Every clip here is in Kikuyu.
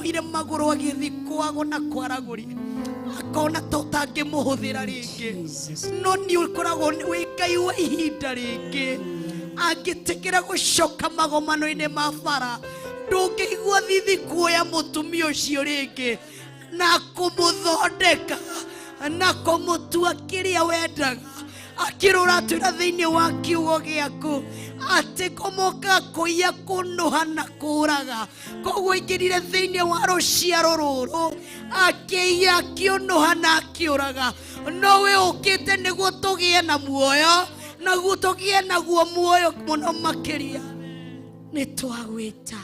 Nĩoire magũrũ agĩthiĩ kwago na kwaragũri, akona ta ũtangĩmũhũthĩra rĩngĩ, no nĩ ũkoragwo wĩ Ngai wa ihinda rĩngĩ. Angĩtĩkĩra gũcoka magomano-inĩ ma bara, ndũngĩigua thithi kuoya mũtumia ũcio rĩngĩ na kũmũthondeka na kũmũtua kĩrĩa wendaga. Akĩrũra atwĩra thĩinĩ wa kiugo gĩaku atĩ kũmoka kũiya, kũnũha na kũraga. Koguo aingĩrire thĩinĩ wa rũciaro rũrũ akĩiya, akĩũnũha na akĩũraga, no we ũkĩte nĩguo tũgĩe na muoyo, naguo tũgĩe naguo muoyo mũno makĩria. Nĩ twagwĩta,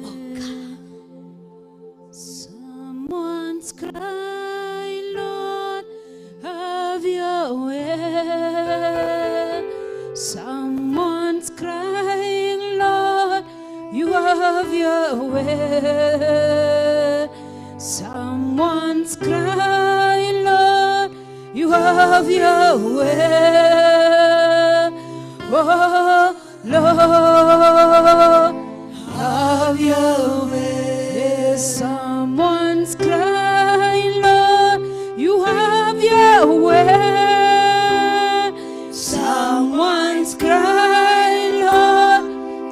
oka. Someone's crying, "Lord, have your way." Someone's crying, "Lord, you have your way." Someone's crying, "Lord, you have your way. Oh, Lord, have your way." Someone's crying, "Lord, you have your way." Someone's crying, "Lord,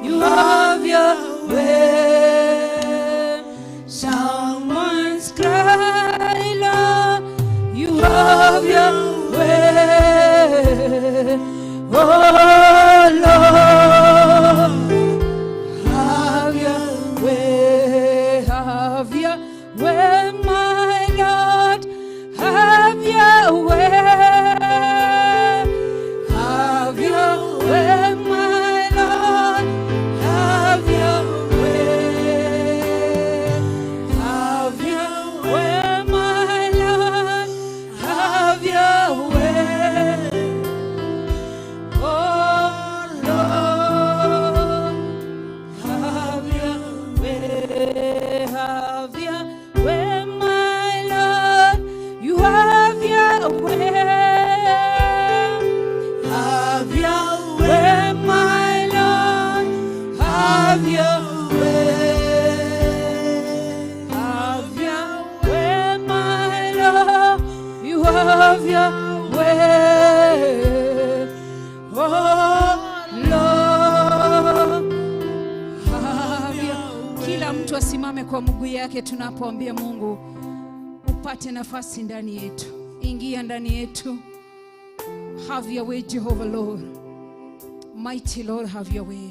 you have your way." Someone's crying, "Lord, you have your way. Oh, Lord, have your way, have your way, my Lord, have your way, have your way, my Lord, have your way, have your way, my Lord, have your way. Oh Lord, have your way, have your way, my Lord, you have your way, have your way, my Lord, have your way, have your way, my Lord, you have your way. Oh Lord, have your. Kila mtu asimame kwa mguu yake tunapoambia Mungu upate nafasi ndani yetu. Ingia ndani yetu. Have your way, Jehovah Lord. Mighty Lord, have your way.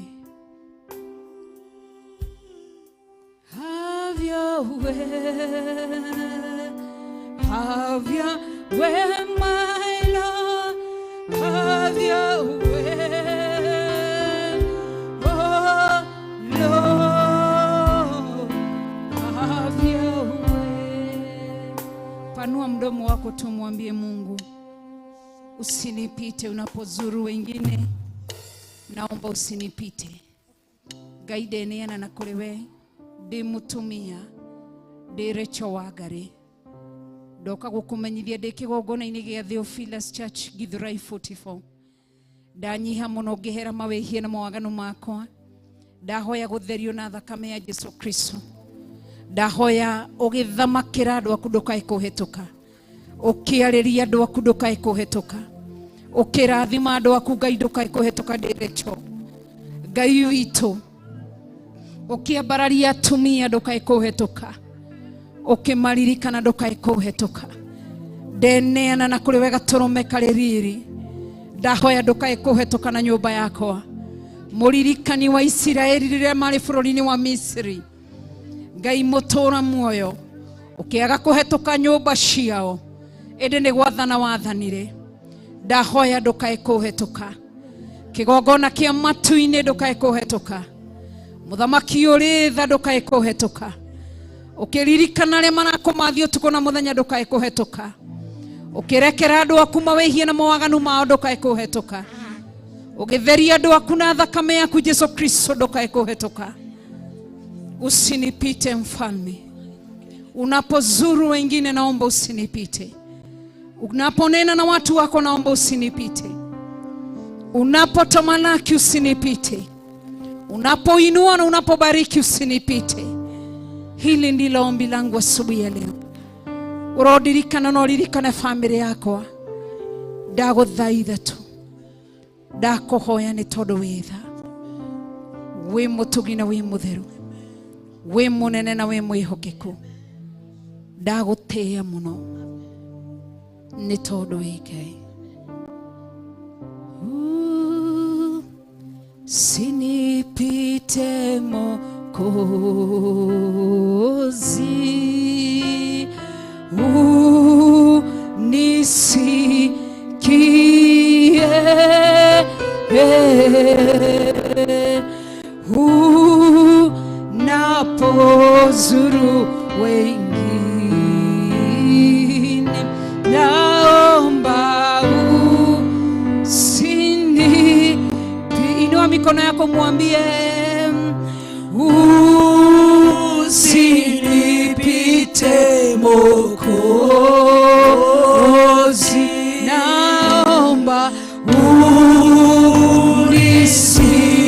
Have your way. Have your way, my Lord. Have your way. Oh, Lord. Have your way. Panua mdomo wako tu mwambie Mungu, usinipite unapozuru wengine, naomba usinipite. Ngai, ndeneana na kũrĩ we ndĩ mũtumia, ndĩ Rachel Wangari, ndoka gũkũmenyithia ndĩ kĩgongona-inĩ gĩa Theophilus Church, Githurai 44. Ndanyiha mũno ngĩhera mawĩhia na mawaganu makwa, ndahoya gũtherio na thakame ya Jesu Kristo. Ndahoya ũgĩthamakĩra andũ aku ndũkae kũhetũka, ũkĩarĩria andũ aku ndũkae kũhetũka, ũkĩrathima andũ aku, Ngai, ndũkae kũhetũka. Ndĩ Rachel, Ngai witũ, ũkĩambararia atumia ndũkae kũhetũka, ũkĩmaririkana ndũkae kũhetũka. Ndeneana na kũrĩ we gatũrũme karĩ riri, ndahoya ndũkae kũhetũka na nyũmba yakwa. Mũririkani wa Isiraeli rĩrĩa marĩ bũrũri-inĩ wa Misiri, Ngai mũtũra muoyo, ũkĩaga kũhetũka nyũmba ciao, ĩndĩ nĩ gwathana wathanire. Ndahoya ndũkae kũhetũka kĩgongona kĩa matu-inĩ, ndũkae kũhetũka. Mũthamaki ũrĩ tha, ndũkae kũhetũka. Ũkĩririkana arĩa marakũmathi ũtukũ na mũthenya, ndũkae kũhetũka. Ũkĩrekera andũ aku mawĩhia na mawaganu mao, ndũkae kũhetũka. Ũgĩtheria andũ aku na thakame yaku Jesu Kristo, ndũkae kũhetũka. Usinipite mfalme, unapozuru wengine, naomba usinipite. Unaponena na watu wako, naomba usinipite. Unapotamalaki, usinipite. Unapoinua na unapobariki usinipite. Hili ndilo ombi langu asubuhi ya leo. Urodirikana na uririkane family yakwa. Ndaguthaitha tu, ndakuhoya ni tondu wi tha, wi mutugi na wi mutheru, wi munene na wi mwihokeku. Ndagutia muno ni tondu wi Ngai. Usinipite Mwokozi, unisikie unapozuru wengine, naomba usini. Inua mikono yako mwambie, usinipite Mwokozi, naomba unisikie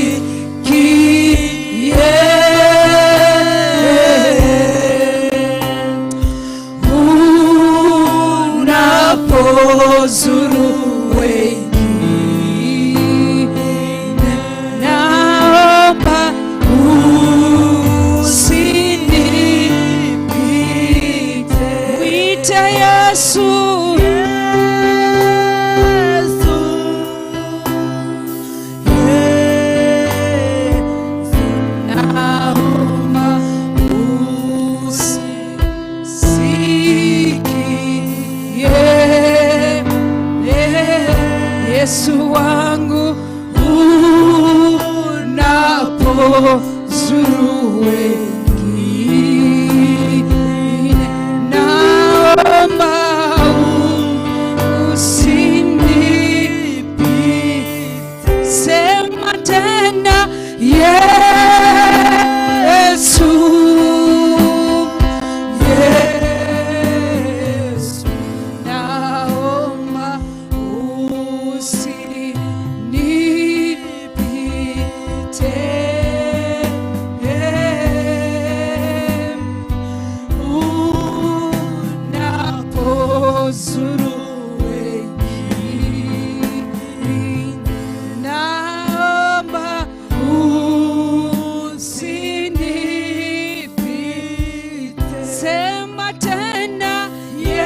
unapozuru wengine, naomba usinipite. Mwite Yesu, Yesu, Yesu, naomba usikie Yesu wangu, unapozuru wengine, naomba usinipite. Sema tena, Yesu, Yesu, naomba usinipite. Unapozuru wengine, naomba usinipite. Sema tena, Yesu,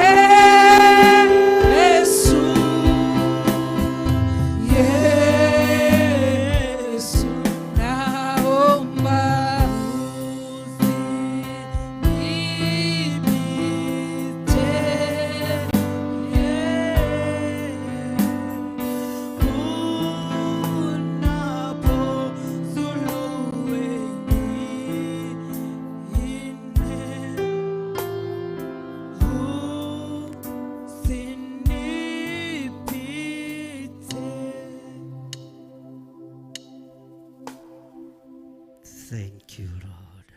Yesu, naomba usinipite. Unapozuru wengine, usinipite. Thank you, Lord.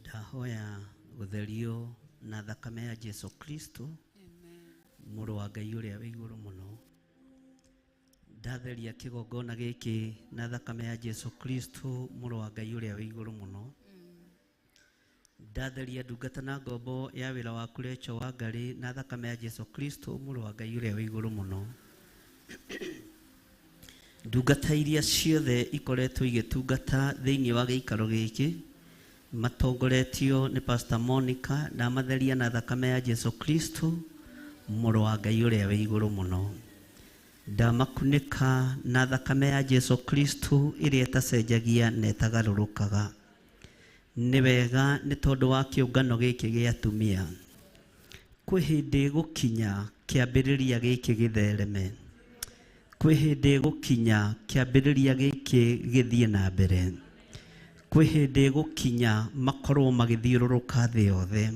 Ndahoya gutherio na thakame ya Jesu Kristo, mũrũ wa Ngai ũrĩa wĩ igũrũ mũno. Ndatheria kĩgongona gĩkĩ na thakame ya Jesu Kristo, mũrũ wa Ngai ũrĩa wĩ igũrũ mũno. Ndatheria ndungata na ngombo ya wĩra waku Recho wa Ngarĩ na thakame ya Jesu Kristo, mũrũ wa Ngai ũrĩa wĩ igũrũ mũno. Ndungata iria ciothe ikoretwo igĩtungata thĩinĩ wa gĩikaro gĩkĩ matongoretio nĩ Pastor Monica, ndamatheria na thakame ya Jesu Kristo, mũrũ wa Ngai ũrĩa wĩ igũrũ mũno. Ndamakunĩka na thakame ya Jesu Kristo ĩrĩa ĩtacenjagia na ĩtagarũrũkaga. Nĩ wega nĩ tondũ wa kĩũngano gĩkĩ gĩa atumia. Kwĩ hĩndĩ gũkinya kĩambĩrĩria gĩkĩ gĩthereme. Kwĩ hĩndĩ gũkinya kĩambĩrĩria gĩkĩ gĩthiĩ na mbere. Kwĩ hĩndĩ gũkinya makorwo magĩthiũrũrũka thĩ yothe.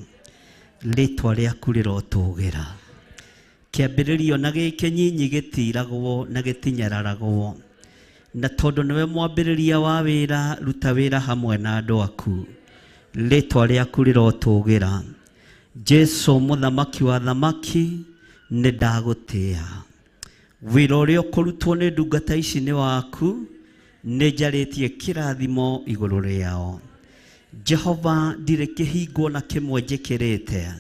Rĩtwa rĩaku rĩrotũgĩra. Kĩambĩrĩrio na gĩkĩ nyinyi gĩtiragwo na gĩtinyararagwo. Na tondũ nĩwe mwambĩrĩria wa wĩra, ruta wĩra hamwe na andũ aku. Rĩtwa rĩaku rĩrotũgĩra. Jesu mũthamaki wa thamaki, nĩ ndagũtĩa. Wĩra ũrĩa ũkũrutwo nĩ ndungata ici nĩ waku, nĩ njarĩtie kĩrathimo igũrũ rĩao. Jehova, ndirĩ kĩhingo na kĩmwe njĩkĩrĩte,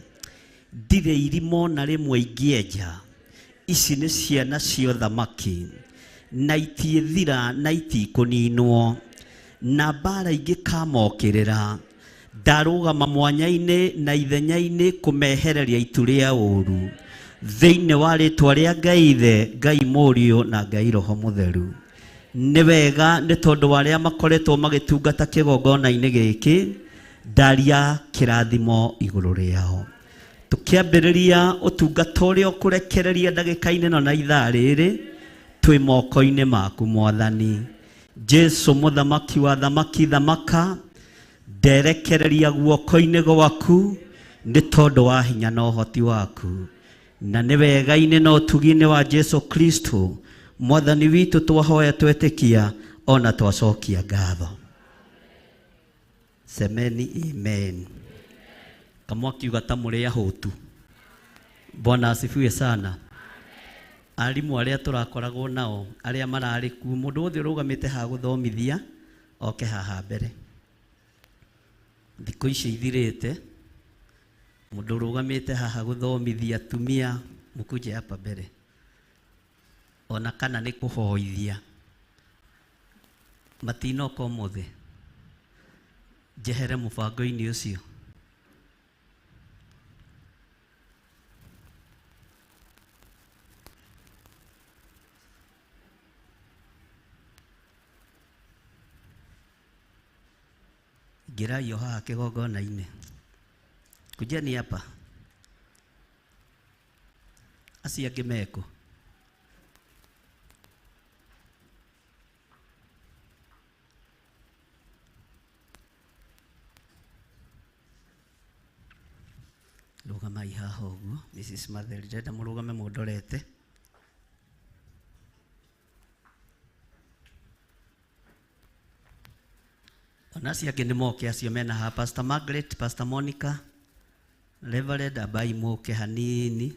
ndirĩ irimo na rĩmwe ingĩenja. Ici nĩ ciana cia ũthamaki, na itiĩthira na itikũninwo, na mbara ingĩkamokĩrĩra, ndarũgama mwanya-inĩ na ithenya-inĩ kũmehereria itu rĩa ũru, thĩinĩ wa rĩtwa rĩa Ngai Ithe, Ngai Mũriũ na Ngai Roho Mũtheru. Nĩ wega nĩ tondũ wa arĩa makoretwo magĩtungata kĩgongona-inĩ gĩkĩ, ndaria kĩrathimo igũrũ rĩao. Tũkĩambĩrĩria ũtungata ũrĩa ũkũrekereria ndagĩka-inĩ ĩno na ithaa rĩrĩ, twĩ moko-inĩ maku Mwathani. Jesu mũthamaki wa thamaki thamaka, nderekereria guoko-inĩ gwaku nĩ tondũ wa hinya na ũhoti waku. Na nĩ wega-inĩ na ũtugi-inĩ wa Jesu Kristo Mwathani witũ twahoya twetĩkia ona twacokia ngatho. Semeni amen. Kamwe akiuga ta mũrĩ ahũtu. Bwana asifiwe sana. Arimũ arĩa tũrakoragwo nao arĩa mararĩ kuo, mũndũ wothe ũrũgamĩte haha gũthomithia oke haha mbere. Thikũ ici ithirĩte, mũndũ ũrũgamĩte haha gũthomithia atumia mũkuje hapa mbere, ona kana nĩ kũhoithia matinoka ũmũthĩ, njehere mũbango-inĩ ũcio. Ingĩrai o haha kĩgongona-inĩ, kujeni hapa. Acio angĩ mekũ? Rũgamai haha ũguo, Mrs. Matheri, ndĩrenda mũrũgame mũndorete. Ona acio angĩ nĩ moke, acio mena haha, Pastor Margaret, Pastor Monica, Reverend ambai mũke hanini.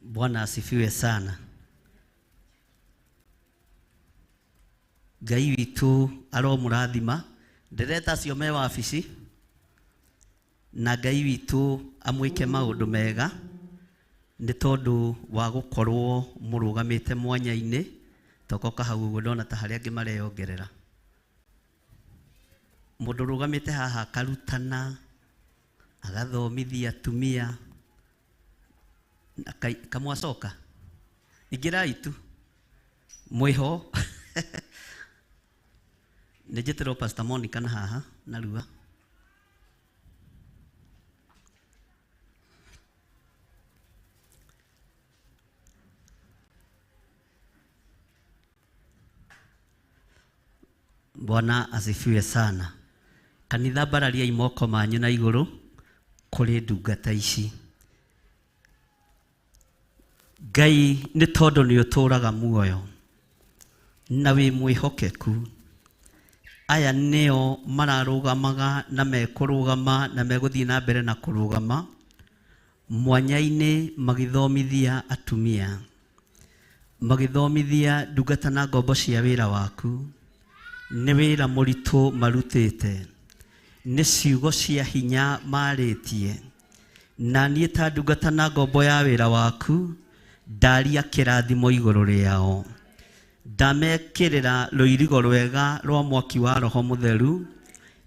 Bwana asifiwe sana. Ngai witũ aromũrathima. Ndĩreta acio me wabici, na Ngai witũ amwĩke maũndũ mega nĩ tondũ wa gũkorwo mũrũgamĩte mwanya-inĩ. Tokoka hau ũguo, ndona ta harĩa angĩ mareyongerera. Mũndũ ũrũgamĩte haha akarutana, agathomithia atumia, kamwacoka ingĩrai tu mwĩho. Nĩ njĩtĩrwo Pastor Monica na haha narua. Bwana asifiwe sana. Kanitha, mbarariai moko manyu na igũrũ kũrĩ ndungata ici. Ngai, nĩ tondũ nĩ ũtũraga muoyo na wĩ mwĩhokeku, aya nĩo mararũgamaga na mekũrũgama na megũthiĩ na mbere na kũrũgama mwanya-inĩ magĩthomithia atumia, magĩthomithia ndungata na ngombo cia wĩra waku. Nĩ wĩra mũritũ marutĩte, nĩ ciugo cia hinya marĩtie, na niĩ ta ndungata na ngombo ya wĩra waku ndaria kĩrathimo igũrũ rĩao. Ndamekĩrĩra rũirigo rwega rwa mwaki wa Roho Mũtheru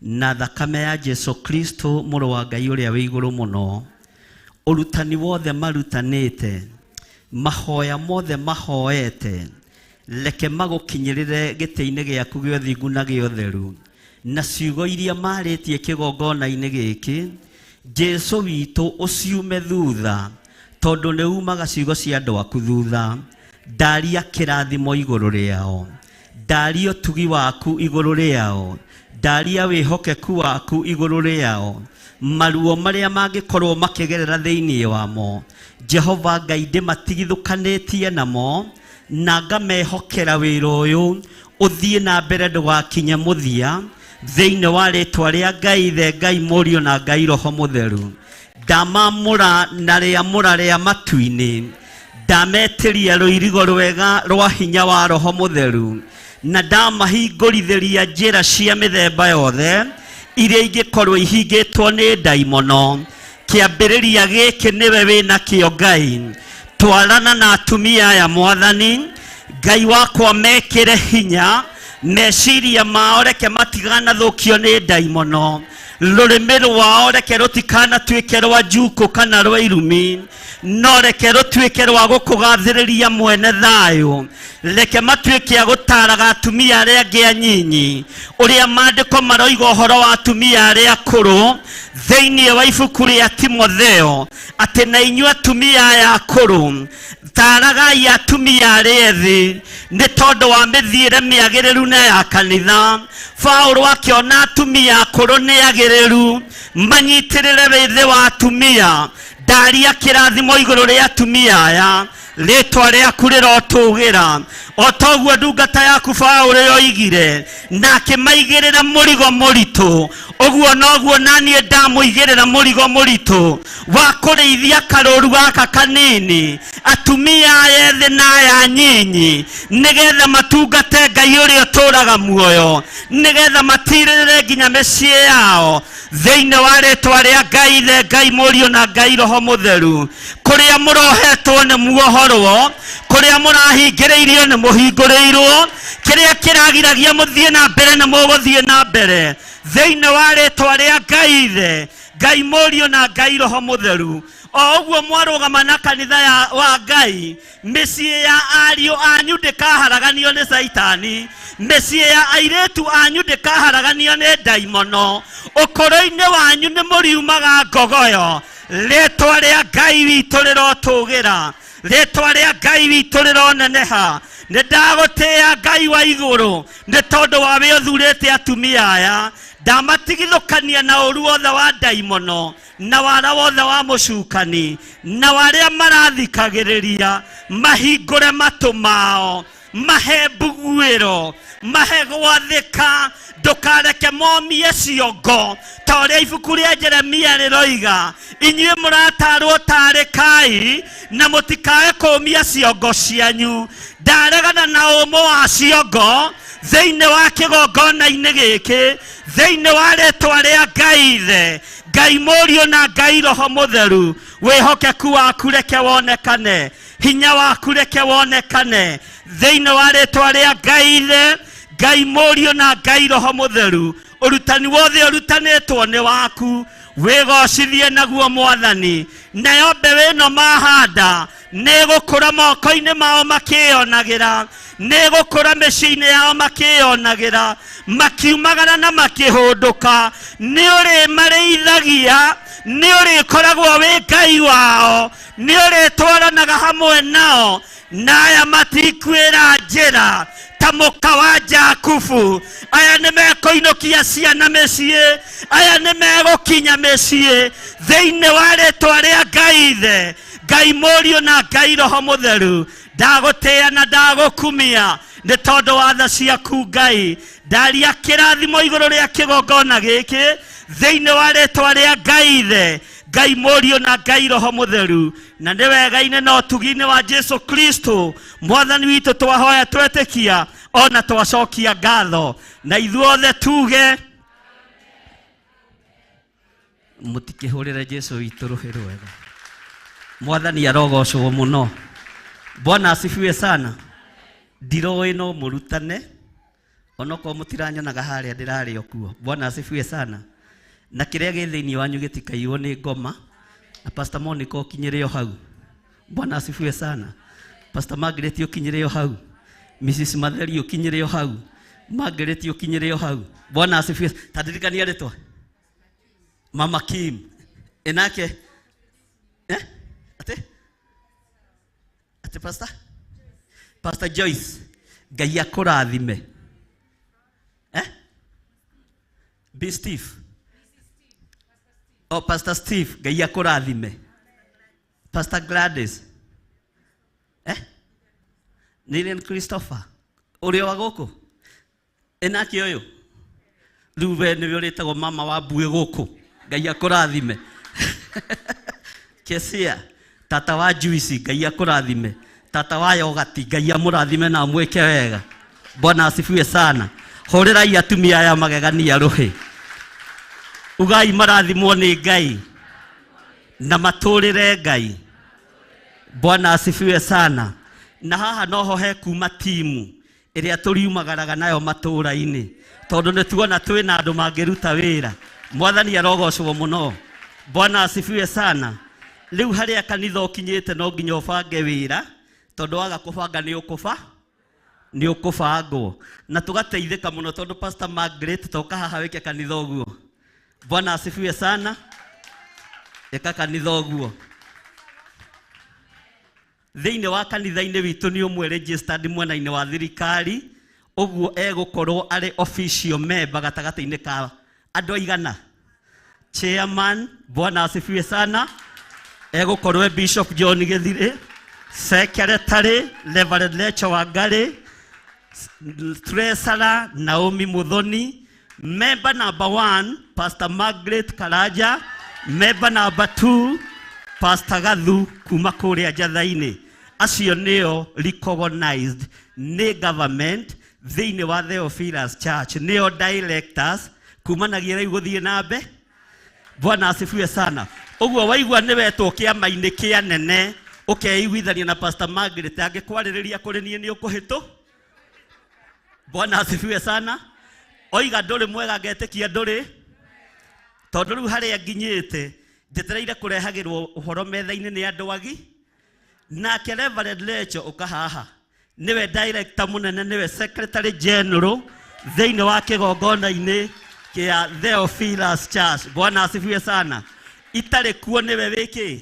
na thakame ya Jesu Kristo mũrũ wa Ngai ũrĩa wĩ igũrũ mũno. Ũrutani wothe marutanĩte, mahoya mothe mahoete, reke magũkinyĩrĩre gĩtĩ-inĩ gĩaku gĩa ũthingu na gĩa ũtheru, na ciugo iria marĩtie kĩgongona-inĩ gĩkĩ, Jesu witũ, ũciume thutha, tondũ nĩ umaga ciugo cia andũ aku thutha. Ndaria kĩrathimo igũrũ rĩao, ndaria ũtugi waku igũrũ rĩao, ndaria wĩhokeku waku igũrũ rĩao. Maruo marĩa mangĩkorwo makĩgerera thĩinĩ wamo, Jehova Ngai, ndĩmatigithũkanĩtie namo na ngamehokera wĩra ũyũ ũthiĩ na mbere ndũgakinye mũthia, thĩinĩ wa rĩtwa rĩa Ngai Ithe, Ngai Mũriũ na Ngai Roho Mũtheru. Ndamamũra na rĩamũra rĩa matu-inĩ, ndametĩria rũirigo rwega rwa hinya wa Roho Mũtheru, na ndamahingũrithĩria njĩra cia mĩthemba yothe iria ingĩkorwo ihingĩtwo nĩ ndaimono. Kĩambĩrĩria gĩkĩ nĩwe wĩna kĩo Ngai. Twarana na atumia aya Mwathani Ngai wakwa, mekĩre hinya meciria mao, reke matiganathũkio nĩ ndaimono. Rũrĩmĩ rwao reke rũtikanatuĩke rwa njukũ kana rwa irumi, no reke rũtuĩke rwa gũkũgathĩrĩria mwene thayũ. Reke matuĩke a gũtaaraga atumia arĩa angĩ anyinyi ũrĩa maandĩko maroiga ũhoro wa atumia arĩa akũrũ thĩinĩ wa ibuku rĩa Timotheo, atĩ na inyuĩ atumia aya akũrũ taaragai atumia arĩa ethĩ nĩ tondũ wa mĩthiĩre mĩagĩrĩru na ya kanitha. Paũlũ akĩona atumia akũrũ nĩ agĩrĩru manyitĩrĩre wĩthĩ wa atumia. Ndaria kĩrathimo igũrũ rĩa atumia aya, rĩtwa rĩaku rĩrotũgĩra o toguo ndungata yaku Paũlũ yoigire, na akĩmaigĩrĩra mũrigo mũritũ, ũguo noguo naniĩ ndamũigĩrĩra mũrigo mũritũ wa kũrĩithia karũru gaka kanini, atumia aya ethĩ na aya nyinyi, nĩgetha matungate Ngai ũrĩa ũtũraga muoyo, nĩgetha matirĩrĩre nginya mĩciĩ yao thĩinĩ wa rĩtwa rĩa Ngai Ithe, Ngai Mũriũ na Ngai Roho Mũtheru. Kũrĩa mũrohetwo nĩ muohorwo, kũrĩa mũrahingĩrĩirio nĩ mũhingũrĩirwo, kĩrĩa kĩragiragia mũthiĩ na mbere nĩ mũgũthiĩ na mbere thĩinĩ wa rĩtwa rĩa Ngai Ithe, Ngai Mũriũ na Ngai Roho Mũtheru. O ũguo mwarũgama na kanitha ya wa Ngai, mĩciĩ ya ariũ anyu ndĩkaharaganio nĩ Caitani, mĩciĩ ya airĩtu anyu ndĩkaharaganio nĩ ndaimono. Ũkũrũ-inĩ wanyu nĩ mũriumaga ngogoyo. Rĩtwa rĩa Ngai witũ rĩrotũgĩra, rĩtwa rĩa Ngai witũ rĩroneneha. Nĩ ndagũtĩĩa Ngai wa igũrũ nĩ tondũ wa wĩ ũthurĩte atumia aya. Ndamatigithũkania na ũru wothe wa ndaimono na wara wothe wa mũcukani, na arĩa marathikagĩrĩria mahingũre matũ mao, mahe mbuguĩro, mahe gwathĩka. Ndũkareke momie ciongo ta ũrĩa ibuku rĩa Jeremia rĩroiga, inyuĩ mũratarwo tarĩkai na mũtikae kũmia ciongo cianyu. Ndaregana na ũmũ wa ciongo thĩinĩ wa kĩgongona-inĩ gĩkĩ, thĩinĩ wa rĩtwa rĩa Ngai Ithe, Ngai Mũriũ na Ngai Roho Mũtheru. Wĩhokeku waku reke wonekane, hinya waku reke wonekane thĩinĩ wa rĩtwa rĩa Ngai Ithe, Ngai Mũriũ na Ngai Roho Mũtheru. Ũrutani wothe ũrutanĩtwo nĩ waku, wĩgocithie naguo Mwathani. Nayo mbeũ ĩno mahanda nĩ ĩgũkũra moko-inĩ mao makĩyonagĩra, nĩ ĩgũkũra mĩciĩ-inĩ yao makĩyonagĩra, makiumagara na makĩhũndũka. Nĩ ũrĩmarĩithagia, nĩ ũrĩkoragwo wĩ Ngai wao, nĩ ũrĩtwaranaga hamwe nao, na aya matikuĩra njĩra ta mũka wa Jakubu. Aya nĩ mekũinũkia ciana mĩciĩ, aya nĩ megũkinya mĩciĩ thĩinĩ wa rĩtwa rĩa Ngai Ithe, Ngai Mũriũ na Ngai Roho Mũtheru. Ndagũtĩĩa na ndagũkumia nĩ tondũ wa tha ciaku Ngai. Ndaria kĩrathimo igũrũ rĩa kĩgongona gĩkĩ thĩinĩ wa rĩtwa rĩa Ngai Ithe, Ngai Mũriũ na Ngai Roho Mũtheru. Na nĩ wega-inĩ na ũtugi-inĩ wa Jesu Kristo Mwathani witũ twahoya twetĩkia ona twacokia ngatho, na ithuothe tuge mũtikĩhũrĩre Jesu witũ rũhĩ rwega. Mwathani arogocwo mũno. Bwana asifiwe sana. Ndiroĩ no mũrutane onokorwo mũtiranyonaga harĩa ndĩrarĩ o kuo. Bwana asifiwe sana. Na kĩrĩa gĩ thĩinĩ wanyu gĩtikaiywo nĩ ngoma. Na Pastor Monica ũkinyĩre o hau. Bwana asifiwe sana. Pastor Margaret ũkinyĩre o hau. Mrs Matheri ũkinyĩre o hau. Margaret ũkinyĩre o hau. Bwana asifiwe. Ta ndirikania rĩtwa. Mama Kim. Ĩnake eh? Ate? Ate Pastor? Pastor Joyce. Ngai akũrathime. Eh? Be Steve. Oh, Pastor Steve, Ngai akũrathime. Pastor Gladys. Eh? Nilian Christopher. Ũrĩa wa gũkũ? Ĩnake ũyũ? Rĩu we nĩwe ũrĩtagwo mama wa mbuĩ gũkũ. Ngai akũrathime. Kesia, tata wa juice, Ngai akũrathime. Tata wa yogati, Ngai amũrathime na amwĩke wega. Bwana asifiwe sana. Hũrĩrai atumia aya magegania rũhĩ. Ugai marathimwo nĩ Ngai na matũrĩre Ngai. Bwana asifiwe sana. Na haha noho he kuma timu ĩrĩa tũriumagaraga nayo matũũra-inĩ, tondũ nĩ tuona twĩna andũ mangĩruta wĩra. Mwathani arogocwo mũno. Bwana asifiwe sana. Rĩu harĩa kanitha ũkinyĩte no nginya ũbange wĩra, tondũ waga kũbanga nĩ ũkũba nĩ ũkũbangwo. Na tũgateithĩka mũno tondũ Pastor Margaret, toka haha wĩke kanitha ũguo. Bwana asifiwe sana. Ĩka kanitha ũguo. Thĩinĩ wa kanitha-inĩ witũ nĩ ũmwe registered mwena-inĩ wa thirikari, ũguo egũkorwo arĩ official member gatagatĩ-inĩ ka andũ aigana. Chairman, Bwana asifiwe sana, egũkorwo e Bishop John Gĩthirĩ, secretary Reverend Lecho Wangari, treasurer Naomi Muthoni, member number 1 Pastor Margaret Karaja, member number 2 Pastor Gathu kuma kũrĩa Njatha-inĩ. Acio nĩo recognized nĩ government thĩinĩ wa Theophilus Church, nĩo directors kumanagia rĩu gũthiĩ na mbe. Bwana asifiwe sana. Ũguo waigua nĩ wetwo kĩama-inĩ kĩa nene, ũkeiguithania na Pastor Margaret, angĩkwarĩrĩria kũrĩ niĩ nĩ ũkũhĩtũ. Bwana asifiwe sana. Oiga ndũrĩ mwega ngetĩkia ndũrĩ, tondũ rĩu harĩa nginyĩte njetereire kũrehagĩrwo ũhoro metha-inĩ nĩ andũ agi. Nake Reverend Lecho ũka haha, nĩwe director mũnene, nĩwe secretary general thĩinĩ wa kĩgongona-inĩ kĩa Theophilus Church. Bwana asifiwe sana. Itarĩ kuo nĩwe wĩkĩ,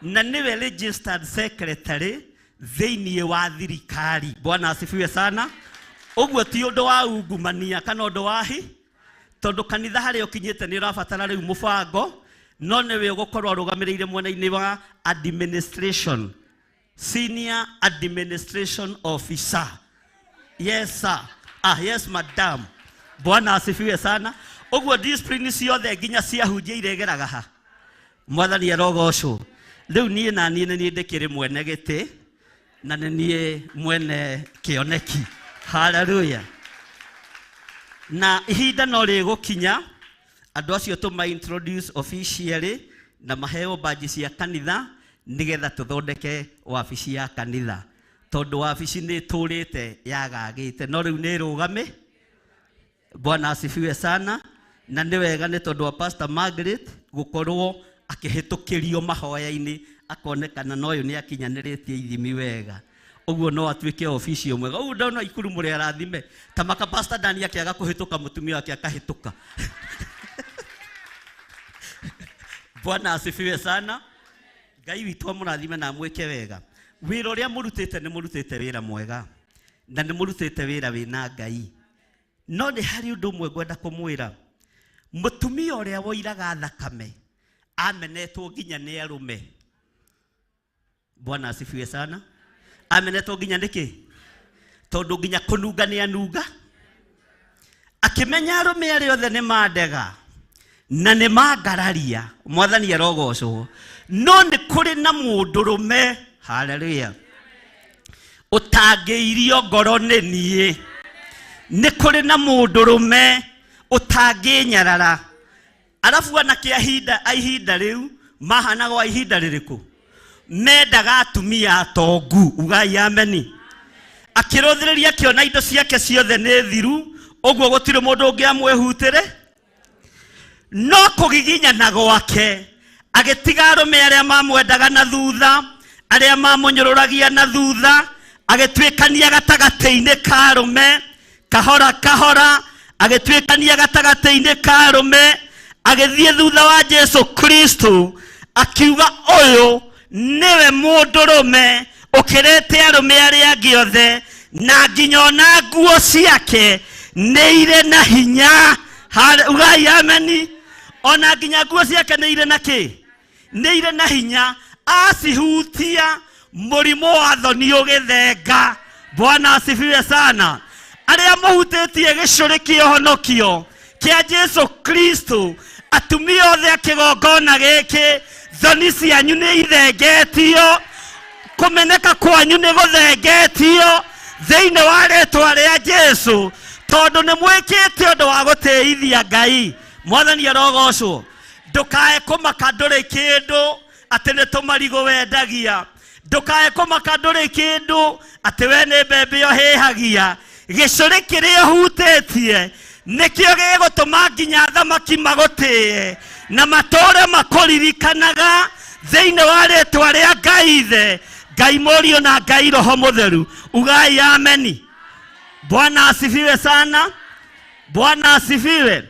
na nĩwe registered secretary thĩinĩ wa thirikari. Bwana asifiwe sana. Ũguo ti ũndũ wa ungumania kana ũndũ wa hi, tondũ kanitha harĩa ũkinyĩte nĩ ũrabatara rĩu mũbango, no nĩwe ũgũkorwo arũgamĩrĩire mwena-inĩ wa administration, senior administration officer. Yes sir. Ah, yes madam. Bwana asifiwe sana. Ũguo discipline ciothe nginya cia hunjia iregeraga ha. Mwathani arogocwo. Rĩu niĩ na niĩ nĩ niĩ ndĩkĩrĩ mwene gĩtĩ na nĩ niĩ mwene kĩoneki. Haleluya. Na ihinda no rĩgũkinya andũ acio tũma introduce officially na maheo badge cia kanitha nĩgetha tũthondeke wabici ya kanitha, tondũ wabici nĩ ĩtũrĩte yagagĩte no rĩu nĩ ĩrũgame. Bwana asifiwe sana. Na nĩ wega nĩ tondũ wa Pastor Margaret gũkorwo akĩhĩtũkĩrio mahoya-inĩ akonekana na ũyũ nĩ akinyanĩrĩtie ithimi wega, ũguo no atuĩke official mwega. Ũguo ndona ikuru mũrĩ arathime ta maka Pastor Dani akĩaga kũhĩtũka mũtumia wake akahĩtũka. Bwana asifiwe sana. Ngai witũ amũrathime na amwĩke wega. Wĩra ũrĩa mũrutĩte nĩ mũrutĩte wĩra mwega na nĩ mũrutĩte wĩra wĩna Ngai. No nĩ harĩ ũndũ ũmwe ngwenda kũmwĩra. Mũtumia ũrĩa woiraga thakame amenetwo nginya nĩ arũme. Bwana asifiwe sana. Amenetwo nginya nĩkĩ? Tondũ nginya kũnunga nĩ anunga. Akĩmenya arũme arĩa othe nĩ mandega na nĩ mangararia. Mwathani arogocwo. No nĩ kũrĩ na mũndũrũme, haleluya, ũtangĩirio ngoro nĩ niĩ. Nĩ kũrĩ na mũndũrũme ũtangĩnyarara. Arabu anake a ihinda rĩu mahanaga wa ihinda rĩrĩkũ? Mendaga atumia atongu. Ugai ameni. Akĩrũthĩrĩria akĩona indo ciake ciothe nĩ thiru, ũguo gũtirĩ mũndũ ũngĩ amwĩhutĩre. No kũgiginyana gwake agĩtiga arũme arĩa mamwendaga na thutha, arĩa mamũnyũrũragia na thutha, agĩtuĩkania gatagatĩ-inĩ ka arũme kahora kahora, agĩtuĩkania gatagatĩ-inĩ ka arũme, agĩthiĩ thutha wa Jesu Kristo, akiuga ũyũ nĩwe mũndũrũme ũkĩrĩte arũme arĩa angĩ othe, na nginya ona nguo ciake nĩ irĩ na hinya. Ugai ameni. Ona nginya nguo ciake nĩ irĩ na kĩ? Nĩ irĩ na hinya. Acihutia mũrimũ wa thoni ũgĩthenga. Bwana asifiwe sana. Arĩa mũhutĩtie gĩcũrĩ kĩa ũhonokio kĩa Jesu Kristo, Atumia othe a kĩgongona gĩkĩ, thoni cianyu nĩ ithengetio, kũmeneka kwanyu nĩ gũthengetio thĩinĩ wa rĩtwa rĩa Jesu, tondũ nĩ mwĩkĩte ũndũ wa gũtĩithia Ngai. Mwathani arogocwo. Ndũkae kũmaka ndũrĩ kĩndũ atĩ nĩ tũmarigũ wendagia, ndũkae kũmaka ndũrĩ kĩndũ atĩ we nĩ mbembe ũhĩhagia. Gĩcũrĩ kĩrĩa ũhutĩtie nĩkĩo gĩgũtũma nginya athamaki magũtĩe na matũre makũririkanaga thĩinĩ wa rĩtwa rĩa Ngai Ithe, Ngai Mũriũ na Ngai Roho Mũtheru. Ugai ameni. Bwana asifiwe sana. Bwana asifiwe.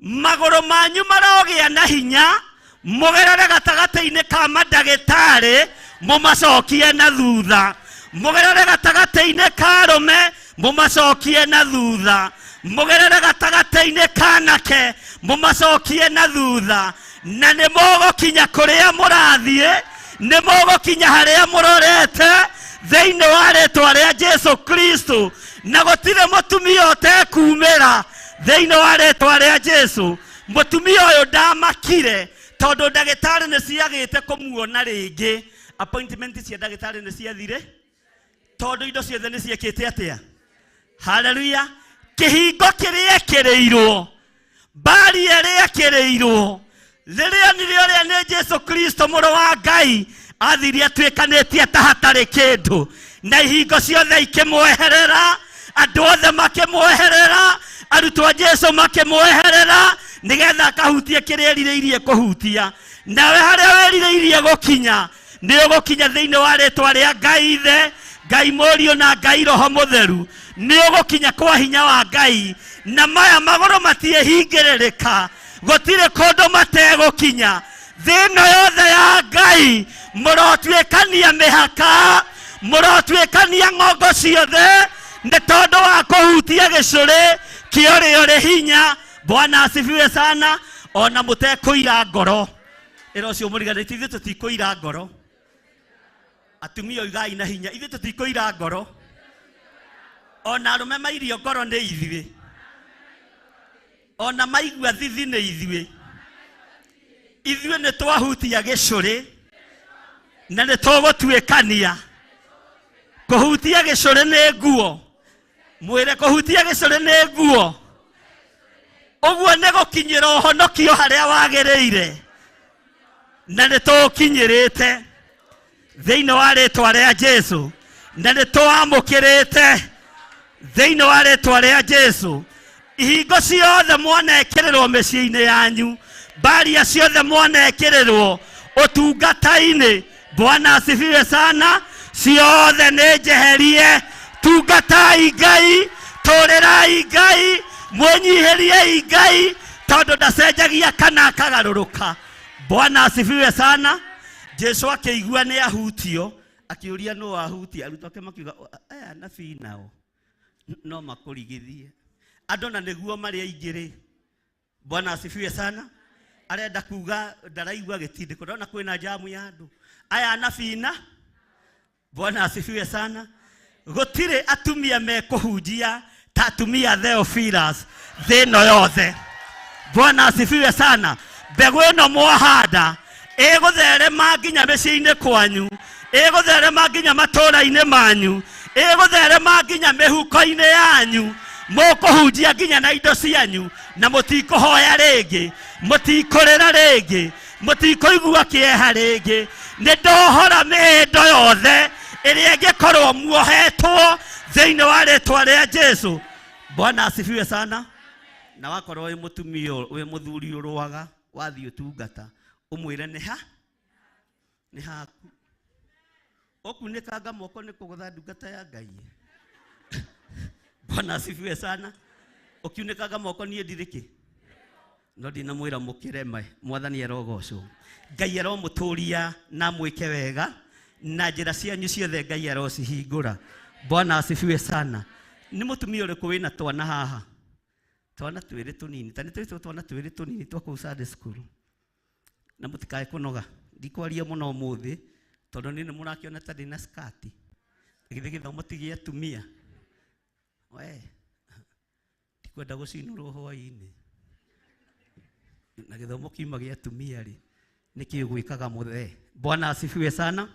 Magũrũ manyu marogĩa na hinya, mũgerere gatagatĩ-inĩ ka mandagĩtarĩ mũmacokie na thutha, mũgerere gatagatĩ-inĩ ka arũme mũmacokie na thutha, mũgerere gatagatĩ-inĩ ka anake mũmacokie na thutha, na nĩ mũgũkinya kũrĩa mũrathiĩ, nĩ mũgũkinya harĩa mũrorete thĩinĩ wa rĩtwa rĩa Jesu Kristo, na gũtirĩ mũtumia ũtekumĩra thĩinĩ wa rĩtwa rĩa Jesu. Mũtumia ũyũ ndamakire tondũ ndagĩtarĩ nĩ ciagĩte kũmuona rĩngĩ, appointment cia ndagĩtarĩ nĩ ciathire tondũ indo ciothe nĩ ciekĩte atĩa. Haleluya. Kĩhingo kĩrĩa ekĩrĩirwo, mbari ĩrĩa ekĩrĩirwo, rĩrĩa nĩrĩo rĩa nĩ Jesu Kristo mũrũ wa Ngai athire atuĩkanĩtie ta hatarĩ kĩndũ, na ihingo ciothe ikĩmweherera, andũ othe makĩmweherera, arutwo a Jesu makĩmweherera, nĩgetha akahutie kĩrĩa erirĩirie kũhutia. Nawe harĩa wĩrirĩirie gũkinya nĩ ũgũkinya thĩinĩ wa rĩtwa rĩa Ngai Ithe, Ngai Mũriũ na Ngai Roho Mũtheru. Nĩ ũgũkinya kwa hinya wa Ngai, na maya magũrũ matiĩhingĩrĩrĩka, gũtirĩ kũndũ mategũkinya. Thĩ ĩno yothe ya Ngai mũrotuĩkania mĩhaka, mũrotuĩkania ng'ongo ciothe, nĩ tondũ wa kũhutia gĩcũrĩ kĩa ũrĩa ũrĩ hinya. Bwana asifiwe sana. Ona mũtekũira ngoro, ĩra ũcio mũriganĩtie, ithuĩ tũtikũira ngoro. Atumia oigai na hinya, ithuĩ tũtikũira ngoro. Ona arũme mairio ngoro nĩ ithuĩ, ona maigua thithi nĩ ithuĩ. Ithuĩ nĩ twahutia gĩcũrĩ na nĩ tũgũtuĩkania. Kũhutia gĩcũrĩ nĩ nguo, mwĩre kũhutia gĩcũrĩ nĩ nguo. Ũguo nĩ gũkinyĩra ũhonokio harĩa wagĩrĩire, na nĩ tũũkinyĩrĩte thĩinĩ wa rĩtwa rĩa Jesu, na nĩ tũwamũkĩrĩte thĩinĩ wa rĩtwa rĩa Jesu. Ihingo ciothe mwanekĩrĩrwo mĩciĩ-inĩ yanyu, mbaria ciothe mwanekĩrĩrwo ũtungata-inĩ, Bwana asifiwe sana, ciothe nĩ njeherie. Tungatai Ngai, tũrĩrai Ngai, mwĩnyihĩriei Ngai, tondũ ndacenjagia kana akagarũrũka. Bwana asifiwe sana. Jesu akĩigua nĩ ahutio, akĩũria nũ ahutia. Arutwo ake makiuga, aya anabii nao no makũrigithie andũ, na nĩguo marĩ aingĩ rĩ. Bwana asifiwe sana. Arenda kuga ndaraigua gĩtindĩko, ndona kwĩna jamu ya andũ aya anabii na. Bwana asifiwe sana. Gũtirĩ atumia mekũhunjia ta atumia Theophilus thĩ ĩno yothe. Bwana asifiwe sana. Mbegũ ĩno mwahanda ĩgũtherema nginya mĩciĩ-inĩ kwanyu, ĩgũtherema nginya matũũra-inĩ manyu, ĩgũtherema nginya mĩhuko-inĩ yanyu. Mũkũhunjia nginya na indo cianyu, na mũtikũhoya rĩngĩ, mũtikũrĩra rĩngĩ, mũtikũigua kĩeha rĩngĩ. Nĩ ndohora mĩhĩndo yothe ĩrĩa ĩngĩkorwo muohetwo thĩinĩ wa rĩtwa rĩa Jesu. Bwana asifiwe sana. Na wakorwo wĩ mũtumia, wĩ mũthuri ũrũaga, wathiĩ ũtungata, ũmwĩre nĩ ha nĩ haku ũkunĩkanga moko nĩ kũgũtha ndungata ya Ngai. Bwana asifiwe sana. Ũkiunĩkanga moko niĩ ndirĩ kĩ, no ndinamwĩra mũkĩreme. Mwathani arogocwo. Ngai aromũtũria na mwĩke wega, na njĩra cianyu ciothe Ngai arocihingũra. Bwana asifiwe sana. Nĩ mũtumia ũrĩkũ wĩna twana haha? Twana twĩrĩ tũnini, ta nĩ twĩtwo twana twĩrĩ tũnini twa kũu Sunday school. Na mũtikae kũnoga, ndikwaria mũno ũmũthĩ tondũ niĩ nĩ mũrakĩona ta ndĩna skati. Githĩ gĩthomo ti gĩa atumia? We ndikwenda gũcinũrwo hwaĩ-inĩ. Na gĩthomo kiuma gĩa atumia rĩ, nĩkĩ gwĩkaga mũthee? Bwana asifiwe sana.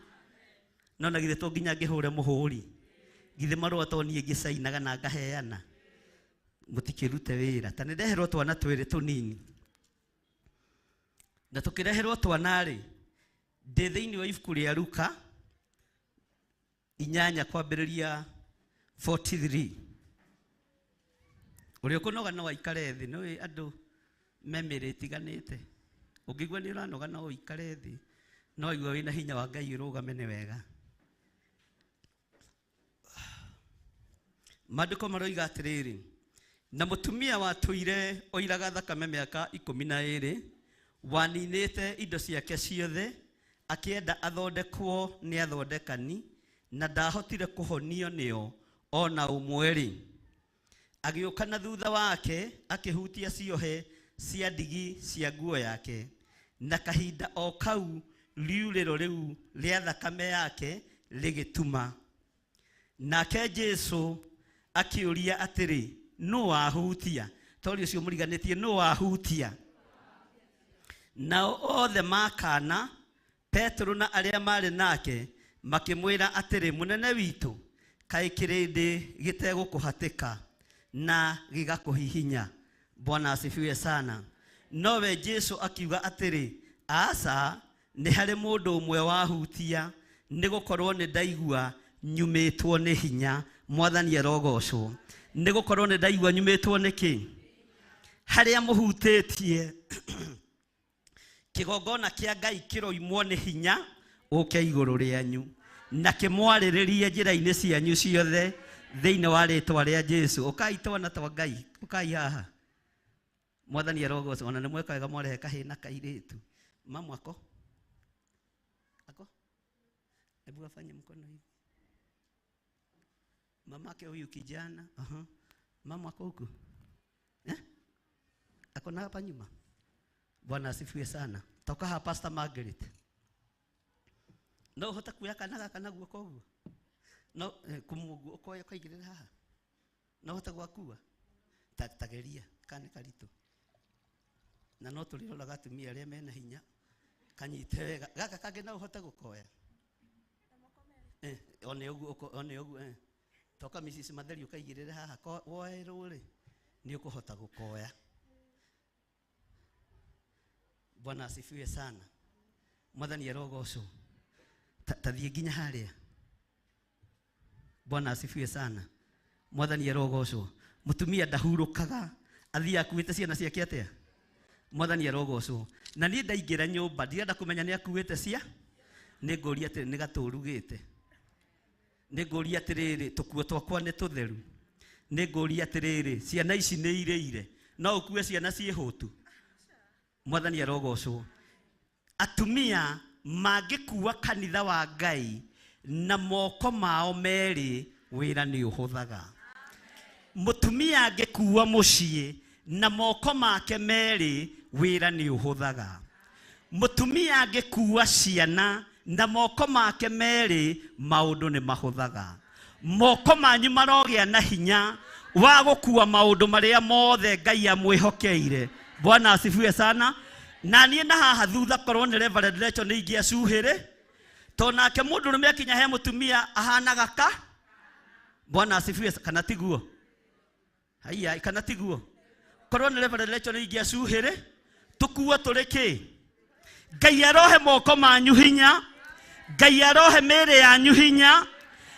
No na githĩ to nginya ngĩhũre mũhũri? Githĩ marũa to niĩ ngĩcainaga na ngaheana? Mũtikĩrute wĩra. Ta nĩndeherwo twana twĩrĩ tũnini. Na tũkĩreherwo twana rĩ, ndĩ thĩinĩ wa ibuku rĩa Luka 8 kwambĩrĩria 43. Ũrĩa ũkũnoga no aikare thĩ, nĩũĩ andũ me mĩrĩ ĩtiganĩte. Ũngĩigua nĩ ũranoga no ũikare thĩ, no waigua wĩna hinya wa Ngai ũrũgame nĩ wega. Maandĩko maroiga atĩrĩrĩ, na mũtumia watũire oiraga thakame mĩaka 12, waninĩte indo ciake ciothe, akĩenda athondekwo nĩ athondekani, na ndahotire kũhonio nĩo ona ũmwe-rĩ. Agĩũka na thutha wake akĩhutia ciohe cia ndigi cia nguo yake, na kahinda o kau riurĩro rĩu rĩa thakame yake rĩgĩtuma. Nake Jesu akĩũria atĩrĩ, nũ wahutia? Tori ũcio mũriganĩtie, nũ wahutia? Nao othe makana, Petero na arĩa marĩ nake makĩmwĩra atĩrĩ, mũnene witũ, kaĩ kĩrĩndĩ gĩtegũkũhatĩka na gĩgakũhihinya? Bwana asifiwe sana. Nowe Jesu akiuga atĩrĩ, aca, nĩ harĩ mũndũ ũmwe wahutia, nĩ gũkorwo nĩ ndaigua nyumĩtwo nĩ hinya. Mwathani arogocwo. Nĩ gũkorwo nĩ ndaigua nyumĩtwo nĩ kĩ? Harĩa mũhutĩtie kĩgongona kĩa Ngai kĩroimwo nĩ hinya ũke igũrũ rĩanyu na kĩmwarĩrĩrie njĩra-inĩ cianyu ciothe thĩinĩ wa rĩtwa rĩa Jesu. Ũkai twana twa Ngai, ũkai haha. Mwathani arogocwo. Ona nĩ mweka wega mwarehe kahĩĩ na kairĩtu. Mamu ako? Ako? Hebu afanye mkono hivi. Mamake huyu kijana. Aha. Mamu ako huku? Eh? Ako na hapa nyuma? Bwana asifiwe sana. Toka hapa Pastor Margaret. No ũhote kuoya kana gaka na guoko ũguo? No kũmuoguo ũkoya ũkaigĩrĩra haha? No ũhote gwakua? Ta geria kana nĩ karitũ. Na no tũrĩroraga atumia arĩa mena hinya kanyite wega. Gaka kangĩ no ũhote gũkoya? One ũguo, one ũguo. Toka Mrs. Matheri ũkaigĩrĩre haha woerwo rĩ, nĩ ũkũhota gũkoya. Bwana asifiwe sana. Mwathani arogocwo. Tathiĩ nginya harĩa. Bwana asifiwe sana. Mwathani arogocwo. Mũtumia ndahurũkaga, athiĩ akuĩte ciana ciake atĩa? Mwathani arogocwo. Na niĩ ndaingĩra nyũmba, ndirenda kũmenya nĩ akuĩte cia? Nĩ ngũria atĩrĩ, nĩ gatũrugĩte. Nĩ ngũria atĩrĩrĩ, tũkuo twakwa nĩ tũtheru. Nĩ ngũria atĩrĩrĩ, ciana ici nĩ irĩire. No ũkue ciana ciĩ hũtu? Mwathani arogocwo. Atumia mangĩkua kanitha wa Ngai na moko mao merĩ, wĩra nĩ ũhũthaga. Mũtumia angĩkua mũciĩ na moko make merĩ, wĩra nĩ ũhũthaga. Mũtumia angĩkua ciana na moko make merĩ, maũndũ nĩ mahũthaga. Moko manyu marogĩa na hinya wa gũkua maũndũ marĩa mothe Ngai amwĩhokeire. Bwana asifiwe sana. Na niĩ na haha thutha korwo nĩ Reverend Rachel nĩ ingĩacuhĩrĩ, tondũ nake mũndũrũme akinya he mũtumia ahanaga ka. Bwana asifiwe, kana tiguo? Haiya, kana tiguo? Korwo nĩ Reverend Rachel nĩ ingĩacuhĩrĩ, tũkuo tũrĩ kĩ? Ngai arohe moko manyu hinya, Ngai arohe mĩĩrĩ yanyu hinya,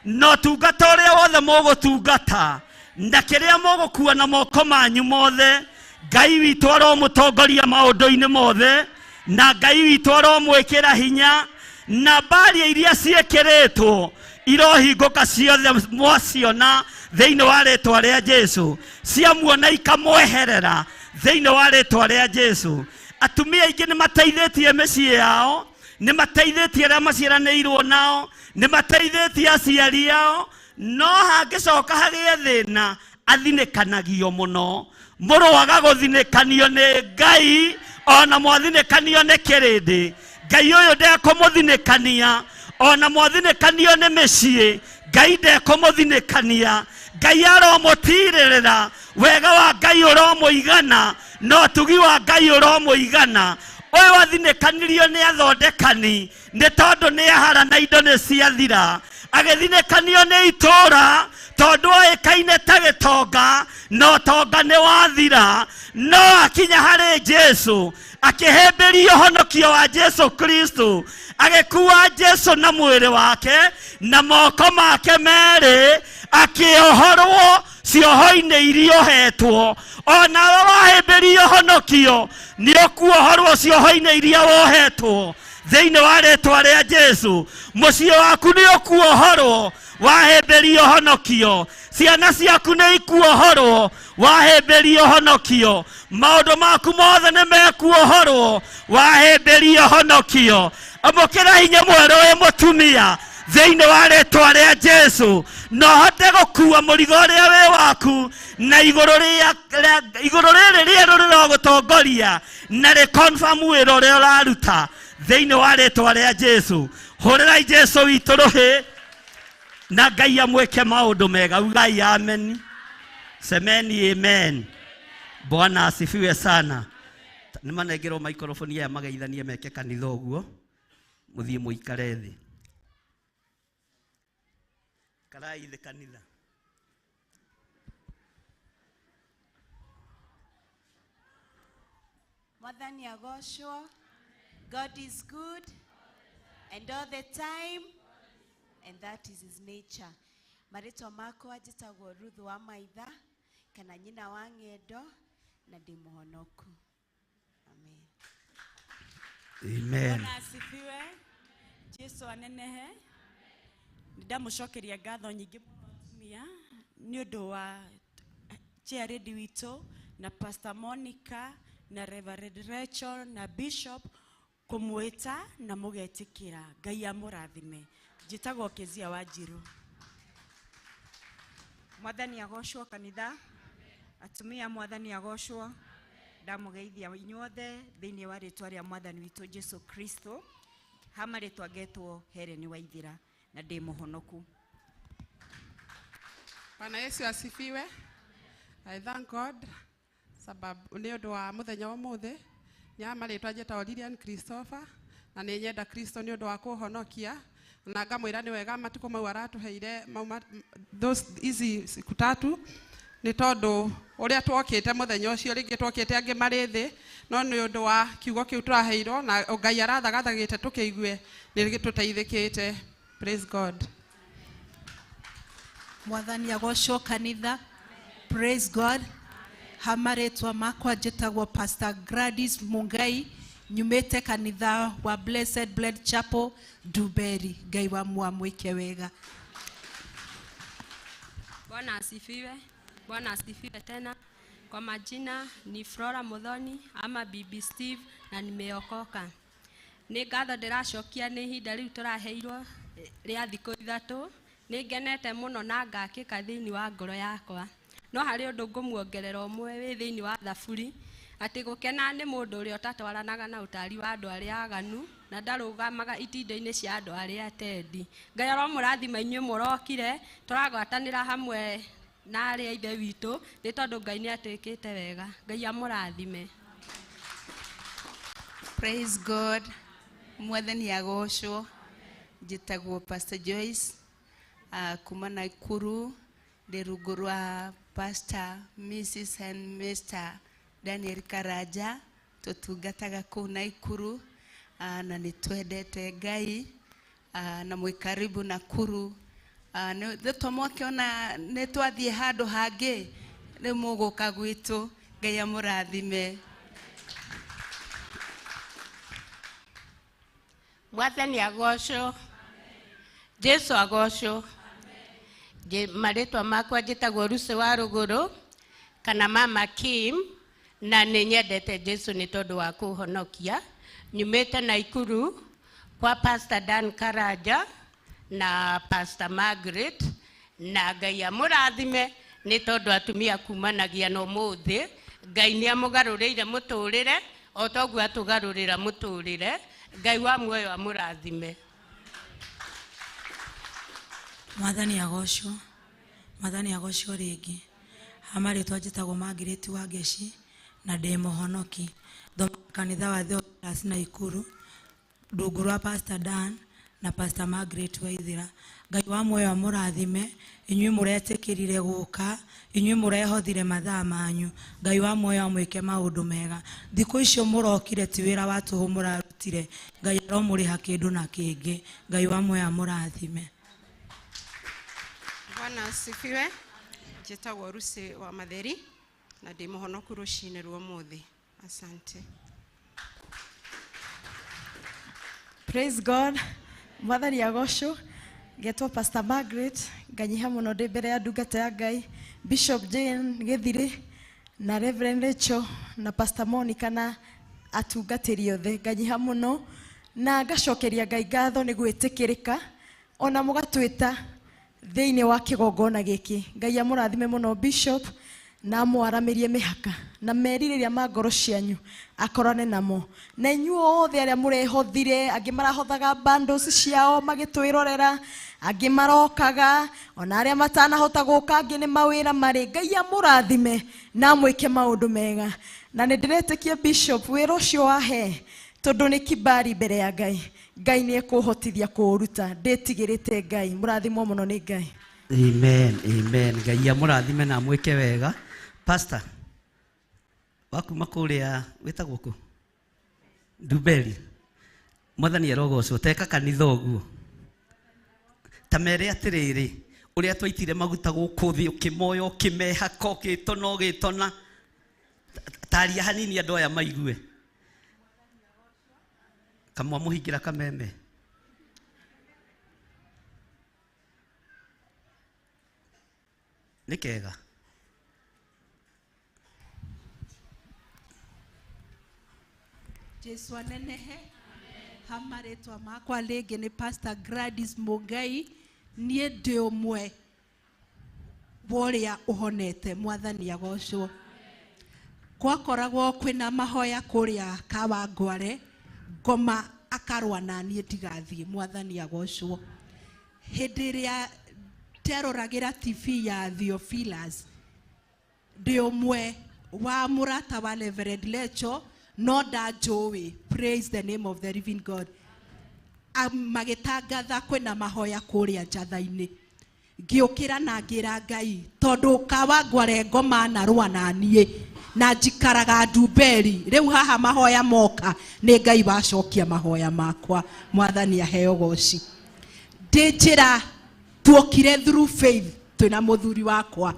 na ũtungata ũrĩa wothe mũgũtungata na kĩrĩa mũgũkua na moko manyu mothe, Ngai witũ aromũtongoria maũndũ-inĩ mothe, na Ngai witũ aromwĩkĩra hinya, na mbaria iria ciĩkĩrĩtwo irohingũka ciothe mwaciona thĩinĩ wa rĩtwa rĩa Jesu, ciamuona ikamweherera thĩinĩ wa rĩtwa rĩa Jesu. Atumia aingĩ nĩ mateithĩtie mĩciĩ yao, nĩ mateithĩtie arĩa maciaranĩirwo nao, nĩ mateithĩtie aciari ao, no hangĩcoka hagĩe thĩna athinĩkanagio mũno. Mũrũaga gũthinĩkanio nĩ Ngai ona mwathinĩkanio nĩ kĩrĩndĩ. Ngai ũyũ ndekũmũthinĩkania ona mwathinĩkanio nĩ mĩciĩ. Ngai ndekũmũthinĩkania. Ngai aromũtirĩrĩra, wega wa Ngai ũromũigana, No tugi wa Ngai ũromũigana. Ũyũ athinĩkanirio nĩ athondekani nĩ tondũ nĩ ahara na indo nĩ ciathira. Agĩthinĩkanio nĩ itũũra tondũ oĩkaine ta gĩtonga na ũtonga nĩ wathira. No akinya harĩ Jesu akĩhĩmbĩria ũhonokio wa Jesu Kristo, agĩkua Jesu na mwĩrĩ wake na moko make merĩ, akĩohorwo cioho-inĩ iria ohetwo. Onawe wahĩmbĩria ũhonokio nĩ ũkuohorwo cioho-inĩ iria wohetwo thĩinĩ wa rĩtwa rĩa Jesu. Mũciĩ waku nĩ ũkuohorwo wahĩmbĩria ũhonokio, ciana ciaku nĩ ikuohorwo wahĩmbĩria ũhonokio, maũndũ maku mothe nĩ mekuohorwo wahĩmbĩria ũhonokio. Amũkĩra hinya mwerũ wĩ mũtumia thĩinĩ wa rĩtwa rĩa Jesu, na ũhote gũkua mũrigo ũrĩa wĩ waku na igũrũ igũrũ rĩrĩ rĩerũ rĩrogũtongoria na rĩ-confirm wĩra ũrĩa ũraruta thĩinĩ wa rĩtwa rĩa Jesu. Hũrĩrai Jesu witũ rũhĩ na Ngai amwĩke maũndũ mega. Ugai amen, semeni amen. Bwana asifiwe sana. Nĩ manengerwo maikoroboni aya mageithanie meke kanitha ũguo, mũthiĩ mũikare thĩ. Karai thĩ kanitha. Mwathani agocwo. God is good and all the time, and that is his nature. Marĩtwa makwa njĩtagwo Ruth wa Maitha kana nyina wa ng'endo na ndĩ mũhonoku. Amen. Amen. Bwana asifiwe. Jesu anenehe. Ndamucokeria ngatho nyingĩ mũno atumia nĩ ũndũ wa chair lady witũ na Pastor Monica na Reverend Rachel na Bishop kũmwĩta na mũgetĩkĩra. Ngai amũrathime. Njĩtagwo Kezia Wanjiru. Mwathani agocwo kanitha. Atumia mwathani agocwo. Ndamũgeithia inyuothe thĩinĩ wa rĩtwa rĩa mwathani witũ Jesu Kristo. Ha marĩtwa ngetwo Helen Waithira na ndĩ mũhonoku. Bwana Yesu asifiwe. I thank God sababu nĩ ũndũ wa mũthenya wa ũmũthĩ. Nĩ marĩtwa njĩtagwo Lilian Christopher na nĩ nyenda Kristo nĩ ũndũ wa kũhonokia na ngamwĩra nĩ wega matukũ mau aratũheire mau those ici siku tatu nĩ tondũ ũrĩa twokĩte mũthenya ũcio rĩngĩ twokĩte angĩ marĩ thĩ, no nĩ ũndũ wa kiugo kĩu tũraheirwo na Ngai arathagathagĩte tũkĩigue nĩ tũteithĩkĩte. Praise God. Mwathani agocwo kanitha. Praise God. Ha marĩtwa makwa njĩtagwo Pastor Gladys Mungai, nyumĩte kanitha wa Blessed Blood Chapel Nduberi. Ngai wa mwamwĩke wega. Bwana asifiwe. Bwana asifiwe tena. Kwa majina ni Flora Muthoni ama Bibi Steve na nimeokoka. Nĩ ngatho ndĩracokia nĩ ihinda rĩu tũraheirwo rĩa thikũ ithatũ. Nĩ ngenete mũno na ngakĩka thĩinĩ wa ngoro yakwa. No harĩ ũndũ ngũmuongerera ũmwe wĩ thĩinĩ wa Thaburi, atĩ gũkena nĩ mũndũ ũrĩa ũtatwaranaga na ũtari wa andũ arĩa aganu na ndarũgamaga itindo-inĩ cia andũ arĩa atendi. Ngai aromũrathima inyuĩ mũrokire, tũragwatanĩra hamwe na arĩa ithe witũ nĩ tondũ Ngai nĩ atwĩkĩte wega. Ngai amũrathime. Praise God. Mwathani agocwo. Njĩtagwo Pastor Joyce kuma Nakuru, ndĩ rungu rwa Pastor Mrs and Mr Daniel Karaja. Tũtungataga kũu Nakuru na nĩ twendete Ngai na mwĩ karibu Nakuru. Nĩ twamwakĩona nĩ twathiĩ handũ hangĩ, rĩu mũgũka gwitũ. Ngai amũrathime. Mwathani agocwo. Jesu agocwo. Marĩtwa makwa njĩtagwo Lucy wa Rũgũrũ kana Mama Kim, na nĩ nyendete Jesu nĩ tondũ wa kũhonokia. Nyumĩte Nakuru kwa Pastor Dan Karaja na Pastor Margaret, na Ngai amũrathime nĩ tondũ atumia kumanagia na ũmũthĩ. Ngai nĩ amũgarũrĩire mũtũrĩre o toguo atũgarũrĩra mũtũrĩre. Ngai wa muoyo amũrathime. Mwathani agocwo. Mwathani agocwo rĩngĩ. Ha marĩtwa njĩtagwo Margaret wa Ngeci Na ndĩ mũhonoki. Thomaga kanitha wa Theophilus Naikuru, rungu rwa Pastor Dan na Pastor Margaret Waithira. Ngai wa muoyo amũrathime, inyuĩ mũretĩkĩrire gũka, inyuĩ mũrehothire mathaa manyu. Ngai wa muoyo amwĩke maũndũ mega. Thikũ icio mũrokire ti wĩra wa tũhũ mũrarutire. Ngai aromũrĩha kĩndũ na kĩngĩ. Ngai wa muoyo amũrathime. Bwana asifiwe. Njĩtagwo Lucy wa Matheri na ndĩ mũhonoku rũcinĩ rwa ũmũthĩ. Asante. Praise God. Mwathani agocwo. Ngetwo Pastor Margaret, nganyiha mũno ndĩ mbere ya ndungata ya Ngai, Bishop Jane Gĩthirĩ na Reverend Rachel na Pastor Monica na atungatĩri othe. Nganyiha mũno na ngacokeria Ngai ngatho nĩ gwĩtĩkĩrĩka ona mũgatwĩta thĩinĩ wa kĩgongona gĩkĩ. Ngai amũrathime mũno Bishop na amwaramĩrie mĩhaka na merirĩria ma ngoro cianyu akorane namo, na inyuĩ othe arĩa mũrehothire, angĩ marahothaga bundles ciao magĩtwĩrorera, angĩ marokaga, ona arĩa matanahota gũka, angĩ nĩ mawĩra marĩ. Ngai amũrathime na amwĩke maũndũ mega. Na nĩ ndĩretĩkia Bishop wĩra ũcio wahe, tondũ nĩ kibari mbere ya Ngai. Ngai nĩ ekũhotithia kũũruta. Ndĩtigĩrĩte Ngai. Mũrathimwo mũno nĩ Ngai. Amen, amen. Ngai amũrathime na amwĩke wega. Pastor, wakuma kũrĩa wĩtagwo kũ? Ndumberi. Mwathani arogocwo, teka kanitha ũguo. Ta mere atĩrĩrĩ, ũrĩa twaitire maguta gũkũ thĩ, ũkĩmoya, ũkĩmehaka, ũgĩtona, ũgĩtona. Taria hanini andũ aya maigue. Kamwa mũhingĩra kameme. Nĩ kega. Jesu anenehe. Hamarĩtwa makwa rĩngĩ nĩ Pastor Gladys Mũngai. Niĩ ndĩ ũmwe wa ũrĩa ũhonete. Mwathani agocwo. Gwakoragwo kwĩna mahoya kũrĩa Kawangware, ngoma akarũa na niĩ ndigathiĩ. Mwathani agocwo. Hĩndĩ ĩrĩa nderoragĩra TV ya Theophilus, ndĩ ũmwe wa mũrata wa Reverend Lecho, no ndanjũĩ. Praise the name of the living God. Magĩtangatha kwĩna mahoya kũrĩa njatha-inĩ, ngĩũkĩra na ngĩra Ngai, tondũ Kawangware ngoma narũa na niĩ na njikaraga Ndumberi, rĩu haha mahoya moka nĩ Ngai wacokia mahoya makwa. Mwathani aheo goci. Ndĩ njĩra tuokire through faith twĩna mũthuri wakwa.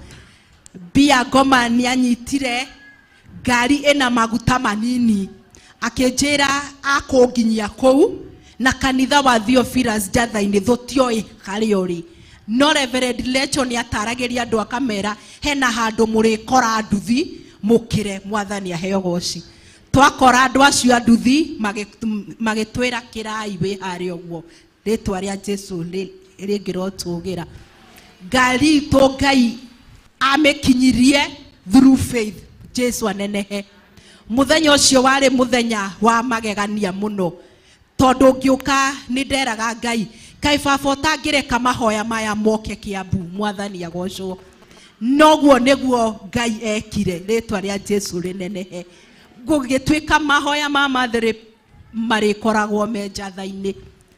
Mbia ngoma nĩanyitire ngari ĩna maguta manini, akĩnjĩra akũnginyia kũu na kanitha wa Theophilus njatha-inĩ tũtioĩ harĩa ũrĩ. No Reverend Lecho nĩataragĩria andũ akamera hena handũ mũrĩkora nduthi mũkĩre. Mwathani aheo goci. Twakora andũ acio a nduthi magĩtwĩra kĩrai wĩ harĩa ũguo, rĩtwa rĩa Jesu rĩngĩrotũgĩra. Ngari itũ Ngai amĩkinyirie through faith. Jesu anenehe. Mũthenya ũcio warĩ mũthenya wa magegania mũno, tondũ ngĩũka nĩ nderaga Ngai, kaĩ baba ũtangĩreka mahoya maya moke Kiambu. Mwathani agocwo. Noguo nĩguo Ngai ekire. Rĩtwa rĩa Jesu rĩnenehe. Gũgĩtuĩka mahoya ma Mathĩrĩ marĩkoragwo me njatha-inĩ.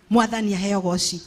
Mwathani aheo goci.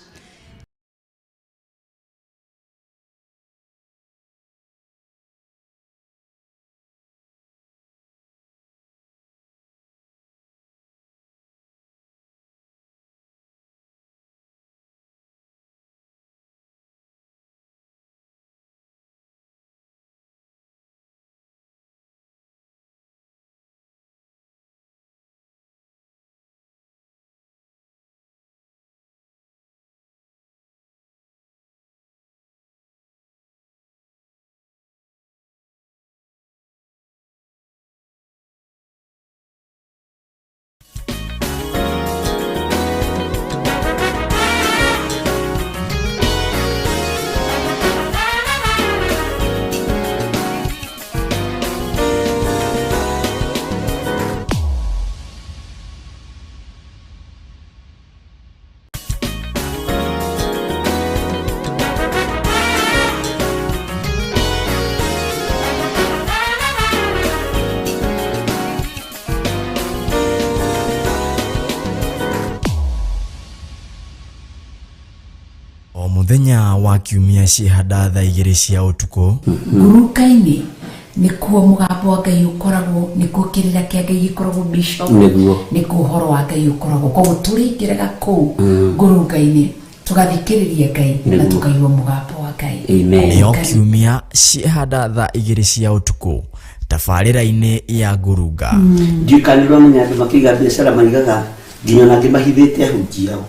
Mũthenya wa kiumia ciĩhanda thaa 2 cia ũtukũ. Nguruka-inĩ nĩkuo mũgambo wa Ngai ũkoragwo, nĩkuo kĩrĩra kĩa Ngai gĩkoragwo, Bishop. Nĩguo. Nĩkuo ũhoro wa Ngai ũkoragwo, koguo tũrĩingĩraga kũu ngurunga-inĩ tũgathikĩrĩria Ngai na tũkaigua mũgambo wa Ngai. Amen. Nĩo kiumia ciĩhanda thaa 2 cia ũtukũ tabarĩra-inĩ ya ngurunga. Ndiũĩ kana nĩ ũramenya andũ makĩiga biacara maigaga nginya ona angĩ mahithĩte ahunjia ao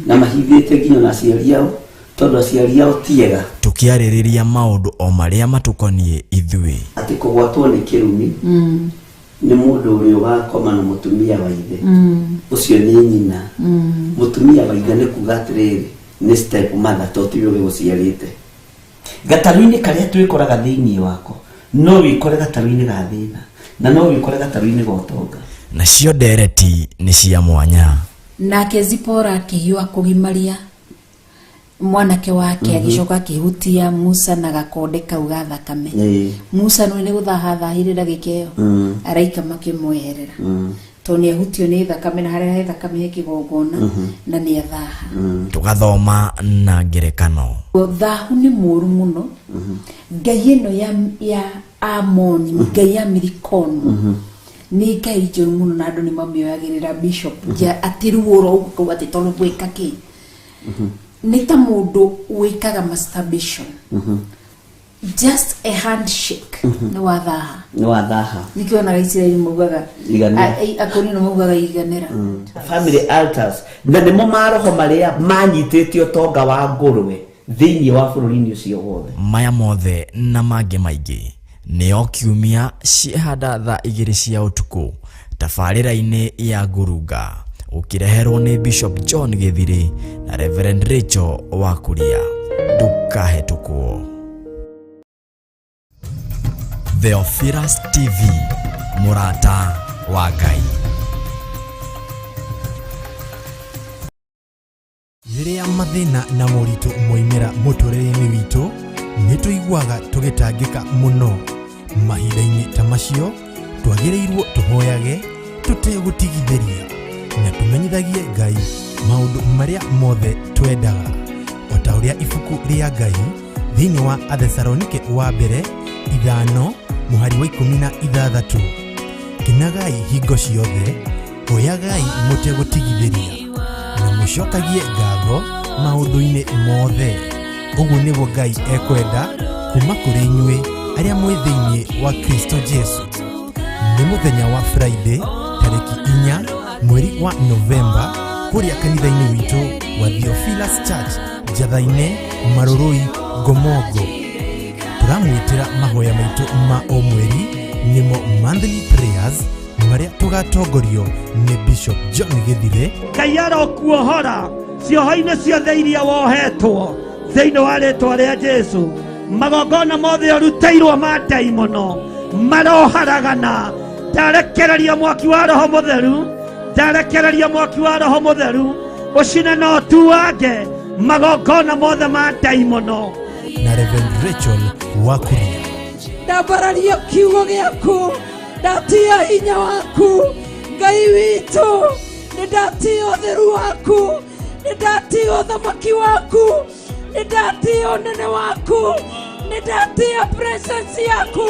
na mahithĩte nginya ona aciari ao tondũ aciari ao ti ega. Tũkĩarĩrĩria maũndũ o marĩa matũkoniĩ ithuĩ. Atĩ kũgwatwo nĩ kĩrumi nĩ mũndũ ũrĩa ũgakoma na mũtumia wa ithe, ũcio nĩ nyina. Mũtumia wa ithe nĩ kuga atĩrĩrĩ, nĩ step mother, to tiwe ũgĩgũciarĩte. Gatarũ-inĩ karĩa twĩkoraga thĩinĩ wako, no wĩkore gatarũ-inĩ ga thĩna na no wĩkore gatarũ-inĩ ga ũtonga. Nacio ndereti nĩ cia mwanya. Nake Zipora akĩhiũha kũgimaria mwanake wake, agĩcoka akĩhutia Musa na gakonde kau ga thakame. Musa nĩ gũthaha thahire ndagĩka ĩyo, araika makĩmweherera tondũ nĩ ahutio nĩ thakame, na harĩa he thakame he kĩgongona, na nĩ athaha. Tũgathoma na ngerekano. Thahu nĩ mũũru mũno. Ngai ĩno ya Amoni, ngai ya Milikomu, nĩ ngai njũru mũno, na andũ nĩ mamĩoyagĩrĩra, Bishop, ja atĩ ruo ro ũguo atĩ tondũ gwĩka kĩ nĩ ta mũndũ wĩkaga masturbation, just a handshake, nĩ wathaha. Nĩ wathaha. Nĩkĩo onaga Isiraeli maugaga Iganĩra. Akorino maugaga iganĩra. Family altars na nĩmo maroho marĩa manyitĩte ũtonga wa ngũrwe thĩinĩ wa bũrũri-inĩ ũcio wothe. Maya mothe na mangĩ maingĩ nĩo kiumia ciĩhanda thaa 2 cia ũtukũ tabarĩra-inĩ ya ngurunga, ũkĩreherwo nĩ Bishop John Gĩthirĩ na Reverend Rachel Wakuria. Ndũkahetũkwo. Theophilus TV, mũrata wa Ngai. Rĩrĩa mathĩna na moritũ moimĩra mũtũrĩre-inĩ witũ, nĩ tũiguaga tũgĩtangĩka mũno. Mahinda-inĩ ta macio, twagĩrĩirwo tũhoyage tũtegũtigithĩria na tũmenyithagie Ngai maũndũ marĩa mothe twendaga, o ta ũrĩa ibuku rĩa Ngai thĩinĩ wa Athesalonike wa mbere 5 mũhari wa 16: kenagai hingo ciothe, hoyagai mũtegũtigithĩria, na mũcokagie ngatho maũndũ-inĩ mothe. Ũguo nĩguo Ngai ekwenda kuma kũrĩ inyuĩ arĩa mwĩ thĩinĩ wa Kristo Jesu. Nĩ mũthenya wa Friday tarĩki 4 mweri wa Novemba kũrĩa kanitha-inĩ witũ wa Theophilus Church, Njatha-inĩ, Marũrũi, Ngomongo. Tũramwĩtĩra mahoya maitũ ma o mweri, nĩmo monthly prayers, marĩa tũgatongorio nĩ Bishop John Gĩthirĩ. Ngai arokuohora cioho-inĩ ciothe iria wohetwo thĩinĩ wa rĩtwa rĩa Jesu. Magongona mothe ũrutĩirwo ma ndaimono maroharagana. Ndarekereria mwaki wa Roho Mũtheru, ndarekereria mwaki wa Roho Mũtheru ũcine na ũtuange magongona mothe ma ndaimono. Na Reverend Rachel Wakuria. Ndambararia kiugo gĩaku, ndatia hinya waku, Ngai witũ, nĩ ndatia ũtheru waku, nĩ ndatia ũthamaki waku, nĩ ndatia ũnene waku, nĩ ndatia presence yaku.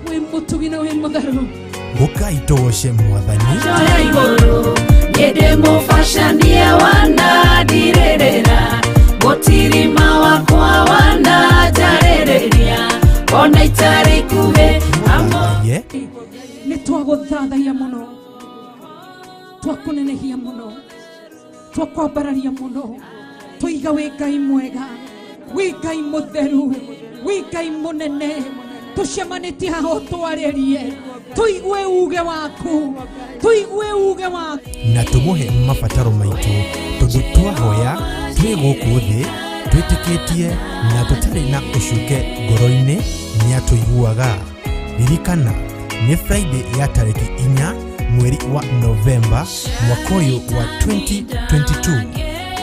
Wĩ mũtugi na wĩ mũtheru. Ũkai tũgoce Mwathani. Njoya igũrũ nĩ ndĩmũbacanie wanandirĩrĩra, mũtirima wakwa wananjarĩrĩria, ona itarĩ ikuhĩ. Ye. Nĩ twagũthathaiya mũno, twakũnenehia mũno, twakwambararia mũno, tũiga wĩ Ngai mwega, wĩ Ngai mũtheru, wĩ Ngai mũnene. Tũcemanĩtie haha ũtwarĩrie, tũigue uge waku, tũigue uge waku. Na tũmũhe mabataro maitũ, tondũ twahoya twĩ gũkũ thĩ twĩtĩkĩtie na tũtarĩ na ũcuke ngoro-inĩ, nĩatũiguaga. Ririkana nĩ Friday ya tarĩki 4 mweri wa Novemba mwaka ũyũ wa 2022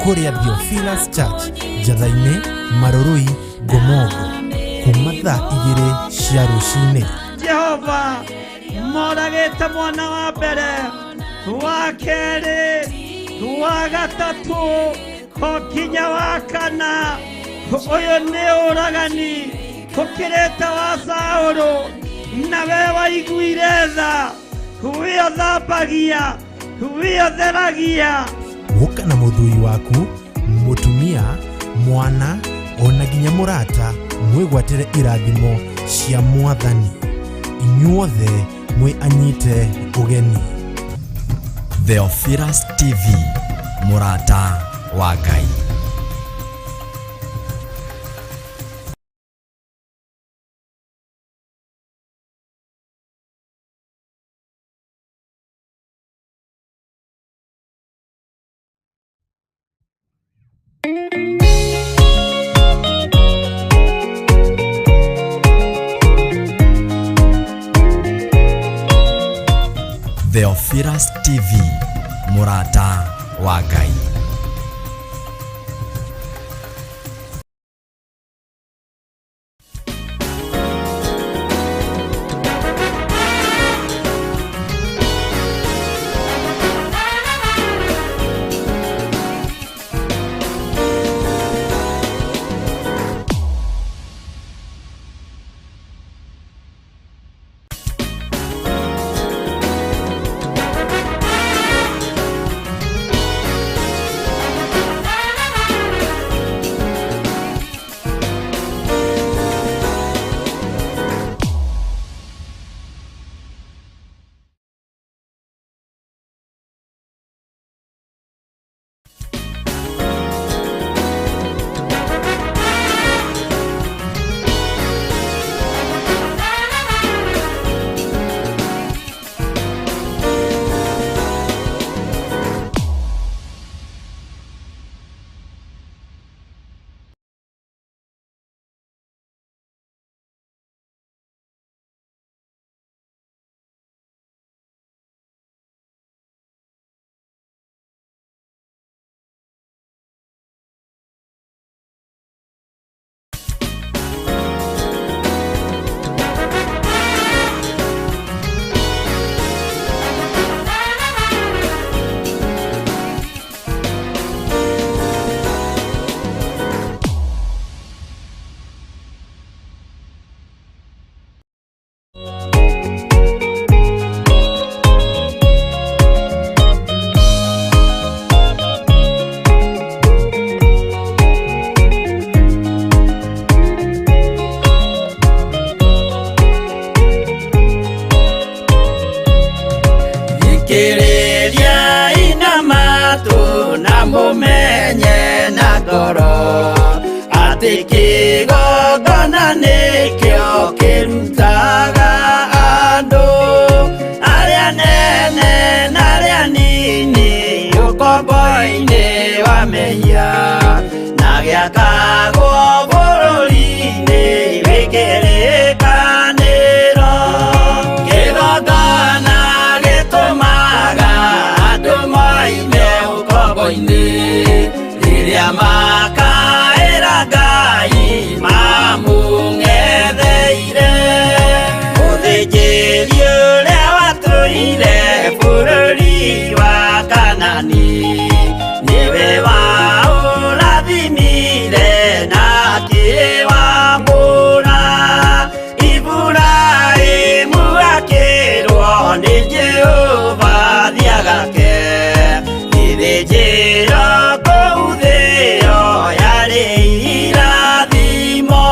kũrĩa Theophilus Church, Njatha-inĩ, Marũrũi, Ngomongo, kuma thaa 2 cia rũcinĩ. Jehova moragĩte mwana wa mbere, wa kerĩ, wa gatatũ. O kinya wa kana ũyũ nĩ ũragani ũkĩrĩte wa Saũlũ, nawe waiguire tha, we ũthambagia, we ũtheragia. Gũka na mũthuri waku, mũtumia, mwana ona nginya mũrata, mwĩgwatĩre irathimo cia Mwathani. Inyuothe mwĩ anyite ũgeni. Theophilus TV, mũrata wa Ngai. Theophilus TV, mũrata wa Ngai. Thikĩrĩria inamatu na mũmenye na ngoro atĩ kĩgongona nĩkĩo kĩrutaga andũ arĩa nene na arĩa nini ũkombo-inĩ wa mehia, na gĩakagwo bũrũri-inĩ wĩ kĩrĩkanĩro. Kĩgongona gĩtũmaga andũ moime ũkombo-inĩ rĩrĩa makaĩra Ngai mamũng'etheire. Mũthĩnjĩri ũrĩa watũire bũrũri wa Kanani nĩwe waũrathimire na akĩwamũra. Iburahĩmu akĩrwo nĩ Jehova thiagake gĩthĩnjĩro kũu thĩo yarĩ irathimo.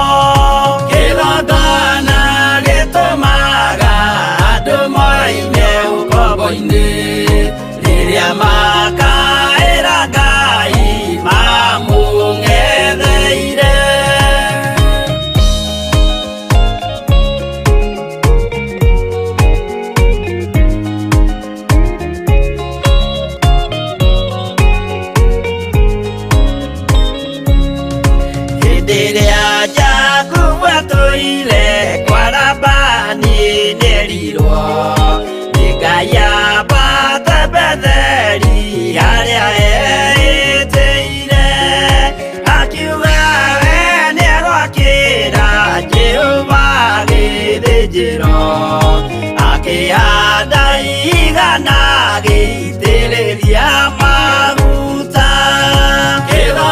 Kĩgongona gĩtũmaga andũ moime ũkombo-inĩ rĩrĩa makaĩra Ngai mamũng'etheire. Hĩndĩ ĩrĩa Jakubu atũire kwa Labani nĩerirwo nĩ Ngai ambate Betheli harĩa eĩtĩire, akiuga we nĩegwakĩra Jehova gĩthĩnjĩro, akĩhanda ihiga na agĩitĩrĩria maguta. Kĩgongona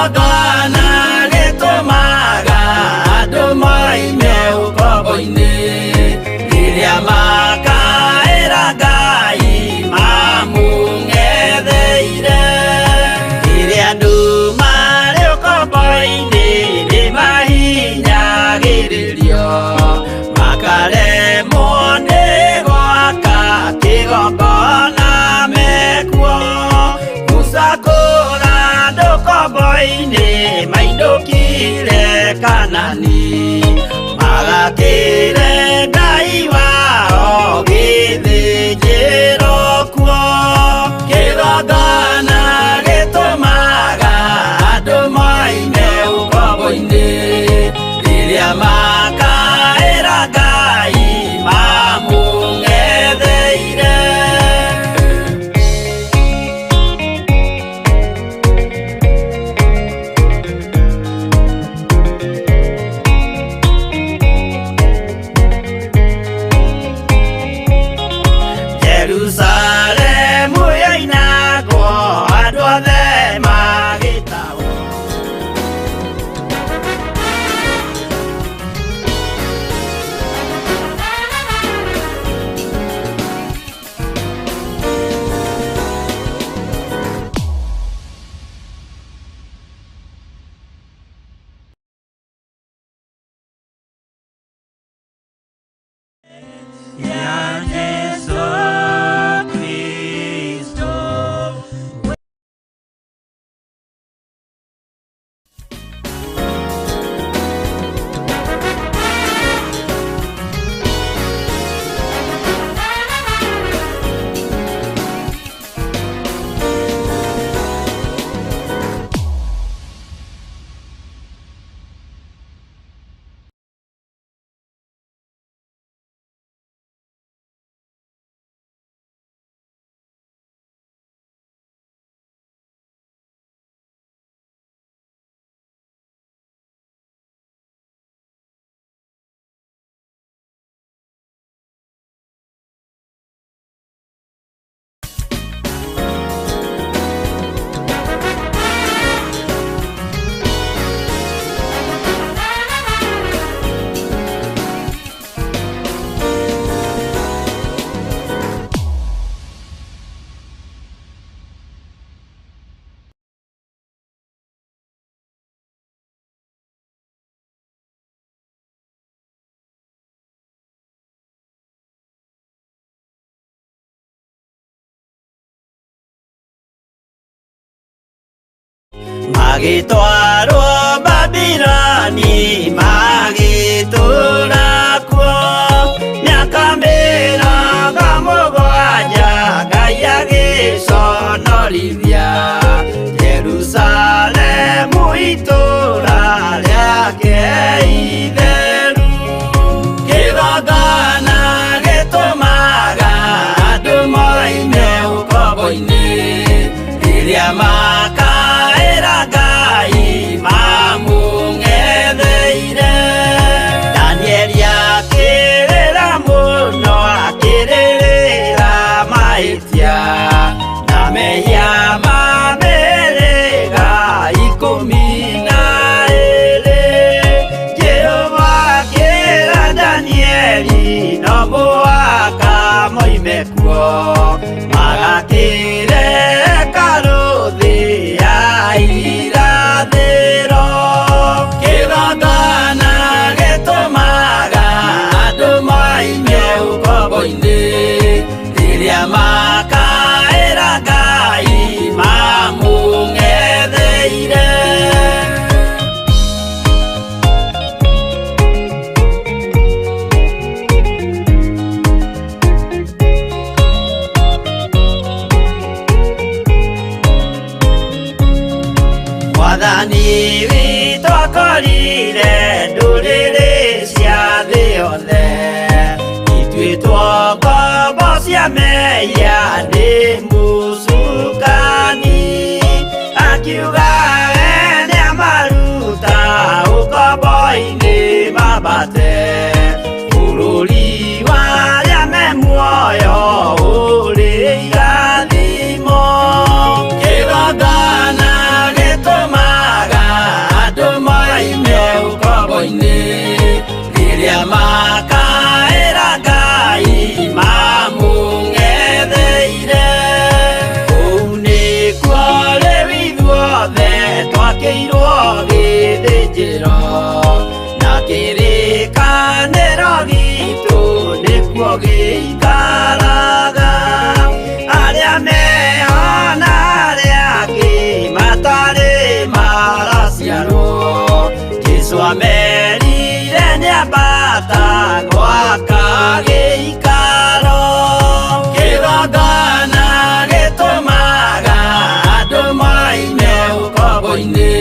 makaĩra Ngai mamũng'etheire. Jerusalemu yoinagwo andũ othe magĩtahwo. Ya Jesu Kristo. Magĩtwarwo Babiloni magĩtũũra kuo mĩaka 70 Ngai agĩconorithia Jerusalemu itũũra rĩake itheru. Kĩgongona gĩtũmaga andũ moime ũkombo-inĩ rĩrĩa makaĩra Ngai mamũng'etheire. Danieli akĩrĩra mũno akĩrĩrĩra mahĩtia na mehia ma mĩhĩrĩga 12. Jehova akĩra Danieli no mũhaka moime kuo magakĩre hekarũ thĩ ya irathĩro. Kĩgongona gĩtũmaga andũ moime ũkombo-inĩ rĩrĩa makaĩra Ngai mamũng'etheire. Mwathani witũ akorire ndũrĩrĩ cia thĩ yothe ituĩtwo ngombo cia mehia nĩ mũcukani, akiuga we nĩamaruta ũkombo-inĩ mambate bũrũri wa arĩa me muoyo ũrĩ irathimo. Kĩgongona gĩtũmaga andũ moime ũkombo-inĩ rĩrĩa makaĩra Ngai mamũng'etheire. Kũu nĩkuo rĩu ithuothe twakĩirwo gĩthĩnjĩro na kĩrĩkanĩro gitũ nĩkuo gĩikaraga. Arĩa mehona arĩa angĩ matarĩ maraciarwo Jesũ amerire nĩambata gwaka gĩikaro. Kĩgongona gĩtũmaga andũ moime ũkombo-inĩ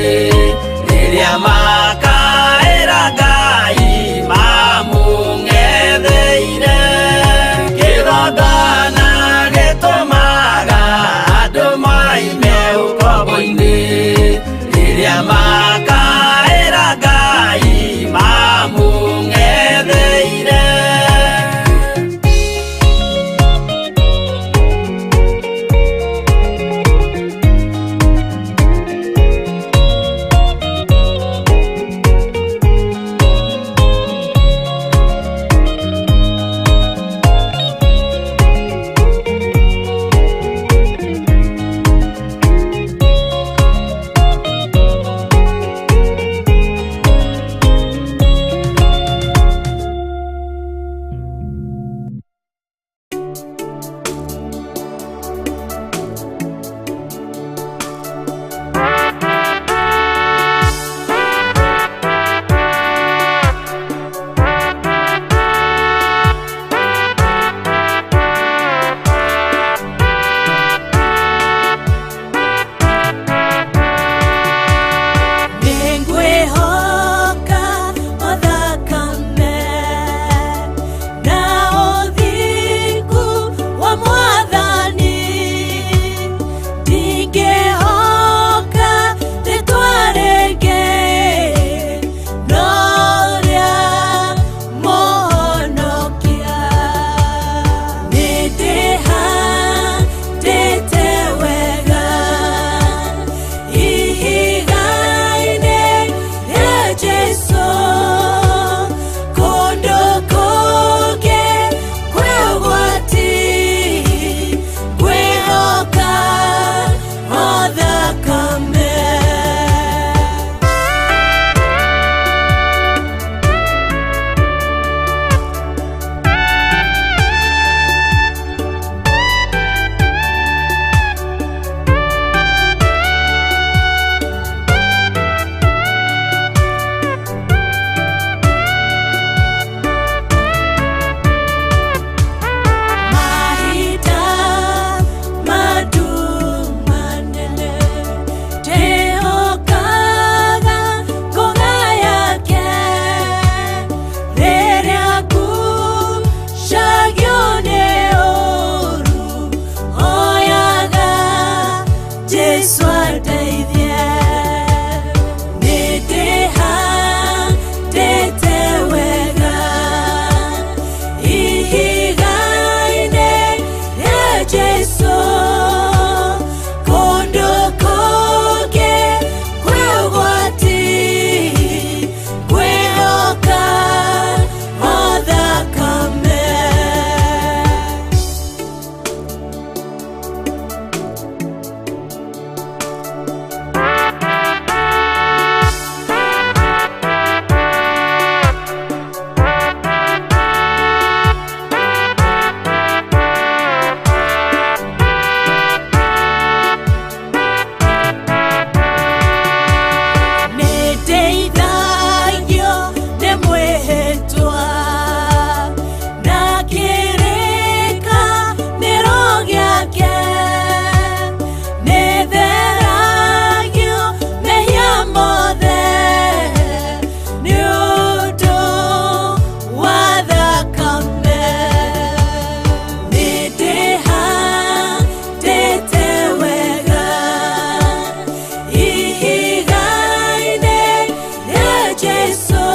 rĩrĩa makaĩra Ngai mwĩhĩtwa na kĩrĩkanĩro gĩake nĩtheragio mehia mothe nĩ ũndũ wa thakame. Nĩndĩhandĩte wega ihiga-inĩ rĩa Jesũ.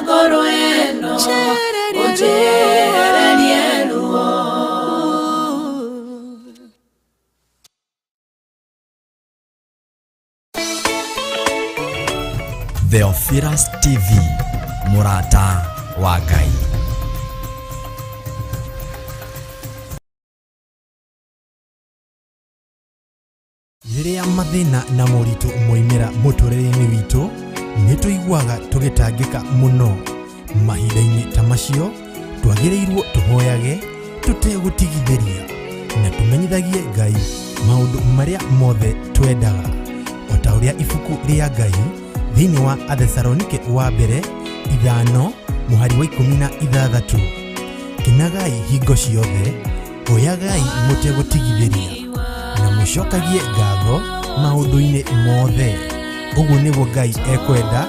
ngoro ĩno ũnjehererie ruo. Theophilus TV, mũrata wa Ngai. Rĩrĩa mathĩna na moritũ moimĩra mũtũrĩre-inĩ witũ, nĩ tũiguaga tũgĩtangĩka mũno. Mahinda-inĩ ta macio, twagĩrĩirwo tũhoyage tũtegũtigithĩria na tũmenyithagie Ngai maũndũ marĩa mothe twendaga. O ta ũrĩa ibuku rĩa Ngai thĩinĩ wa Athesalonike wa mbere 5 mũhari wa 16, kenagai hingo ciothe, hoyagai mũtegũtigithĩria na mũcokagie ngatho maũndũ-inĩ mothe. Ũguo nĩguo Ngai ekwenda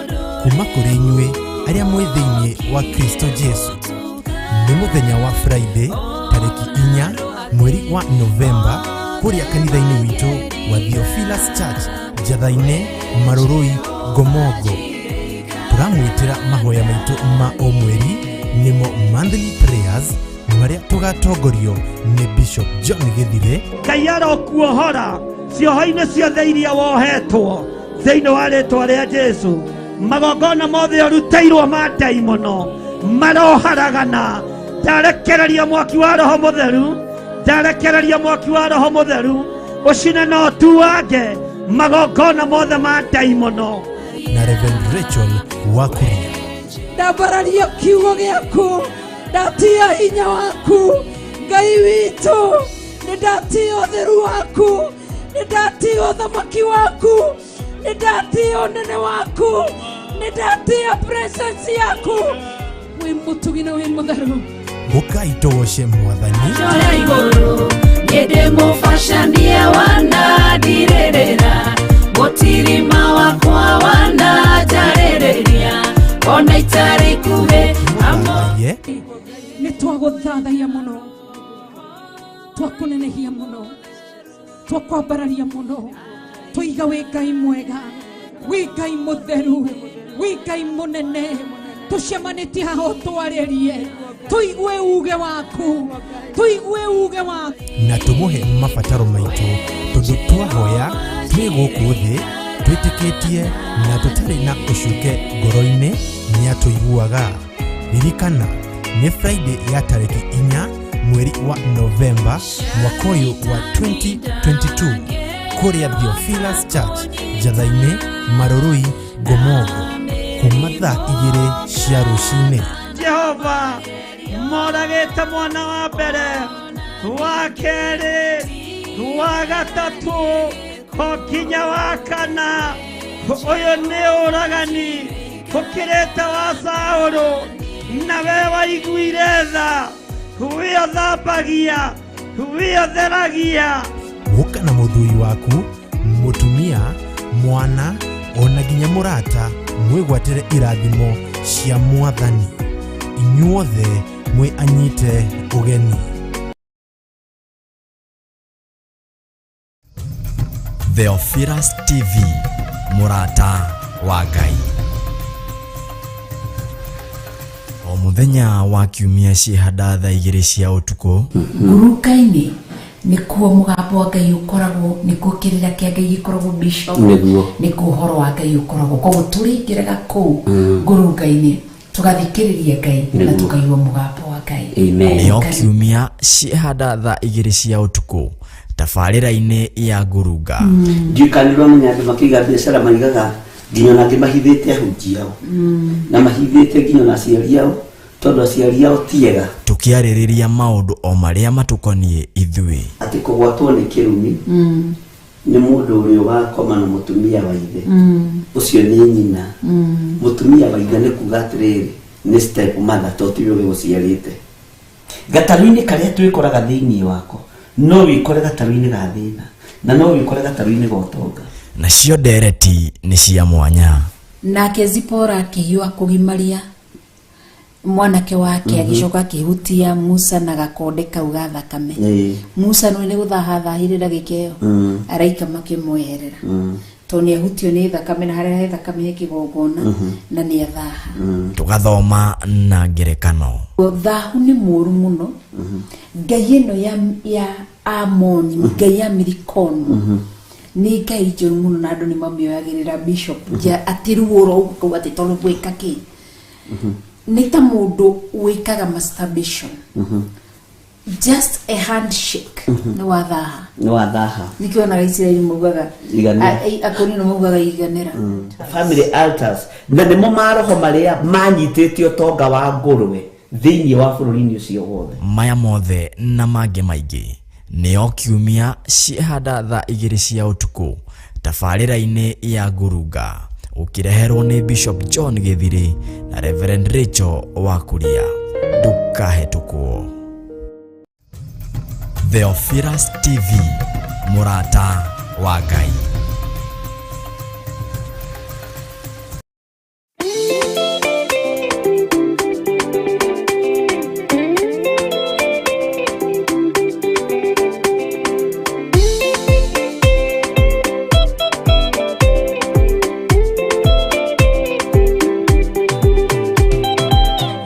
kuma kũrĩ inyuĩ arĩa mwĩ thĩinĩ wa Kristo Jesu. Nĩ mũthenya wa Friday tarĩki 4 mweri wa Novemba kũrĩa kanitha-inĩ witũ wa Theophilus Church Njatha-inĩ, Marũrũi, Ngomongo. Tũramwĩtĩra mahoya maitũ ma o mweri nĩmo monthly prayers marĩa tũgatongorio nĩ Bishop John Gĩthire. Ngai arokuohora cioho-inĩ ciothe iria wohetwo thĩinĩ wa rĩtwa rĩa Jesu. Magongona mothe ũrutĩirwo ma ndaimono maroharagana. Ndarekereria mwaki wa Roho Mũtheru, ndarekereria mwaki wa Roho Mũtheru ũcine na ũtuange magongona mothe ma ndaimono. Na Reverend Rachel Wakuria. Ndambararia kiugo gĩaku, ndatia hinya waku Ngai witũ, nĩ ndatia ũtheru waku, nĩ ndatia ũthamaki waku, nĩ ndatia ũnene waku, nĩ ndatia presence yaku. Wĩ mũtugi na wĩ mũtheru. Ũkai tũgoce Mwathani. Njoya igũrũ nĩndĩmũbacanie wanandirĩrĩra, mũtirima wakwa wananjarĩrĩria, ona itarĩ ikuhĩ Ye. Nĩ twagũthathaia mũno, twakũnenehia mũno, twakwambararia mũno, tũiga wĩ Ngai mwega, wĩ Ngai mũtheru, wĩ Ngai mũnene. Tũcemanĩtie haha ũtwarĩrie, tũigue uge waku, tũigue uge waku. Na tũmũhe mabataro maitũ, tondũ twahoya twĩ gũkũ thĩ twĩtĩkĩtie na tũtarĩ na ũcuke ngoro-inĩ nĩatũiguaga. Ririkana nĩ Friday ya tarĩki 4 mweri wa Novemba mwaka ũyũ wa 2022 kũrĩa Theophilus Church Njatha-inĩ, Marũrũi, Ngomongo, kuma thaa 2 cia rũcinĩ. Jehova moragĩte mwana wa mbere, wa kerĩ, wa gatatũ, o nginya wa kana. Ũyũ nĩ ũragani ũkĩrĩte wa Saũlũ, na we waiguire tha, we ũthambagia, we ũtheragia. Gũka na mũthuri waku, mũtumia, mwana, ona nginya mũrata, mwĩgwatĩre irathimo cia Mwathani. Inyuothe mwĩ anyite ũgeni. Theophilus TV, mũrata wa Ngai. O mũthenya wa kiumia ciĩhanda thaa 2 cia ũtukũ. Nguruka-inĩ nĩkuo mũgambo wa Ngai ũkoragwo, nĩkuo kĩrĩra kĩa Ngai gĩkoragwo, Bishop. Nĩguo. Nĩkuo ũhoro wa Ngai ũkoragwo. Koguo tũrĩingĩraga kũu ngurunga-inĩ tũgathikĩrĩria Ngai na tũkaigua mũgambo wa Ngai. Amen. Nĩo kiumia ciĩhanda thaa 2 cia ũtukũ tabarĩra-inĩ ya ngurunga. Ndiũĩ kana nĩ ũramenya andũ makĩiga biacara maigaga nginya ona angĩ mahithĩte ahunjia ao na mahithĩte nginya ona aciari ao, tondũ aciari ao ti ega. Tũkĩarĩrĩria maũndũ o marĩa matũkoniĩ ithuĩ. Atĩ kũgwatwo nĩ kĩrumi nĩ mũndũ ũrĩa ũgakoma na mũtumia wa ithe, ũcio nĩ nyina. Mũtumia wa ithe nĩ kuga atĩrĩrĩ, nĩ step mother, to tiwe ũgĩgũciarĩte. Gatarũ-inĩ karĩa twĩkoraga thĩinĩ wako, no wĩkore gatarũ-inĩ ga thĩna na no wĩkore gatarũ-inĩ ga ũtonga. Nacio ndereti nĩ cia mwanya. Nake Zipora akĩhiũha kũgimaria mwanake wake, agĩcoka akĩhutia Musa na gakonde kau ga thakame. Musa nĩ gũthahathahire ndagĩka ĩyo, araika makĩmweherera. Tondũ nĩ ahutio nĩ thakame, na harĩa he thakame he kĩgongona, na nĩ athaha. Tũgathoma na ngerekano. Thahu nĩ mũru mũno. Ngai ĩno ya Amoni, ngai ya Milikomu, nĩ ngai njũru mũno, na andũ nĩ mamĩoyagĩrĩra, bishop, atĩ ruo oro ũguo kau atĩ tondũ gwĩka kĩ nĩ ta mũndũ wĩkaga masturbation, just a handshake, nĩ wathaha. Nĩ wathaha. Nĩkĩo onaga Isiraeli maugaga Iganĩra. Akorino maugaga iganĩra. Family altars na nĩmo maroho marĩa manyitĩte ũtonga wa ngũrwe thĩinĩ wa bũrũri-inĩ ũcio wothe. Maya mothe na mangĩ maingĩ nĩo kiumia ciehanda thaa 2 cia ũtukũ tabarĩra-inĩ ya Ngurunga, ũkĩreherwo nĩ Bishop John Gĩthirĩ na Reverend Rachel Wakuria. Ndũkahetũkwo. Theophilus TV, mũrata wa Ngai.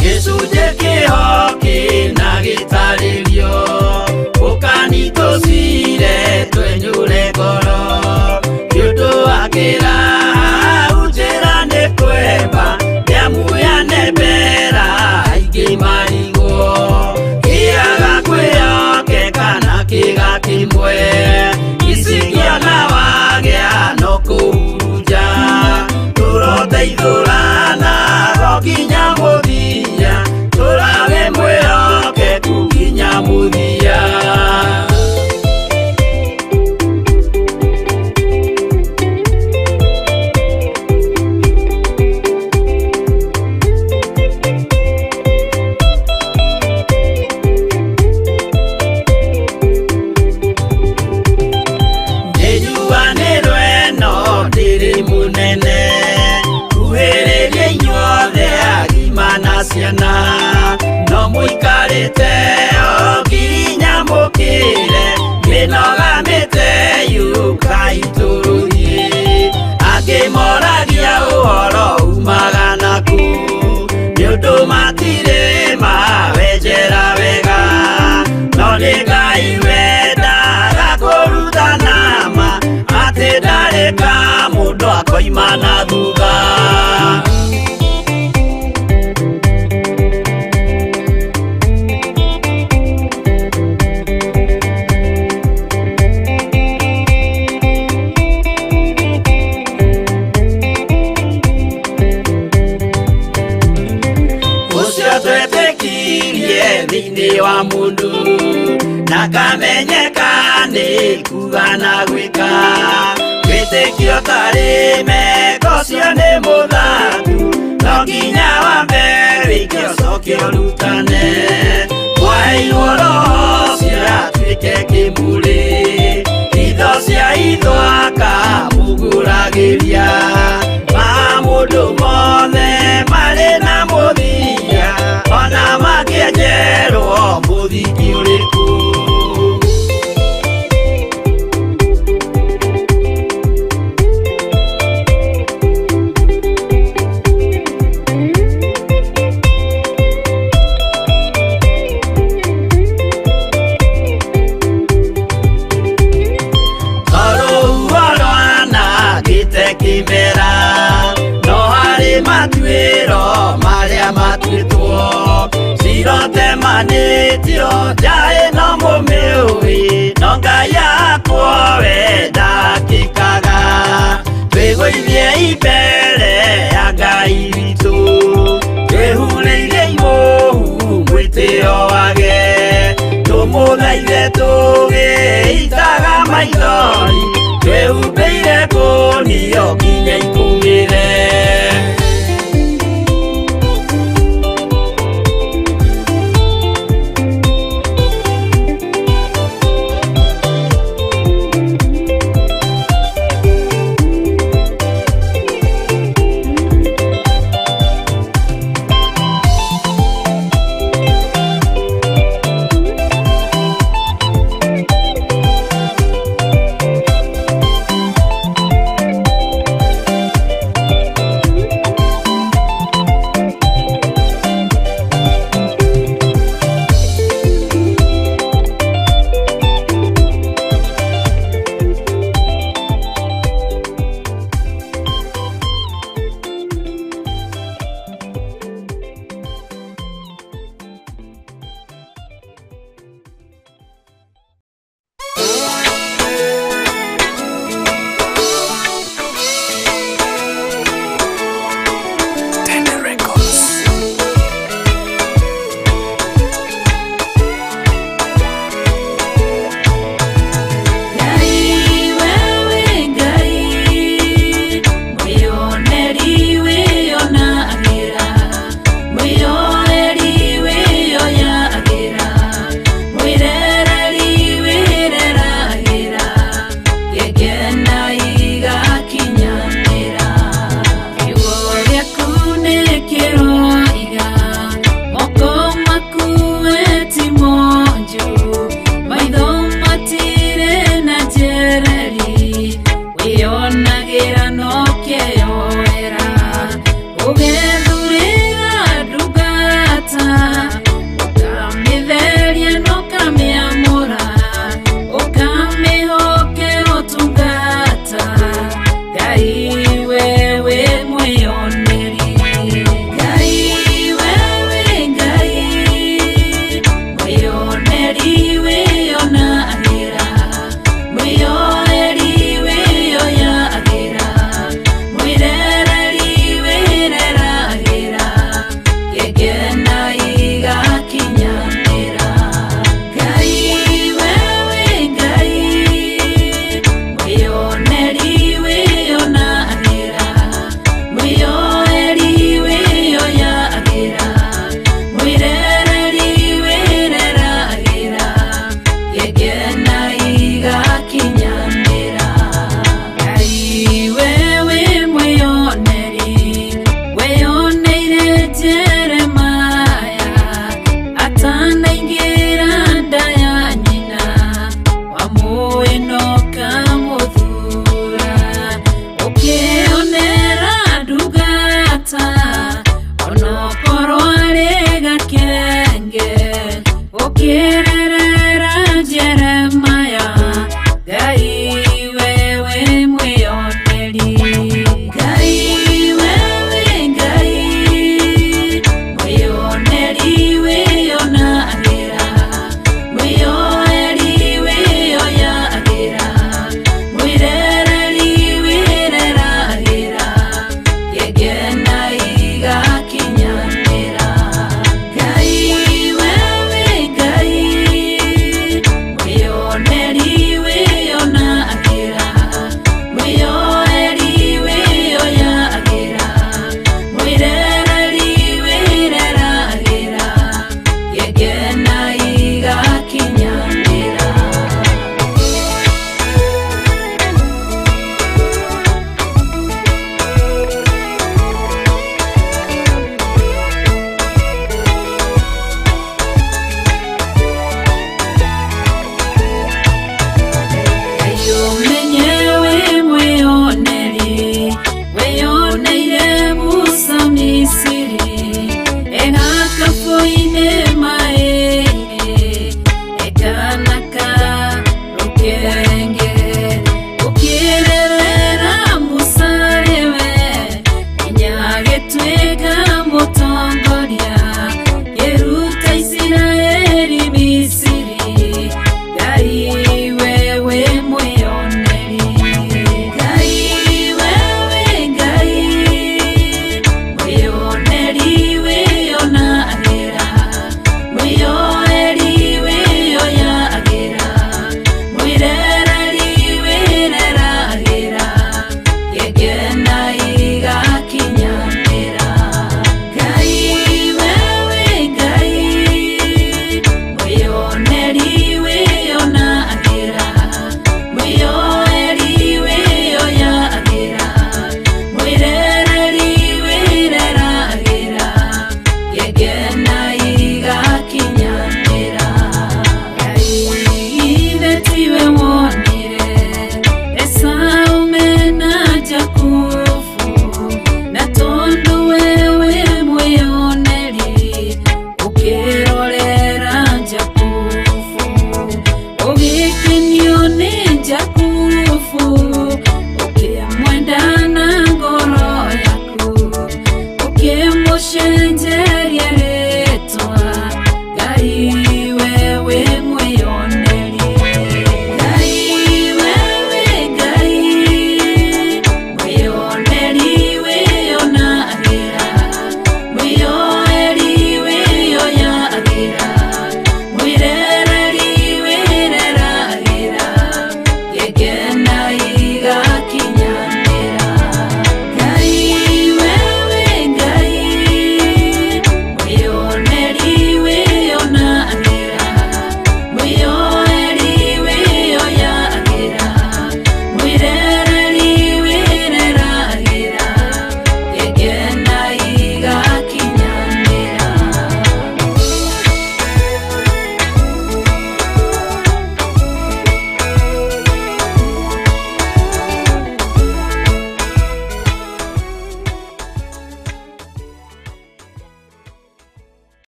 Gĩcunjĩ kĩho kĩna gĩtarĩrio ũkanitũcire twenyũre ngoro nĩ ũndũ wa kĩraha njĩra nĩ kwemba nĩamuyane mbera aingĩ marigwo kĩaga kwĩyokeka na kĩga kĩmwe icikĩona wagĩa no kũhurunja tũroteithũrana ro nginya mũthia tũrage mwĩhokeku nginya mũthia. Nĩnjuanĩrwo ĩno ndĩrĩ mũnene kuhĩrĩria inyuothe agima na ciana no mũikarĩte o nginya mũkĩre mĩnoga mĩte yũkai tũrũthiĩ angĩ moragia ũhoro umaga naku nĩ ũndũ matirĩ mawenjera wega no nĩ Ngai wendaga kũrutana ma atĩ ndarĩ ka mũndũ akoima na thutha. Ũcio twetĩkirie thĩinĩ wa mũndũ na kamenyeka nĩ kuga na gwĩka wĩtĩkio tarĩ meko ũcio nĩ mũthaku no nginya wambe wĩke ũcoke ũrutane mwaheirwo roho ũcio atuĩke kĩmũrĩ itho cia itho akamũgũragĩria ma mũndũ mothe marĩ na mũthia ona makĩenjerwo mũthingi ũrĩkũ. Tondũ rwanangĩte kĩmera no harĩ matuĩro marĩa matuĩtwo cirotemanĩtio nja ĩno mũmĩũĩ no Ngai akwo we ndakĩkaga twĩgũithie imbere ya Ngai witũ twĩhurĩire imũhu mwĩtĩo wage tũmũthaithe tũgĩitaga maithori twĩhumbĩire ngũnio nginya ikũmĩre.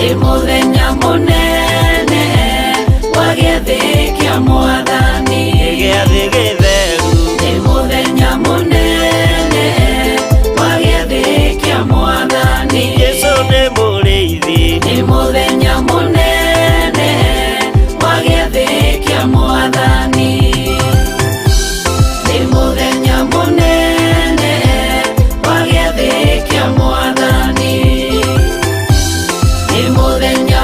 Nĩ mũthenya mũnene wa gĩathĩ kĩa mwathani. Nĩ gĩathĩ gĩtheru. Nĩ mũthenya mũnene wa gĩathĩ kĩa mwathani. Jesu nĩ mũrĩithi. Nĩ mũthenya mũnene wa gĩathĩ kĩa mwathani. Nĩ mũthenya mũnene wa gĩathĩ kĩa mwathani. Nĩ mũthenya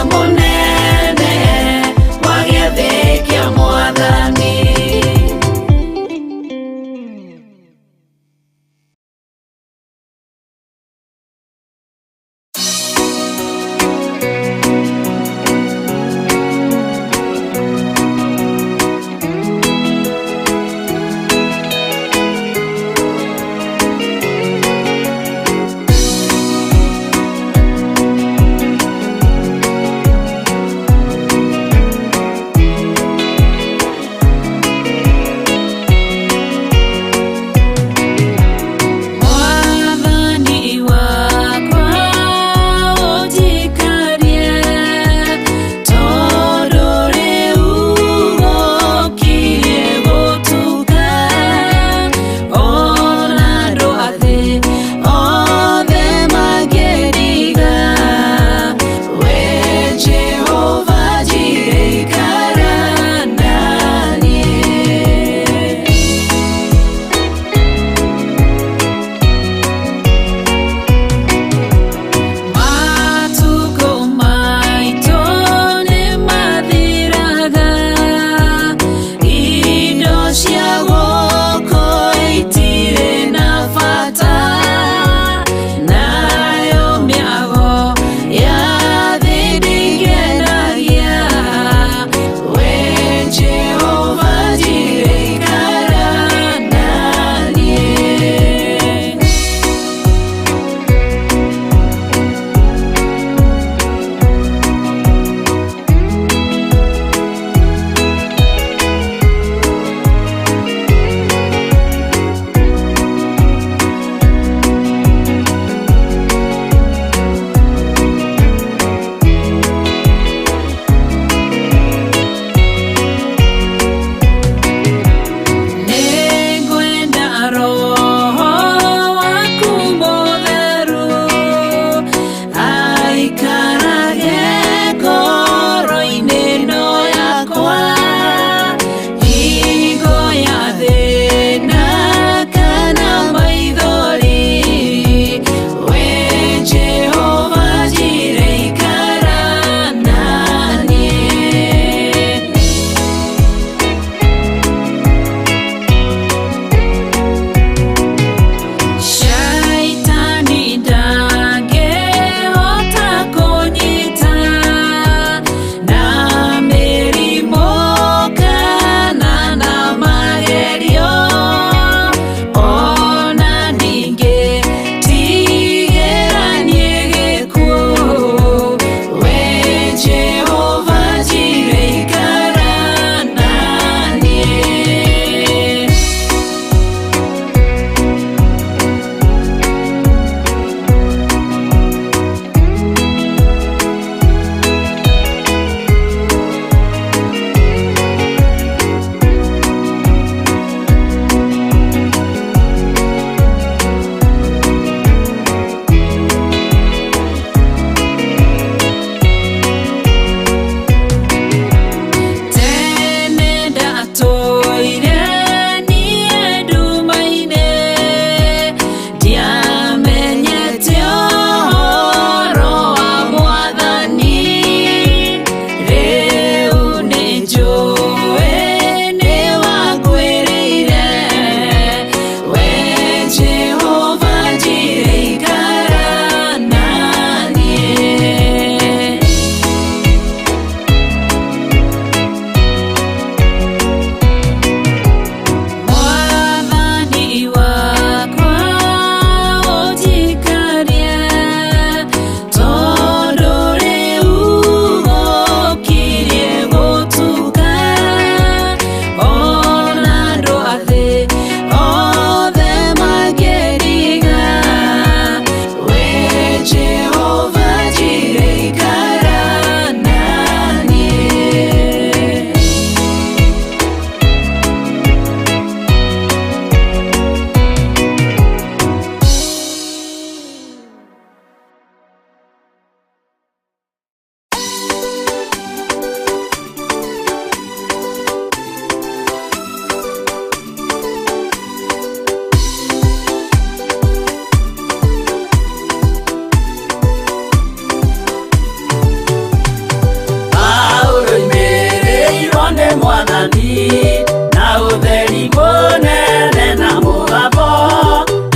Mwathani na ũtheri mũnene na mũgambo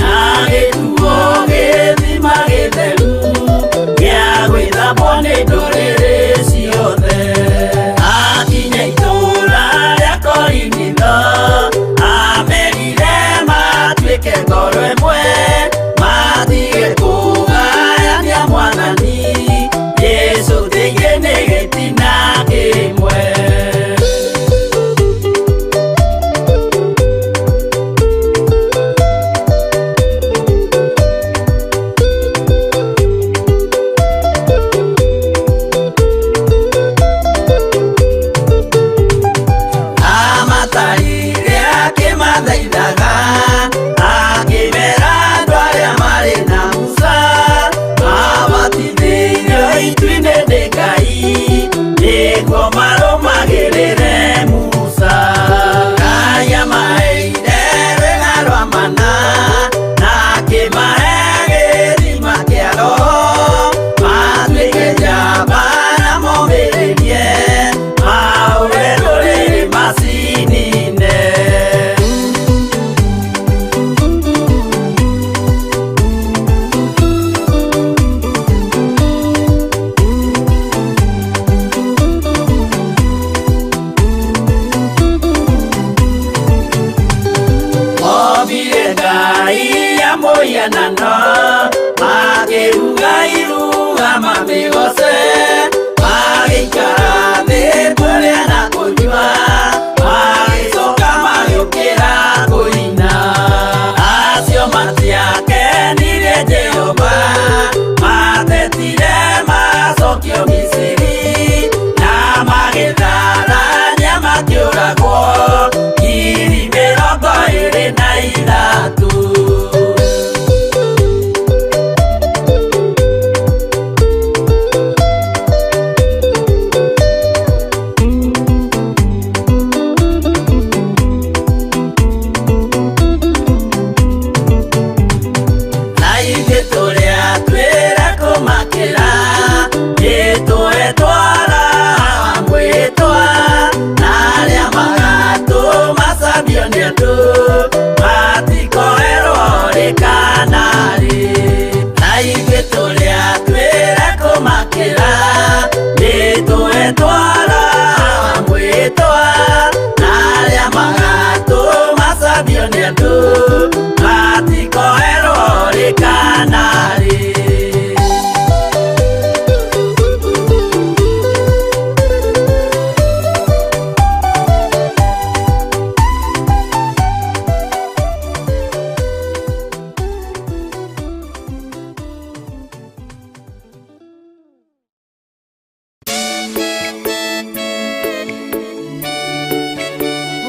na gĩtuo gĩthima gĩtheru gĩa gwĩthambwo nĩ ndũrĩrĩ ciothe. Akinya itũũra rĩa Korinitho amerire matuĩke ngoro ĩmwe matige kũgayania Mwathani Jesũ thĩinĩ nĩ gĩtina kĩmwe. Amatarire akĩmathaithaga akĩmera andũ arĩa marĩ na Musa mabatithĩirio itu-inĩ nĩ Ngai nĩguo marũmagĩrĩre Musa. Ngai amaheire rwĩga rwa mana na akĩmahe gĩthima kĩa Roho matuĩke njamba na momĩrĩrie mahũre ndũrĩrĩ macinine. Ombire Ngai ya mũhianano makĩruga iruga mamĩgoce magĩikara thĩ kũrĩa na kũnyua magĩcoka magĩũkĩra kũina. Acio matiakenirie Jehova matetire macokio Misiri na magĩtharania makĩũragwo 23,000. Na ithuĩ tũrĩa twĩra kũmakĩra nĩtũhetwara mwĩtwa na arĩa magatũmacambio nĩ andũ matikoerwo rĩ kana rĩ. Na ithuĩ tũrĩa twĩra kũmakĩra nĩtũhetwara mwĩtwa na arĩa magatũmacambio nĩ andũ matikoerwo rĩ kana rĩ.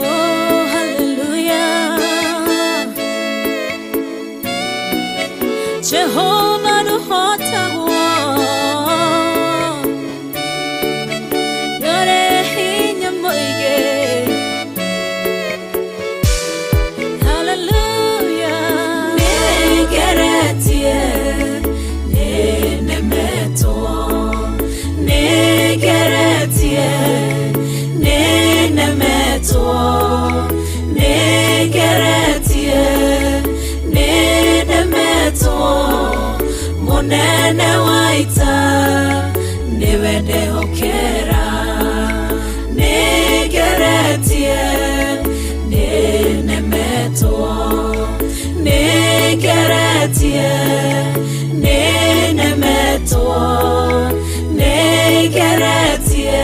Oh, hallelujah. Jehovah nũhotagwo nĩũrĩ hinya mũingĩ. Hallelujah. Nĩngeretie, nĩnemetwo, nĩngeretie, nĩnemetwo, nĩngeretie, nĩnemetwo, mũnene wa ita nĩwe ndehokera. Nĩngeretie, nĩnemetwo, nĩngeretie, nĩnemetwo, nĩngeretie,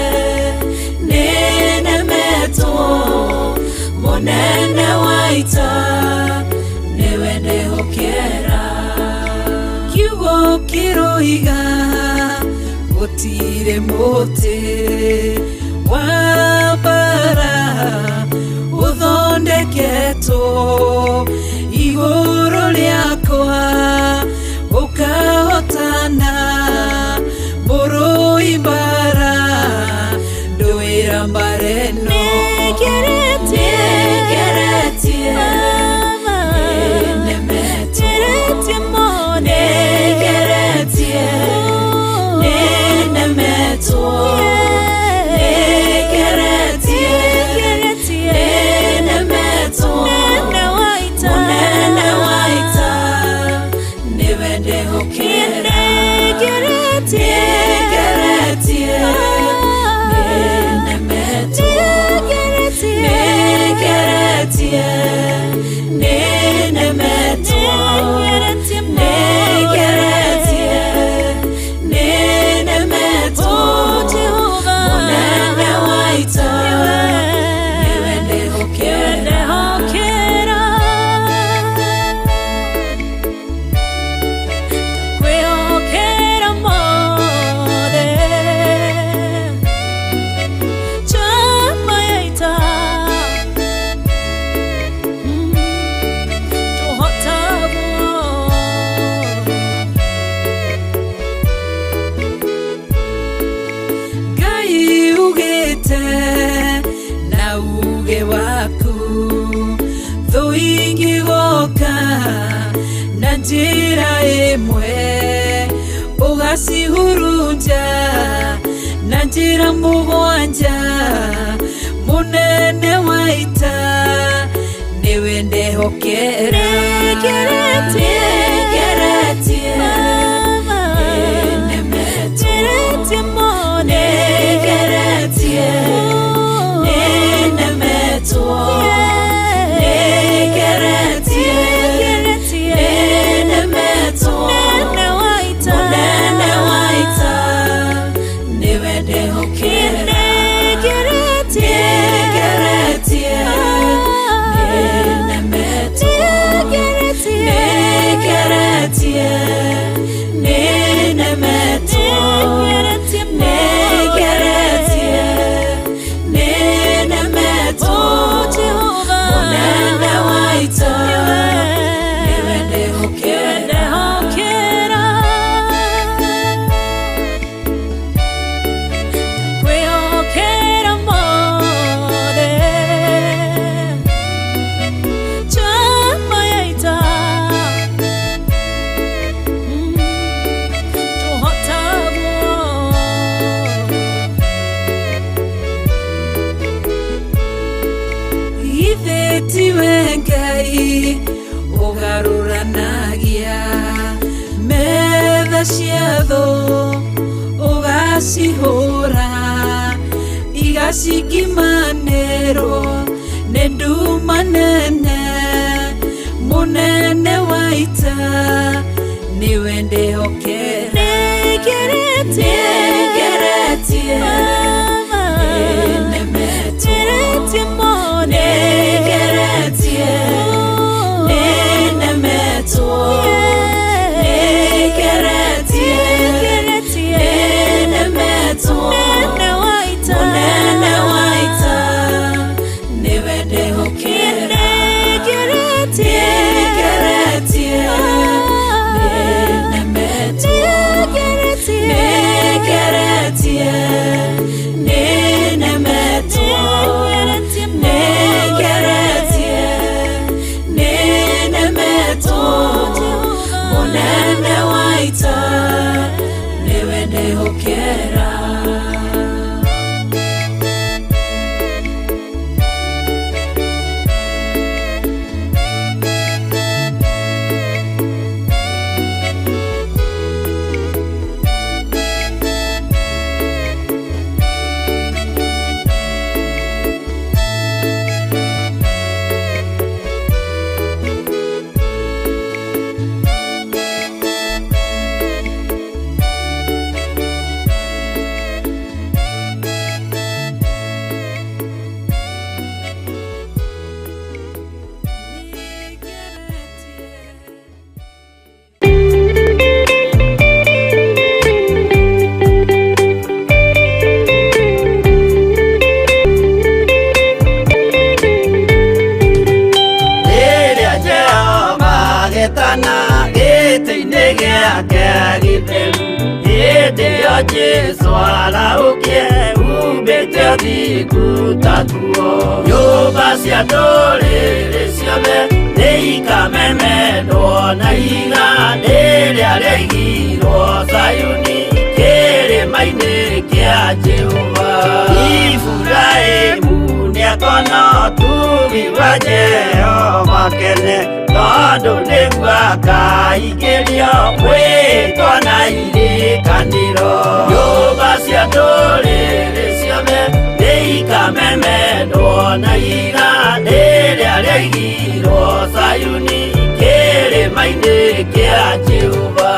nĩnemetwo, mũnene wa ita nĩwe ndehokera. Kiugo kĩroiga gũtirĩ mũtĩ wa mbara ũthondeketwo igũrũ rĩakwa ũkahotana mũrũi mbara ndũĩra mbara ĩno. Nĩngeretie, nĩnemetwo, nĩngeretie, nĩnemetwo, nĩngeretie, Ugĩte na uge waku thũ ingĩgoka na njĩra ĩmwe ũgacihurunja na njĩra mũgwanja mũnene wa ita nĩwe ndehokera. Nĩngeretie nĩnemetwo nĩnemetwo nĩngeretie nĩnemetwo mũnene wa ita nĩwe ndehokera. Nĩngeretie nĩnemetwo nĩngeretie nĩnemetwo nĩngeretie nĩnemetwo mũnene wa ita nĩwe ndehokera. Kwĩhokera mothe njama ya ita tũhotagwo Ithe tiwe Ngai ũgarũranagia metha cia thũ ũgacihũra igacikimanĩrwo nĩ nduma nene mũnene wa ita nĩwe ndehokera. Nĩngeretie Nĩngeretie nĩnemetwo nĩngeretie nĩnemetwo nĩngeretie nĩnemetwo mũnene wa ita nĩwe ndehokera. Nĩngeretie nĩnemetwo nĩngeretie nĩnemetwo nĩngeretie nĩnemetwo mũnene wa ita nĩwe ndehokera. Rĩrĩa Jehova agetana gĩtĩ-inĩ gĩake gĩtheru, hĩndĩ ĩyo Jesũ arahũkie umbĩte ũthingu ta nguo. Nyũmba cia ndũrĩrĩ ciothe nĩikamemendwo na ihiga rĩrĩa rĩaigirwo Zayuni kĩrĩma-inĩ kĩa Jehova. Iburahĩmu nĩakona ũtugi wa Jehova kene, tondũ nĩguo akaingĩrio mwĩtwa na irĩkanĩro. Nyũmba cia ndũrĩrĩ ciothe nĩikamemendwo na ihiga rĩrĩa rĩaigirwo Zayuni kĩrĩma-inĩ kĩa Jehova.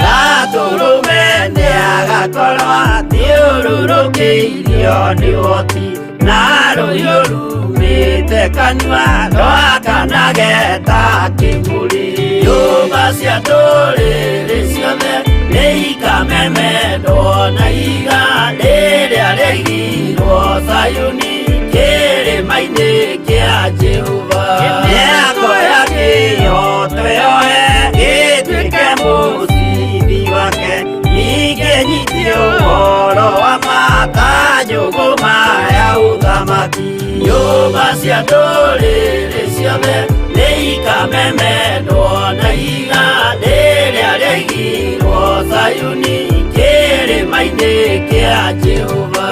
Gatũrũme nĩagakorwo athiũrũrũkĩirio nĩ ũhoti na rũhiũ rumĩte kanua rwakanage ta kĩmũrĩ. Nyũmba cia ndũrĩrĩ ciothe nĩikamemendwo na ihiga rĩrĩa rĩaigirwo Zayuni kĩrĩma kĩrĩma-inĩ kĩa Jehova. Mĩako ya kĩyo twĩoe ĩtuĩke mũcibi wake, ningĩ nyite ũhoro wa mata njũgũma ya ũthamaki. Nyũmba cia ndũrĩrĩ ciothe nĩikamemendwo na ihiga rĩrĩa rĩaigirwo Zayuni kĩrĩma-inĩ kĩa Jehova.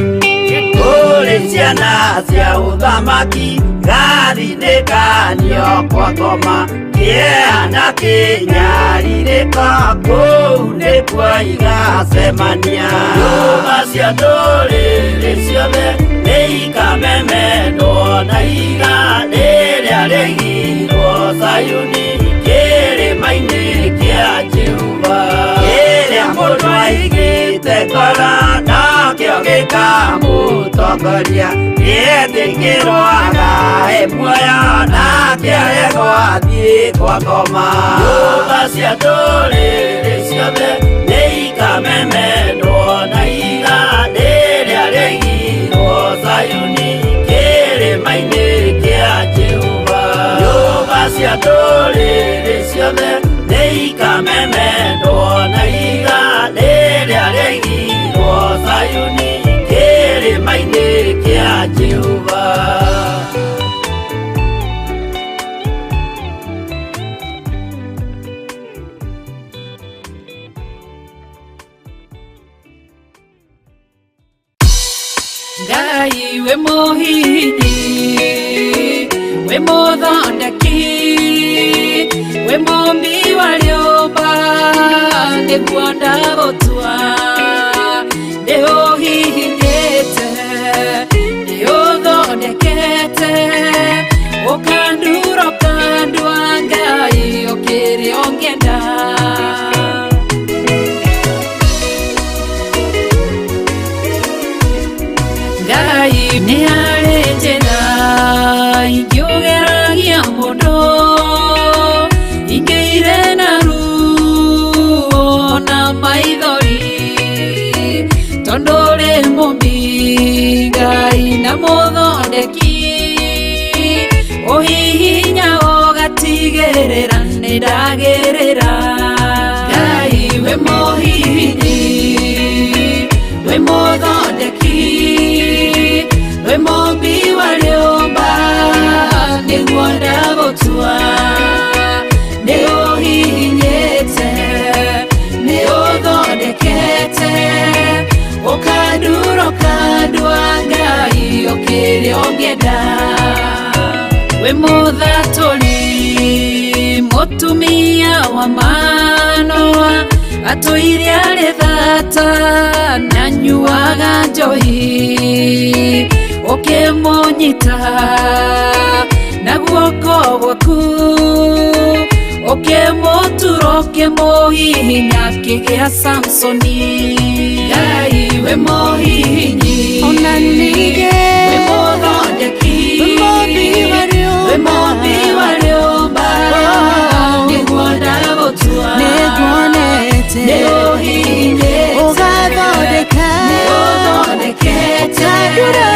Kũrĩ ciana cia ũthamaki gathinĩkanio kwa ngoma, kĩeha na kĩnyarirĩko kũu nĩkuo igacemania. Nyũmba cia ndũrĩrĩ ciothe nĩikamemendwo na ihiga rĩrĩa rĩaigirwo Zayuni kĩrĩma-inĩ kĩa Jehova. Kĩrĩa mũndũ aigĩte ngoro nakĩo gĩkamũtongoria, gĩetĩkĩrwo agae muoyo nake aregwo athiĩ kwa ngoma. Nyũmba cia ndũrĩrĩ ciothe nĩikamemendwo na ihiga rĩrĩa rĩaigirwo Zayuni kĩrĩma-inĩ kĩa Jehova. Nyũmba cia ndũrĩrĩ ciothe nĩikamemendwo na ihiga rĩrĩa rĩaigirwo Zayuni kĩrĩma-inĩ kĩa Jehova. Ngai we mũhihinyi, we mũthondeki, we mũmbi wa rĩũmba, nĩguo ndagũtua. Nĩũhihinyĩte, nĩũthondekete, ũkandura ũkandua, Ngai ũkĩrĩ ũngĩenda. Ngai nĩ harĩ njĩra ingĩũgeragia mũndũ, ingĩire na ruo na maithori, tondũ ũrĩ mũmbi Ngai na mũthondeki, ũhihinya ũgatigĩrĩra nĩndagĩrĩra. Ngai we mũhihinyi, we mũthondeki, we mũmbi wa rĩũmba, nĩguo ndagũtua. Nĩũhihinyĩte, nĩũthondekete, ũkandura ũkandua, Ngai ũkĩrĩ ũngĩenda. We mũthatũri, mũtumia wa Manoa, atũire arĩ thata na anyuaga njohi, ũkĩmũnyita na guoko gwaku, ũkĩmũtura ũkĩmũhihinya akĩgĩa Samsoni. Ngai we mũhihinyi, Ona ningĩ we mũthondeki, we mũmbi wa we mũmbi wa rĩũmba, nĩguo ndagũtua. Nĩnguonete, Nĩũhihinyĩte, ũgathondeka, nĩũthondekete, ũkandura,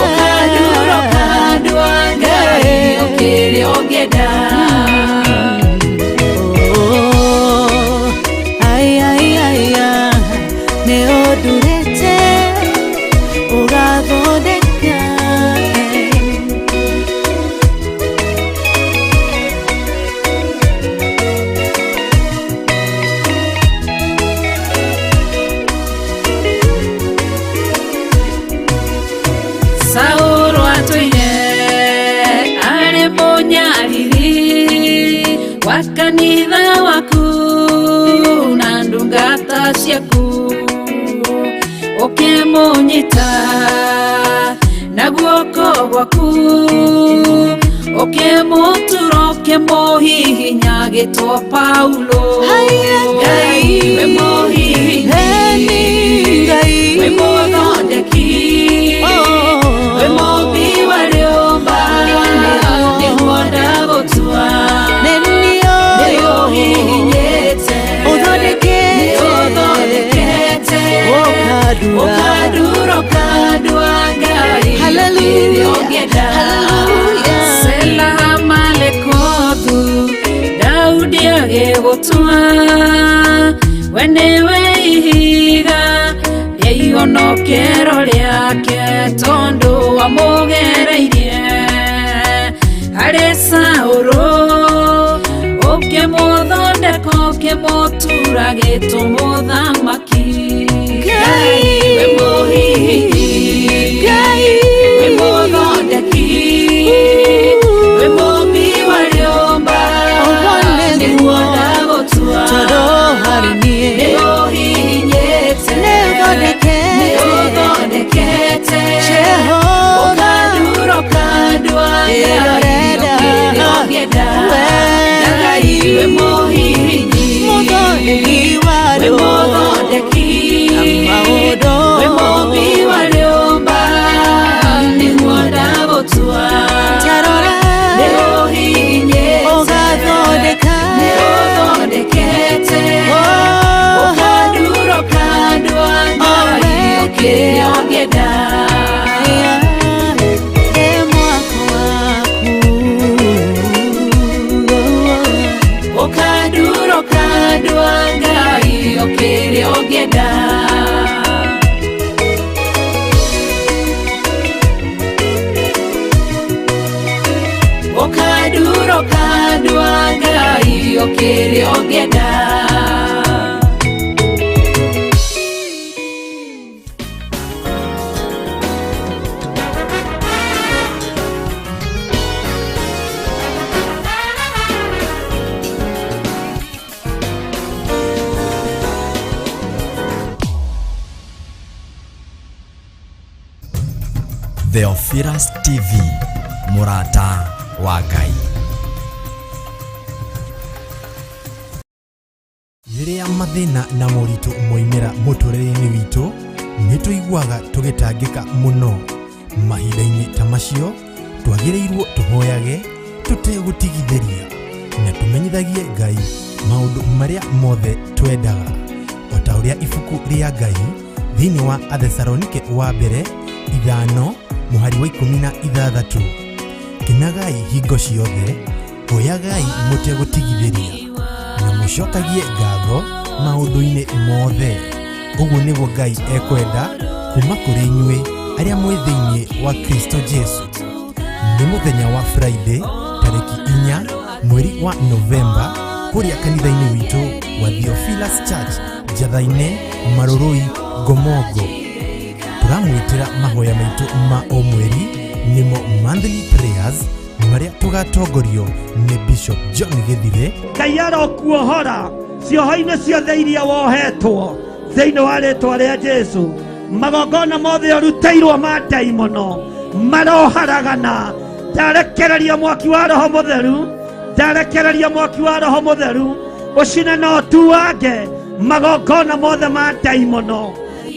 ũkandura ũkandua, Ngai ũkĩrĩ ũngĩenda. Oh, ai, ai, ai, ah, nĩũndurĩte, ũgathondeka, eh. Saũlũ atũire arĩ mũnyariri wa kanitha waku na ndungata ciaku, ũkĩmũnyita na guoko gwaku, ũkĩmũtura ũkĩmũhihinya agĩtwo Paulo. Ngai we mũhihinyi, Ngai we mũthondeki, we mũmbi wa rĩũmba, nĩguo ndagũtua. Daudi agĩgũtua we nĩwe ihiga rĩa ihonokero rĩake tondũ wamũgereirie harĩ Saũlũ ũkĩmũthondeka ũkĩmũtura gĩtũmũthamaki Ngai we mũhihinyi Ngai we mũthondeki we mũmbi wa rĩũmba nĩguo ndagũtua tondũ harĩ niĩ nĩũhihinyĩte nĩũthondekete Jehova ũkandura ũkandua Ngai kĩrĩa ũngĩenda Ngai we mũhihinyi mũthondeki wa we mũthondeki maũndũ we mũmbi wa rĩũmba nĩguo ndagũtua tarora nĩũhihinyĩte ũgathondeka nĩũthondekete ũkandura ũkandua Ngai kĩrĩa ũngĩenda Ĩ mwako waku ũkandura ũkandua Ngai kĩrĩa ũngĩenda ũkandura ũkandua Ngai kĩrĩa ũngĩenda Theophilus TV mũrata wa Ngai. Rĩrĩa mathĩna na moritũ moimĩra mũtũrĩre-inĩ witũ, nĩ tũiguaga tũgĩtangĩka mũno. Mahinda-inĩ ta macio, twagĩrĩirwo tũhoyage tũtegũtigithĩria na tũmenyithagie Ngai maũndũ marĩa mothe twendaga. O ta ũrĩa ibuku rĩa Ngai thĩinĩ wa Athesalonike wa mbere 5 mũhari wa 16, kenagai hingo ciothe, hoyagai mũtegũtigithĩria na mũcokagie ngatho maũndũ-inĩ mothe. Ũguo nĩguo Ngai ekwenda kuma kũrĩ inyuĩ arĩa mwĩ thĩinĩ wa Kristo Jesu. Nĩ mũthenya wa Friday tarĩki 4 mweri wa Novemba kũrĩa kanitha-inĩ witũ wa Theophilus Church Njatha-inĩ, Marũrũi, Ngomongo. Tũramwĩtĩra mahoya maitũ ma o mweri nĩmo monthly prayers marĩa tũgatongorio nĩ Bishop John Gĩthire Ngai arokuohora cioho-inĩ ciothe iria wohetwo thĩinĩ wa rĩtwa rĩa Jesu. Magongona mothe ũrutĩirwo ma ndaimono maroharagana. Ndarekereria mwaki wa Roho Mũtheru, ndarekereria mwaki wa Roho Mũtheru ũcine na ũtuange magongona mothe ma ndaimono.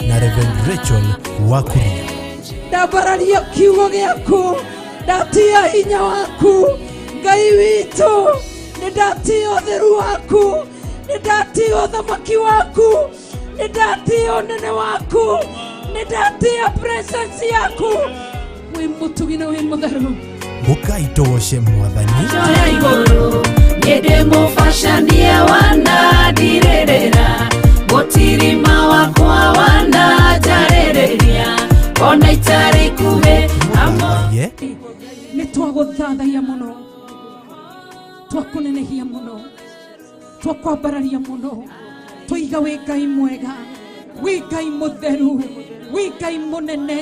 na Reverend Rachel Wakuria. Ndambararia kiugo gĩaku, ndatia hinya waku Ngai witũ, nĩ ndatia ũtheru waku, nĩ ndatia ũthamaki waku, nĩ ndatia ũnene waku, nĩ ndatia presence yaku. Wĩ mũtugi na wĩ mũtheru. Ũkai tũgoce Mwathani. Njoya igũrũ nĩndĩmũbacanie wanandirĩrĩra mũtirima wakwa wananjarĩrĩria ona itarĩ ikuhĩ Ye Nĩ twagũthathaia mũno, twakũnenehia mũno, twakwambararia mũno, tũiga wĩ Ngai mwega, wĩ Ngai mũtheru, wĩ Ngai mũnene.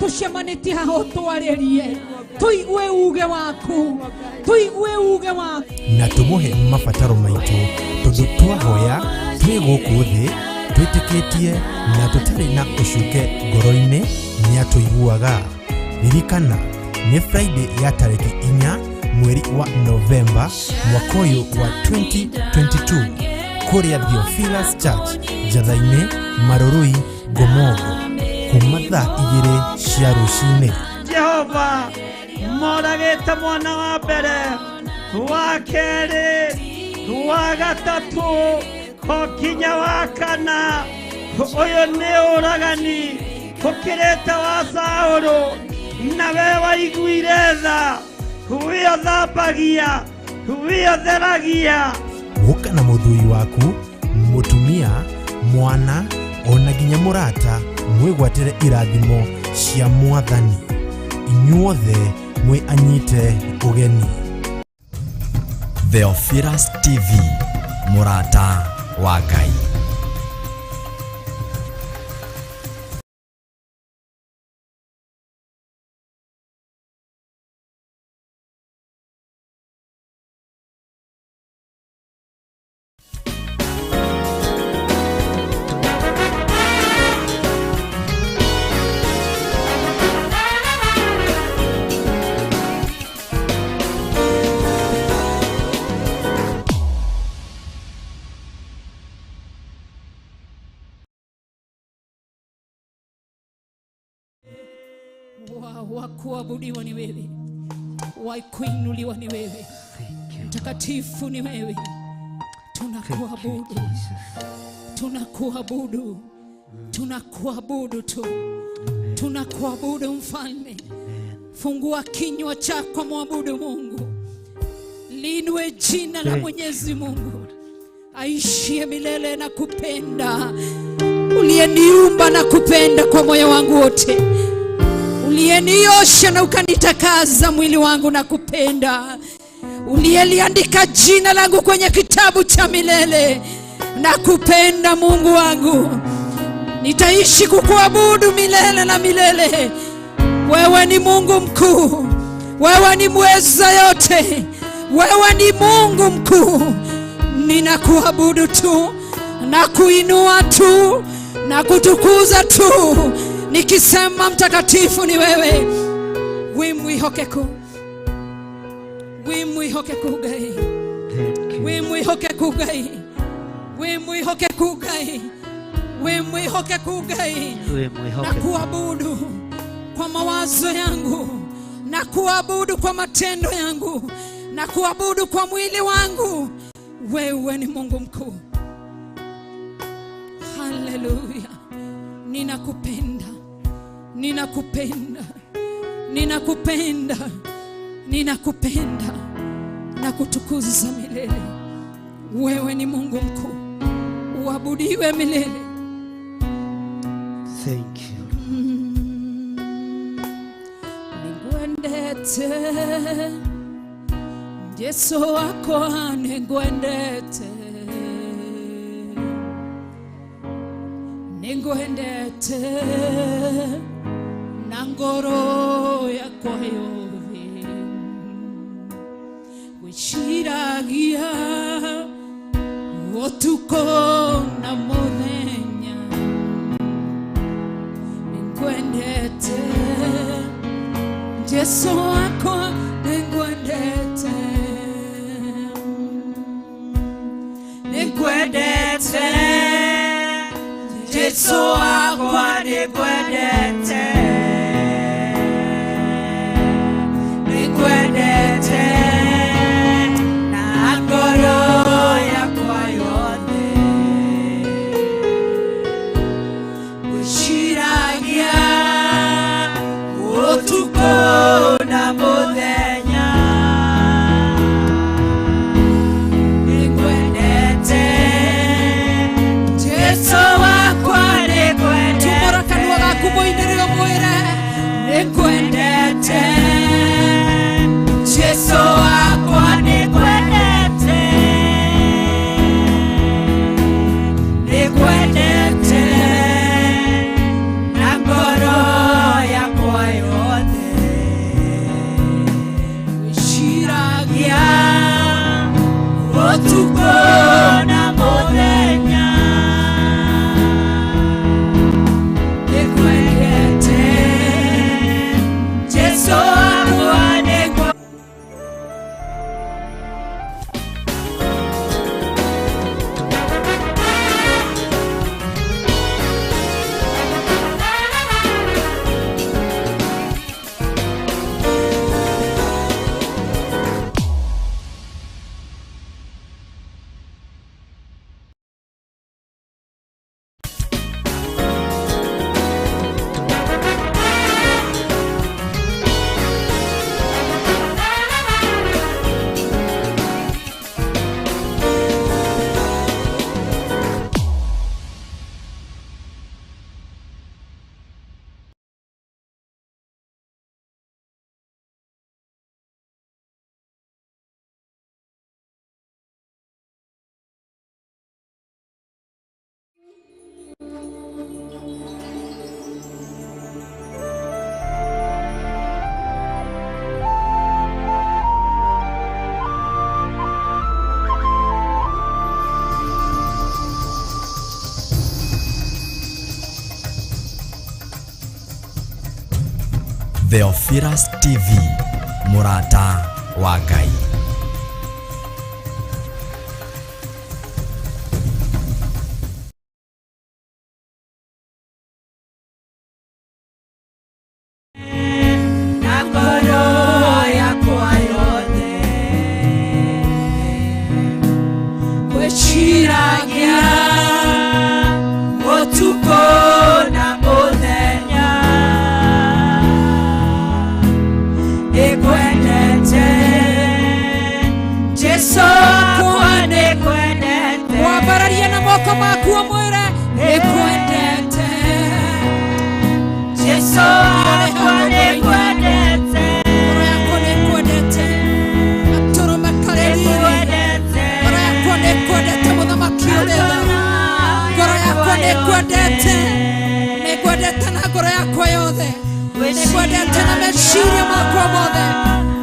Tũcemanĩtie haha ũtwarĩrie, tũigue uge waku, tũigue uge waku. Na tũmũhe mabataro maitũ tondũ twahoya twĩ gũkũ thĩ twĩtĩkĩtie na tũtarĩ na ũcuke ngoro-inĩ nĩatũiguaga. Ririkana nĩ Friday ya tarĩki 4 mweri wa Novemba mwaka ũyũ wa 2022 kũrĩa Theophilus Church Njatha-inĩ, Marũrũi, Ngomongo kuma thaa 2 cia rũcinĩ. Jehova moragĩte mwana wa mbere, wa kerĩ, wa gatatũ, o nginya wa kana. Ũyũ nĩ ũragani ũkĩrĩte wa Saũlũ, na we waiguire tha, wĩ ũthambagia We ũtheragia. Ũka na mũthuri waku, mũtumia, mwana ona nginya mũrata, mwĩgwatĩre irathimo cia mwathani. Inyuothe mwĩ anyite ũgeni. Theophilus TV, mũrata wa Ngai. Wa kuabudiwa ni wewe, wa kuinuliwa ni wewe, mtakatifu ni wewe. Tunakuabudu, tunakuabudu, tunakuabudu tu, tunakuabudu Mfalme. Fungua kinywa chako, mwabudu Mungu. Liinue jina la Mwenyezi Mungu aishie milele na kupenda, uliyeniumba na kupenda kwa moyo wangu wote, uliyeniosha na ukanitakaza mwili wangu na kupenda, uliyeliandika jina langu kwenye kitabu cha milele na kupenda. Mungu wangu, nitaishi kukuabudu milele na milele. Wewe ni Mungu mkuu, wewe ni mweza yote, wewe ni Mungu mkuu. Ninakuabudu tu na kuinua tu na kutukuza tu, nikisema mtakatifu ni wewe. Wi mwihokeku, wi mwihokeku Ngai, wi mwihokeku Ngai, wi mwihokeku Ngai, wi mwihokeku Ngai. Na kuabudu kwa mawazo yangu, na kuabudu kwa matendo yangu, na kuabudu kwa mwili wangu. Wewe ni Mungu mkuu. Haleluya. Ninakupenda, ninakupenda, ninakupenda, ninakupenda na kutukuza milele. Wewe ni Mungu mkuu, uabudiwe milele. Thank you. Ningwendete Yesu wako, ningwendete, ningwendete na ngoro yakwa yothe, gwĩciragia ũtukũ na mũthenya. Ningwendete Yesu wako, ningwendete, Ningwendete Yesu wakwa, ningwendete, ningwendete na ngoro yakwa yothe, gwĩciragia ũtukũ na mũthenya. Ningwendete Jesu wakwa, ningwendete. Tumũra kanua gaku mũinĩre ũmwĩre Ningwendete Jesu wakwa, ningwendete, ningwendete na ngoro yakwa yothe, gwĩciragia ũtukũ na mũthenya. Ningwendete Jesu wakwa, ningwendete. Theophilus TV, mũrata wa Ngai. Na ngoro yakwa yothe gwĩciragia ũtukũ na mũthenya nĩngwendete Jesũ wakwa nĩngwendete Wambararie na moko maku ũmwĩre nĩngwendete Jesũ wakwa nĩngwendete ngoro yakwa nĩngwendete gatũrũme karĩ riri ngoro yakwa nĩngwendete mũthamaki ũrĩ tha ngoro yakwa nĩngwendete nĩngwendete na ngoro yakwa yothe nĩngwendete na meciria makwa mothe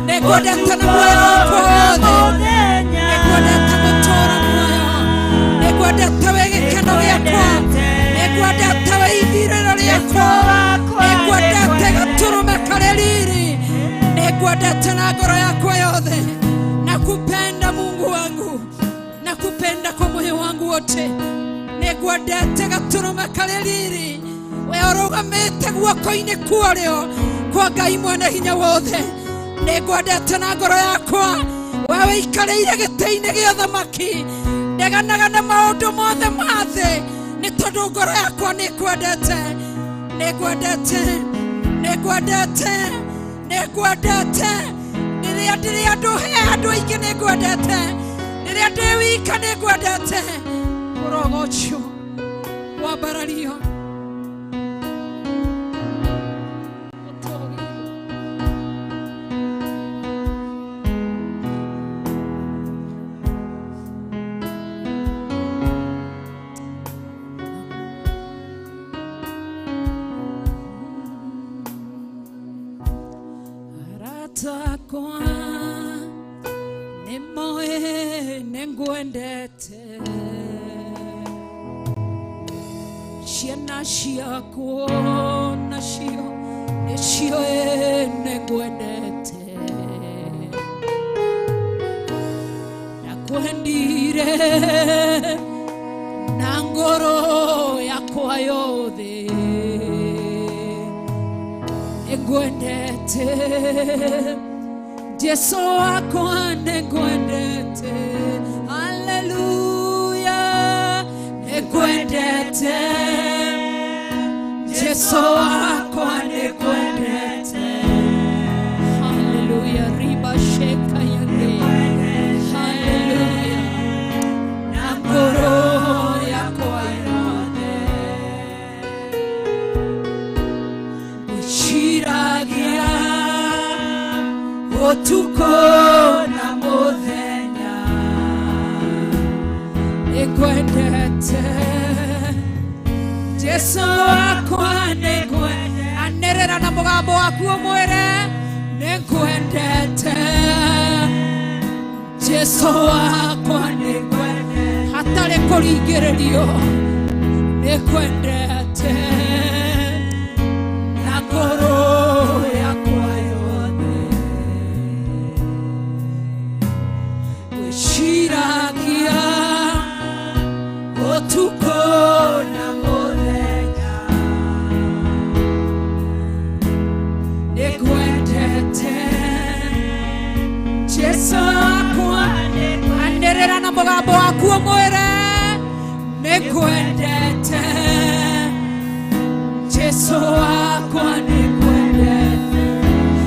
nĩngwendete na muoyo wakwa wothe nĩngwendete gũtũũra muoyo nĩngwendete wĩ gĩkeno gĩakwa nĩngwendete wĩ ithirĩro rĩakwa nĩngwendete gatũrũme karĩ riri nĩngwendete na ngoro yakwa yothe nakupenda Mungu wangu nakupenda kwa moyo wangu wote nĩngwendete gatũrũme karĩ riri we ũrũgamĩte guoko-inĩ kwa ũrĩo kwa Ngai mwene hinya wothe nĩngwendete na ngoro yakwa we wĩikarĩire gĩtĩ-inĩ gĩa ũthamaki ndeganaga na maũndũ mothe ma thĩ nĩ tondũ ngoro yakwa nĩngwendete nĩngwendete nĩngwendete nĩngwendete rĩrĩa ndĩrĩ andũ he andũ aingĩ nĩngwendete rĩrĩa ndĩ wika nĩngwendete ũrogocwo wambarario Arata akwa nĩmoĩ nĩngwendete ciana ciakwa nacio nĩcioĩ nĩngwendete ndakwendire na ngoro yakwa yothe nĩngwendete Jesũ wakwa nĩngwendete haleluya nĩngwendete Jesũ wakwa nĩngwendete haleluya riba sheka yande haleluya na ngoro yakwa yothe gwĩciragia ũtukũ na mũthenya nĩngwendete Jesũ wakwa nĩngwendete anĩrĩra na mũgambo waku ũmwĩre nĩngwendete Jesũ wakwa nĩngwendete hatarĩ kũringĩrĩrio nĩngwendete na ngoro yakwa yothe gwĩciragia ũtukũ na mũthenya nĩngwendete Jesũ wakwa anĩrĩra na mũgambo waku ũmwĩre nĩngwendete Jesũ wakwa nĩngwendete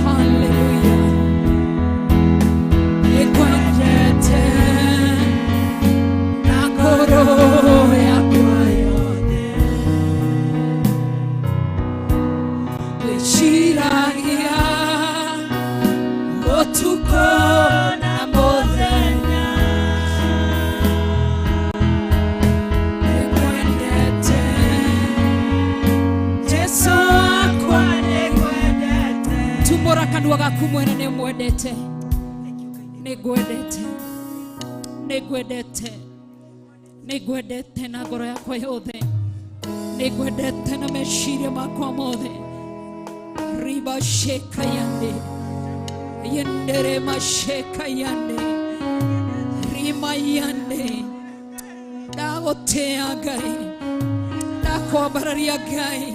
haleluya nĩngwendete na ngoro yakwa yothe gwĩciragia ũtukũ na mũthenya nĩngwendete Jesũ wakwa nĩngwendete tumũra kanua gaku mwene nĩũmwendete nĩngwendete nĩngwendete nĩngwendete na ngoro yakwa yothe nĩngwendete na meciria makwa mothe Riba sheka yande. Yendere masheka yande. Rima yande. Ndagotea Ngai. Ndakwambararia Ngai.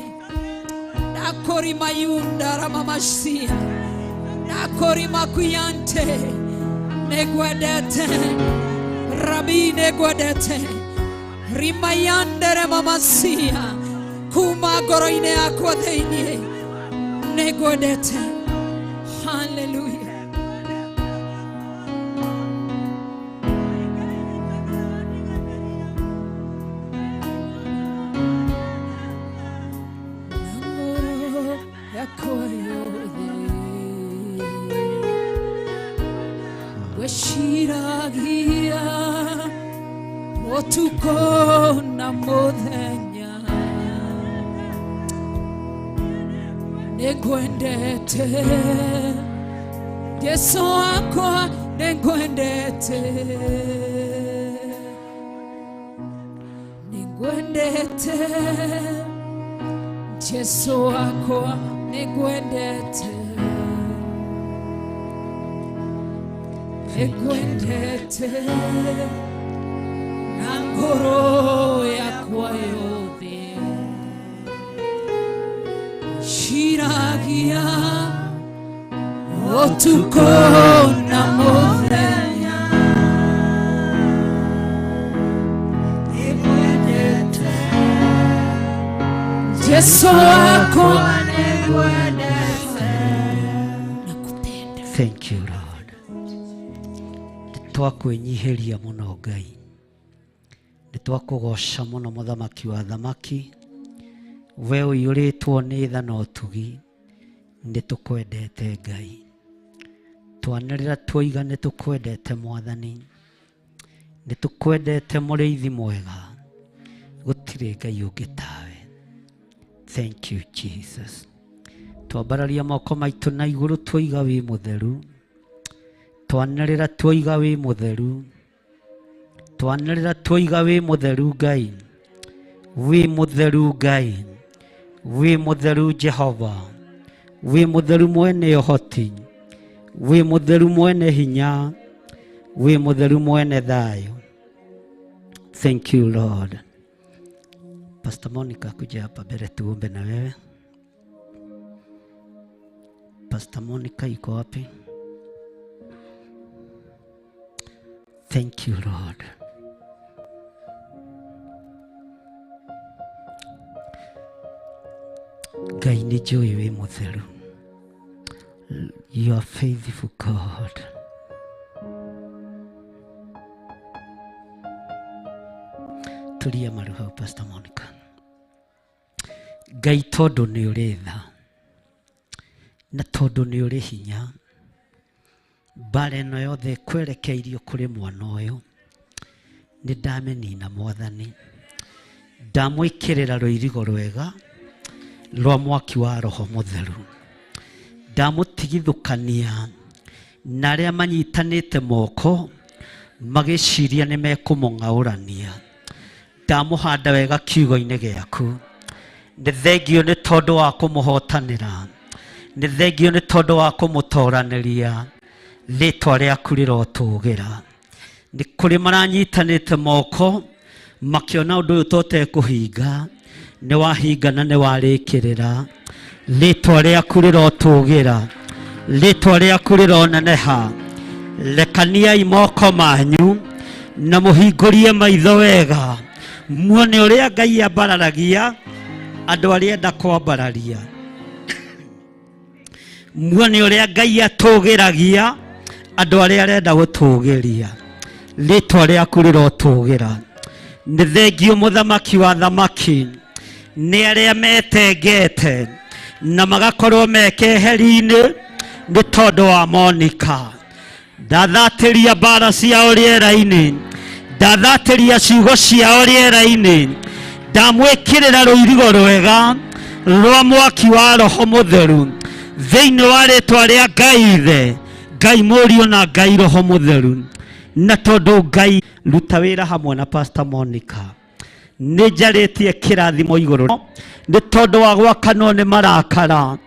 Ndakorima yunda ramamasia. Ndakorima kuyante. Negwedete. Rabi negwedete. Rimayandere mamasia. Kuma ngoro-inĩ yakwa thĩinĩ. Nĩngwendete. Hallelujah. Na ngoro yakwa yothe gwĩciragia ũtukũ na mũthenya nĩngwendete Yesu wakwa nĩngwendete nĩngwendete Yesu wakwa nĩngwendete nĩngwendete na ngoro yakwa yothe shiragia ũtukũ na mũthenya Yesu wakwa Thank you Lord. Nĩtwakwĩnyihĩria mũno Ngai, nĩtwakũgoca mũno mũthamaki wa thamaki, we ũiyũrĩtwo nĩ tha na ũtugi, nĩtũkwendete Ngai. Twanĩrĩra twoiga nĩtũkwendete Mwathani, nĩtũkwendete mũrĩithi mwega, gũtirĩ Ngai ũngĩ tawe. Thank you Jesus. Twambararia moko maitũ na igũrũ twoiga wĩ mũtheru, twanĩrĩra twoiga wĩ mũtheru, twanĩrĩra twoiga wĩ mũtheru Ngai, wĩ mũtheru Ngai, wĩ mũtheru Jehova, wĩ mũtheru mwene ũhoti, wĩ mũtheru mwene hinya, wĩ mũtheru mwene thayũ. Thank you Lord. Pastor Monica, kuja hapa mbele tuombe na wewe. Pastor Monica yuko wapi? Thank you Lord. Ngai nĩ njũĩ wĩ mũtheru. You are faithful God. Tulia maru hau Pastor Monica. Ngai tondũ nĩ ũrĩ tha na tondũ nĩ ũrĩ hinya, mbara ĩno yothe ĩkwerekeirio kũrĩ mwana ũyũ, nĩ ndamĩnina Mwathani, ndamwĩkĩrĩra rũirigo rwega rwa mwaki wa Roho Mũtheru, ndamũtigithũkania na arĩa manyitanĩte moko magĩciria nĩ mekũmũng'aũrania, ndamũhanda wega kiugo-inĩ gĩaku. Nĩ thengio nĩ tondũ wa kũmũhotanĩra, nĩ thengio nĩ tondũ wa kũmũtoranĩria, rĩtwa rĩaku rĩrotũgĩra. Nĩ kũrĩ maranyitanĩte moko makĩona ũndũ ũyũ totekũhinga, nĩ wahinga na nĩ warĩkĩrĩra. Rĩtwa rĩaku rĩrotũgĩra, rĩtwa rĩaku rĩroneneha. Rekaniai moko manyu na mũhingũrie maitho wega, muone ũrĩa Ngai ambararagia andũ arĩa enda kwambararia, muone ũrĩa Ngai atũgĩragia andũ arĩa arenda gũtũgĩria. Rĩtwa rĩaku rĩrotũgĩra. Nĩ thengio mũthamaki wa thamaki nĩ arĩa metengete na magakorwo me keheri-inĩ nĩ tondũ wa Monica. Ndathatĩria mbara ciao rĩera-inĩ, ndathatĩria ciugo ciao rĩera-inĩ, ndamwĩkĩrĩra rũirigo rwega rwa mwaki wa Roho Mũtheru thĩinĩ wa rĩtwa rĩa Ngai Ithe, Ngai Mũriũ na Ngai Roho Mũtheru. Na tondũ Ngai ruta wĩra hamwe na Pastor Monica, Nĩ njarĩtie kĩrathimo igũrũ nĩ tondũ wa gwakanwo nĩ marakara,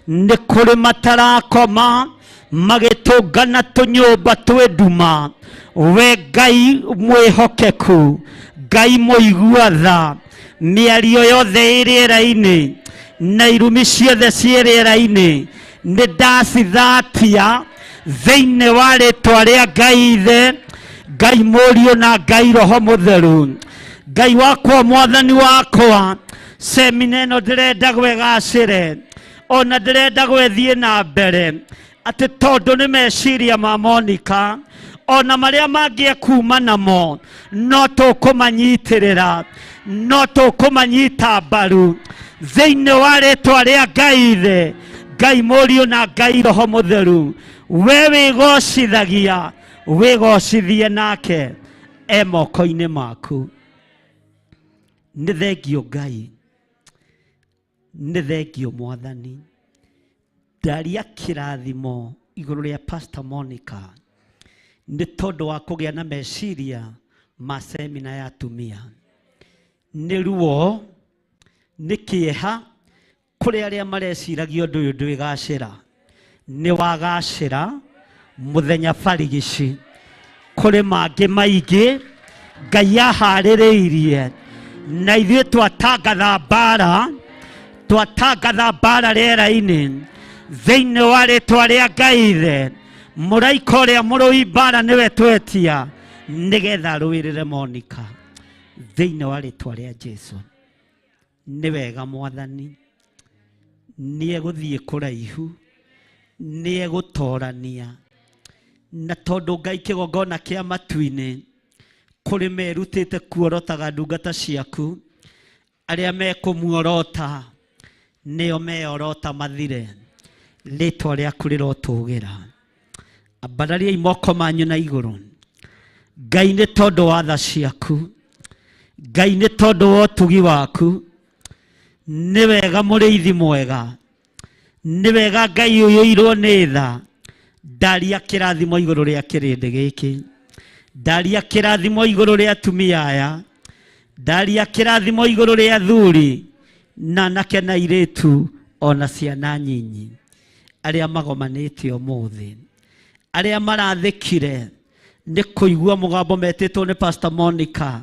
nĩ kũrĩ matarakoma magĩtũngana tũnyũmba twĩ nduma. We Ngai mwĩhokeku, Ngai mũigua tha, mĩario yothe ĩ rĩera-inĩ na irumi ciothe ciĩ rĩera-inĩ nĩ ndacithatia thĩinĩ wa rĩtwa rĩa Ngai Ithe, Ngai Mũriũ na Ngai Roho Mũtheru. Ngai wakwa, Mwathani wakwa, semina ĩno ndĩrenda gwĩgacĩre, ona ndĩrenda gwĩthiĩ na mbere atĩ tondũ nĩ meciria ma Monica ona marĩa mangĩ ekuma namo no tũkũmanyitĩrĩra, no tũkũmanyita mbaru thĩinĩ wa rĩtwa rĩa Ngai Ithe, Ngai Mũriũ na Ngai Roho Mũtheru. We wĩgocithagia, wĩgocithie nake e moko-inĩ maku. Nĩ thengio Ngai, nĩ thengio Mwathani. Ndaria kĩrathimo igũrũ rĩa Pastor Monica nĩ tondũ wa kũgĩa na meciria ma semina ya atumia. Nĩ ruo, nĩ kĩeha kũrĩ arĩa mareciragia ũndũ ũyũ ndwĩgacĩra. Nĩ wagacĩra mũthenya barigici. Kũrĩ mangĩ maingĩ Ngai aharĩrĩirie, na ithuĩ twatangatha mbara, twatangatha mbara rĩera-inĩ thĩinĩ wa rĩtwa rĩa Ngai Ithe. Mũraika ũrĩa mũrũi mbara nĩwe twetia nĩgetha arũĩrĩre Monica thĩinĩ wa rĩtwa rĩa Jesu. Nĩ wega Mwathani, nĩ egũthiĩ kũraihu, nĩ egũtorania, na tondũ Ngai kĩgongona kĩa matu-inĩ kũrĩ merutĩte kuorotaga ndungata ciaku, arĩa mekũmuorota nĩo meorota mathire. Rĩtwa rĩaku rĩrotũgĩra. Ambarariai moko manyu na igũrũ. Ngai nĩ tondũ wa tha ciaku, Ngai nĩ tondũ wa ũtugi waku, nĩ wega mũrĩithi mwega, nĩ wega Ngai ũiyũirwo nĩ tha. Ndaria kĩrathimo igũrũ rĩa kĩrĩndĩ gĩkĩ, ndaria kĩrathimo igũrũ rĩa atumia aya, ndaria kĩrathimo igũrũ rĩa athuri na anake na airĩtu ona ciana nyinyi arĩa magomanĩte ũmũthĩ, arĩa marathĩkire nĩ kũigua mũgambo metĩtwo nĩ Pastor Monica,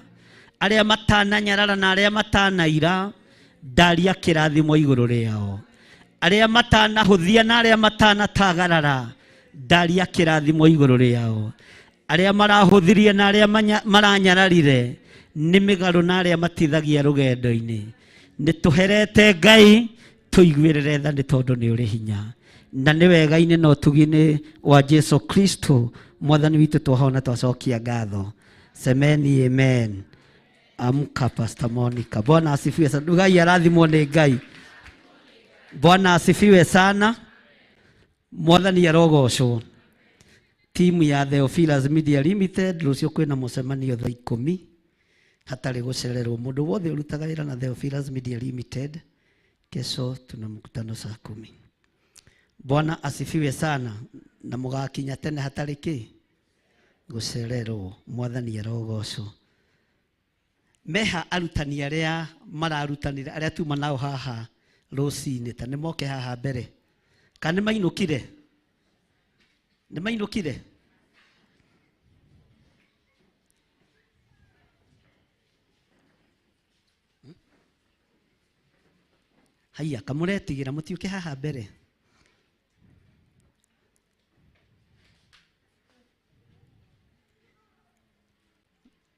arĩa matananyarara na arĩa matanaira, ndaria kĩrathimo igũrũ rĩao, arĩa matanahũthia na arĩa matanatagarara, ndaria kĩrathimo igũrũ rĩao, arĩa marahũthirie na arĩa maranyararire nĩ mĩgarũ na arĩa matithagia rũgendo-inĩ. Nĩ tũherete Ngai, tũiguĩrĩre tha nĩ tondũ nĩ ũrĩ hinya na nĩ wega-inĩ na ũtugi-inĩ wa Jesu Kristo Mwathani witũ twahona twacokia ngatho. Semeni amen. Amka Pastor Monica. Bwana asifiwe sana. Ngai arathimwo nĩ Ngai. Bwana asifiwe sana. Mwathani arogocwo. Timu ya Theophilus Media Limited rũciũ kwĩna mũcemanio thaa 10 hatarĩ gũcererwo. Mũndũ wothe ũrutaga wĩra na Theophilus Media Limited, kesho tuna mkutano saa 10. Bwana asifiwe sana. Na mũgakinya tene hatarĩ kĩ gũcererwo. Mwathani arogocwo. Meha arutani arĩa mararutanire, arĩa tuma nao haha rũcinĩ, ta nĩ moke haha mbere. Kana nĩ mainũkire? Nĩ mainũkire? Haiya, kamũretigĩra mũtiũke haha mbere.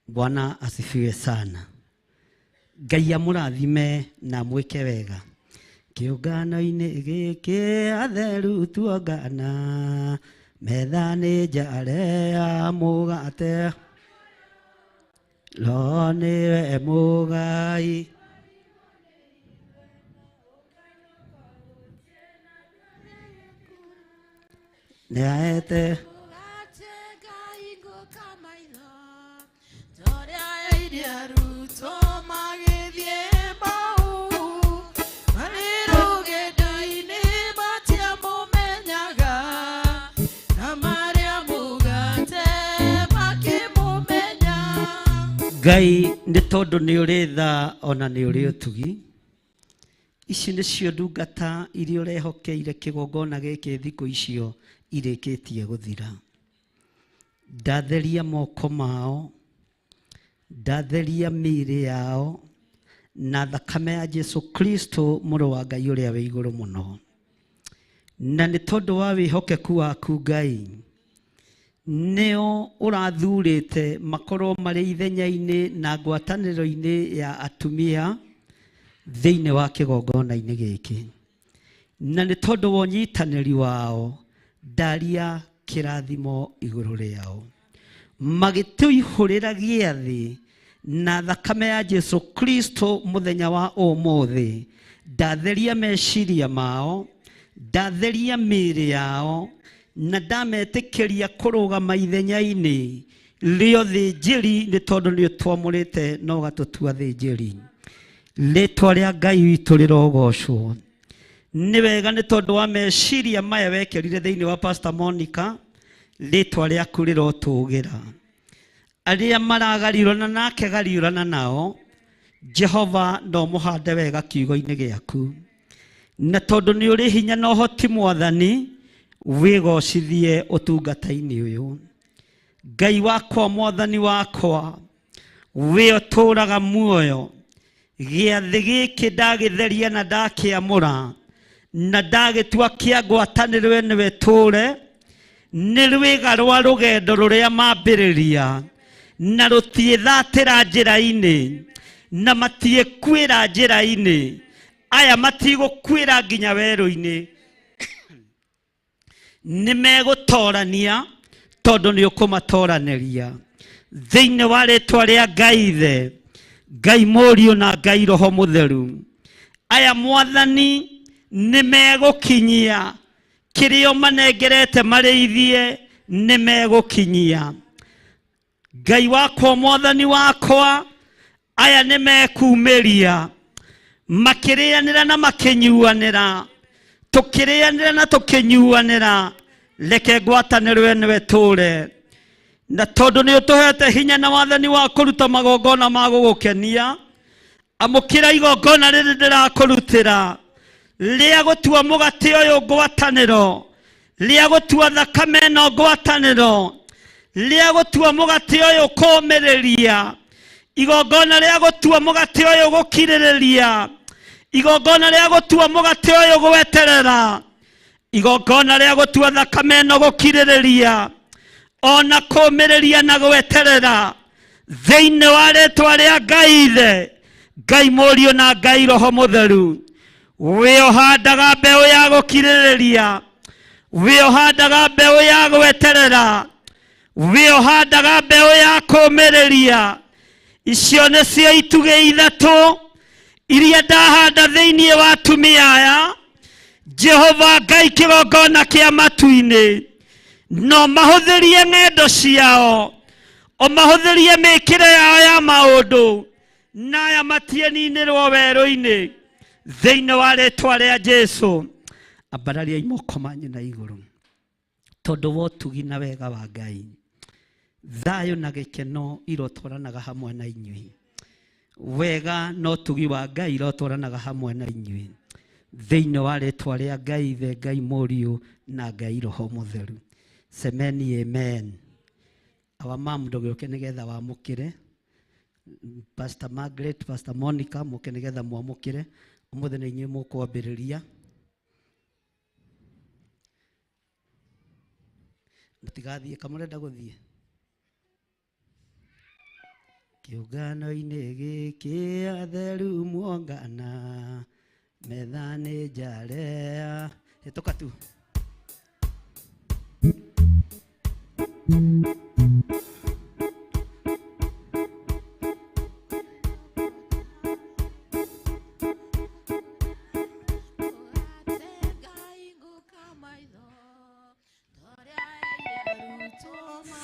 Bwana asifiwe sana. Ngai amũrathime na mwĩke wega. Kĩũngano-inĩ gĩkĩ atheru tuongana, metha nĩ njare ya mũgate, Roho nĩwe mũgai. Nĩaete Ngai nĩ tondũ nĩ ũrĩ tha ona nĩ ũrĩ ũtugi. Ici nĩcio ndungata iria ũrehokeire kĩgongona gĩkĩ thikũ icio irĩkĩtie gũthira. Ndatheria moko mao, ndatheria mĩĩrĩ yao na thakame ya Jesu Kristo mũrũ wa Ngai ũrĩa wĩ igũrũ mũno. Na nĩ tondũ wa wĩhokeku waku Ngai, nĩo ũrathurĩte makorwo marĩ ithenya-inĩ na ngwatanĩro-inĩ ya atumia thĩinĩ wa kĩgongona-inĩ gĩkĩ. Na nĩ tondũ wa ũnyitanĩri wao, ndaria kĩrathimo igũrũ rĩao. Magĩtũihũrĩra gĩathĩ na thakame ya Jesu Kristo mũthenya wa ũmũthĩ. Ndatheria meciria mao, ndatheria mĩĩrĩ yao, na ndametĩkĩria kũrũgama ithenya-inĩ rĩa ũthĩnjĩri nĩ tondũ nĩ ũtwamũrĩte na ũgatũtua thĩnjĩri. Rĩtwa rĩa Ngai witũ rĩrogocwo. Nĩ wega nĩ tondũ wa meciria maya wekĩrire thĩinĩ wa Pastor Monica, rĩtwa rĩaku rĩrotũgĩra. Arĩa maragariũrana nake gariũrana nao, Jehova no mũhande wega kiugo-inĩ gĩaku. Na tondũ nĩ ũrĩ hinya na ũhoti Mwathani, wĩgocithie ũtungata-inĩ ũyũ. Ngai wakwa, Mwathani wakwa, wĩ ũtũũraga muoyo, gĩathĩ gĩkĩ ndagĩtheria na ndakĩamũra, na ndagĩtua kĩa ngwatanĩro nĩwe tũũre, nĩ rwĩga rwa rũgendo rũrĩa mambĩrĩria, na rũtiĩthatĩra njĩra-inĩ, na matiĩkuĩra njĩra-inĩ. Aya matigũkuĩra nginya werũ-inĩ. Nĩ megũtorania tondũ nĩ ũkũmatoranĩria. Thĩinĩ wa rĩtwa rĩa Ngai Ithe, Ngai Mũriũ na Ngai Roho Mũtheru. Aya Mwathani nĩ megũkinyia kĩrĩa ũmanengerete marĩithie, nĩ megũkinyia. Ngai wakwa, Mwathani wakwa, aya nĩ mekumĩria makĩrĩanĩra na makĩnyuanĩra, tũkĩrĩanĩra na tũkĩnyuanĩra, reke ngwatanĩro ĩno ĩtũũre. Na tondũ nĩ ũtũhete hinya na wathani wa kũruta magongona ma gũgũkenia, amũkĩra igongona rĩrĩ ndĩrakũrutĩra rĩa gũtua mũgate ũyũ ngwatanĩro, rĩa gũtua thakame ĩno ngwatanĩro, rĩa gũtua mũgate ũyũ kũũmĩrĩria, igongona rĩa gũtua mũgate ũyũ gũkirĩrĩria, igongona rĩa gũtua mũgate ũyũ gweterera, igongona rĩa gũtua thakame ĩno gũkirĩrĩria, ona kũũmĩrĩria na gweterera, thĩinĩ wa rĩtwa rĩa Ngai Ithe, Ngai Mũriũ na Ngai Roho Mũtheru. Wĩ ũhandaga mbeũ ya gũkirĩrĩria, wĩ ũhandaga mbeũ ya gweterera, wĩ ũhandaga mbeũ ya kũũmĩrĩria. Icio nĩcio itugĩ ithatũ iria ndahanda thĩinĩ wa atumia aya. Jehova Ngai kĩgongona kĩa matu-inĩ, no mahũthĩrie ng'endo ciao, ũmahũthĩrie mĩkĩre yao ya maũndũ, na aya matieninĩrwo werũ-inĩ thĩinĩ wa rĩtwa rĩa Jesu. Ambarariai moko manyu na igũrũ tondũ wa ũtugi na wega wa Ngai. Thayũ na gĩkeno irotwaranaga hamwe na inyuĩ. Wega na ũtugi wa Ngai irotwaranaga hamwe na inyuĩ thĩinĩ wa rĩtwa rĩa Ngai Ithe, Ngai Mũriũ na Ngai Roho Mũtheru. Semeni amen. Awa mam ndũgĩũke nĩgetha wamũkĩre. Pastor Margaret, Pastor Monica mũke nĩgetha mwamũkĩre. Ũmũthĩ nĩ inyuĩ mũkwambĩrĩria. Mũtigathiĩ, kamũrenda gũthiĩ? Kĩũngano-inĩ gĩkĩ atheru muongana, metha nĩ njarea. Hĩtũka tu.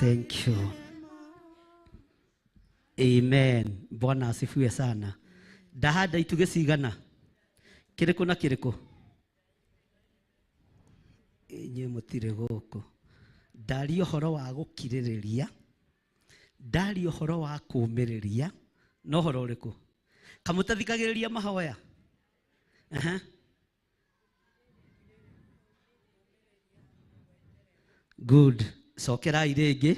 Thank you. Amen. Bwana asifiwe sana. Ndahanda itugĩ cigana? Kĩrĩkũ na kĩrĩkũ? Inyuĩ mũtirĩ gũkũ. Ndaria ũhoro wa gũkirĩrĩria, Ndaria ũhoro wa kũũmĩrĩria no ũhoro ũrĩkũ? Kamũtathikagĩrĩria mahoya. Aha. Good. Cokerai rĩngĩ.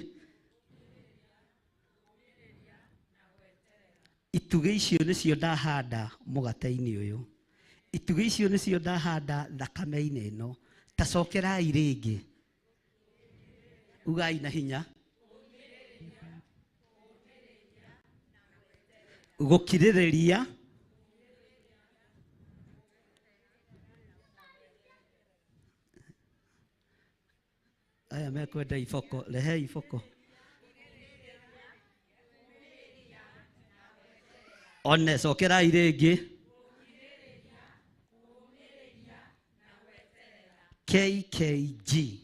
Itugĩ icio nĩcio ndahanda mũgate-inĩ ũyũ. Itugĩ icio nĩcio ndahanda thakame-inĩ ĩno. Ta cokerai rĩngĩ. Ugai na hinya. Gũkirĩrĩria. Aya mekwenda iboko, rehe iboko. One, cokerai rĩngĩ. KKG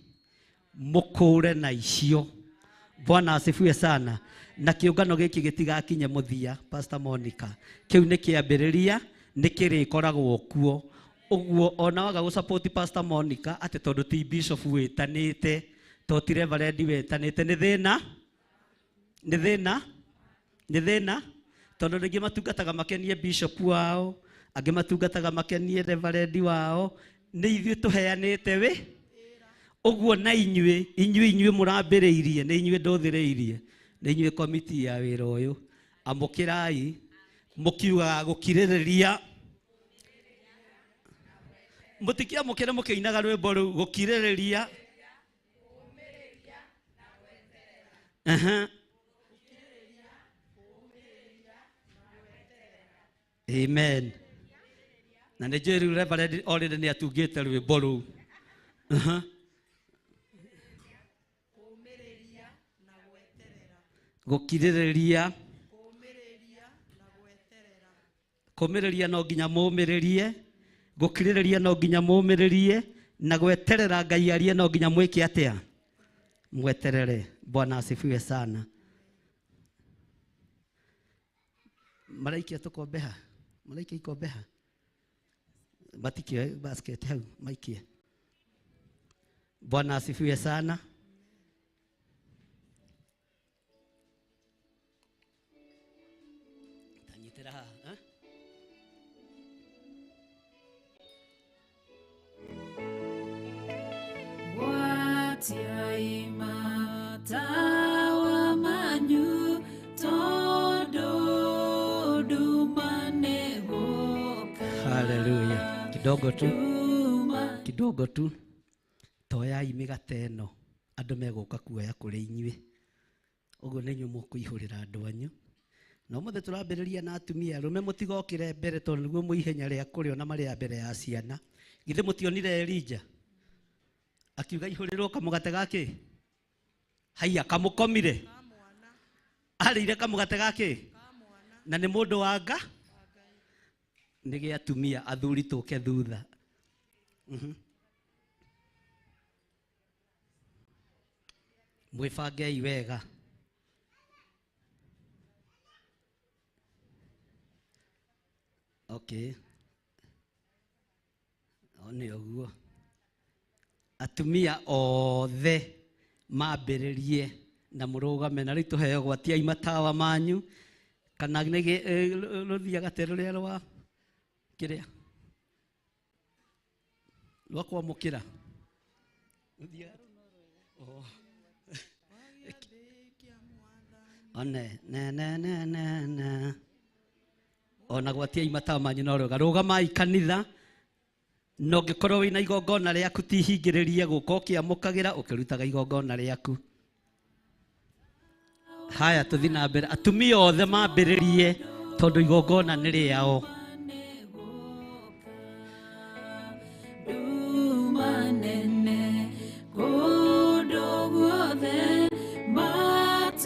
mũkũre na icio. Bwana asifiwe sana. Na kĩũngano gĩkĩ gĩtigakinye mũthia, Pastor Monica. Kĩu nĩ kĩambĩrĩria, nĩ kĩrĩkoragwo kuo. Ũguo ona waga gũ support Pastor Monica atĩ tondũ ti bishop wĩtanĩte, to ti reverend wĩtanĩte, nĩ thĩna? Nĩ thĩna? Nĩ thĩna? Tondũ rĩngĩ matungataga makenie bishop wao, angĩ matungataga makenie reverend wao, nĩ ithuĩ tũheanĩte wĩ ũguo na inyuĩ, inyuĩ inyuĩ mũrambĩrĩirie, nĩ inyuĩ ndũthĩrĩirie, nĩ inyuĩ komiti ya wĩra ũyũ. Amũkĩrai mũkiugaga gũkirĩrĩria. Mũtikiamũkĩre mũkĩinaga rwĩmbo rũu, gũkirĩrĩria. Aha. Amen. Na nĩ njũĩ rĩu Reverend already nĩ atungĩte rwĩmbo rũu. Aha. Gũkirĩrĩria. Kũmĩrĩria no nginya mũmĩrĩrie, gũkirĩrĩria no nginya mũmĩrĩrie, na gweterera Ngai arie no nginya mwĩke atĩa? Mweterere. Bwana asifiwe sana. Maraikia tũkombe ha? Maraikia ikombe ha? Matikie basket hau, maikie. Bwana asifiwe sana. Tanyitĩra haha, eh? Gwatiai matawa manyu tondũ nduma nĩgũka. Haleluya. Kidogo tu. Kidogo tu. Toyai mĩgate ĩno andũ megũka kuoya kũrĩ inyuĩ. Ũguo nĩ inyuĩ mũkũihũrĩra andũ anyu. Na ũmũthĩ tũrambĩrĩria na atumia arũme mũtigokĩre mbere tondũ nĩguo mwĩ ihenya rĩa kũrĩa na marĩa mbere ya ciana. Githĩ mũtionire Elijah akiuga ihũrĩrwo kamũgate gakĩ? Haiya, kamũkomire. Arĩire kamũgate gakĩ? Na nĩ mũndũ wa nga? Nĩ gĩa atumia, athuri tũke thutha. Mwĩbangei wega. Okay. O nĩ ũguo. Atumia othe mambĩrĩrie na mũrũgame na rĩu tũheo gwatiai matawa manyu kana nĩ rũthiaga te rũrĩa rwa kĩrĩa rwa kwamũkĩra. Oh. One ne ne ne ne ne. Ona gwatiai matawa manyu no rũga rũgamai kanitha. No ngĩkorwo wĩna igongona rĩaku tihingĩrĩrie gũka ũkĩamũkagĩra ũkĩrutaga igongona rĩaku. Haya tũthiĩ na mbere. Atumia othe mambĩrĩrie tondũ igongona nĩ rĩao. Nduma nene kũndũ guothe matawa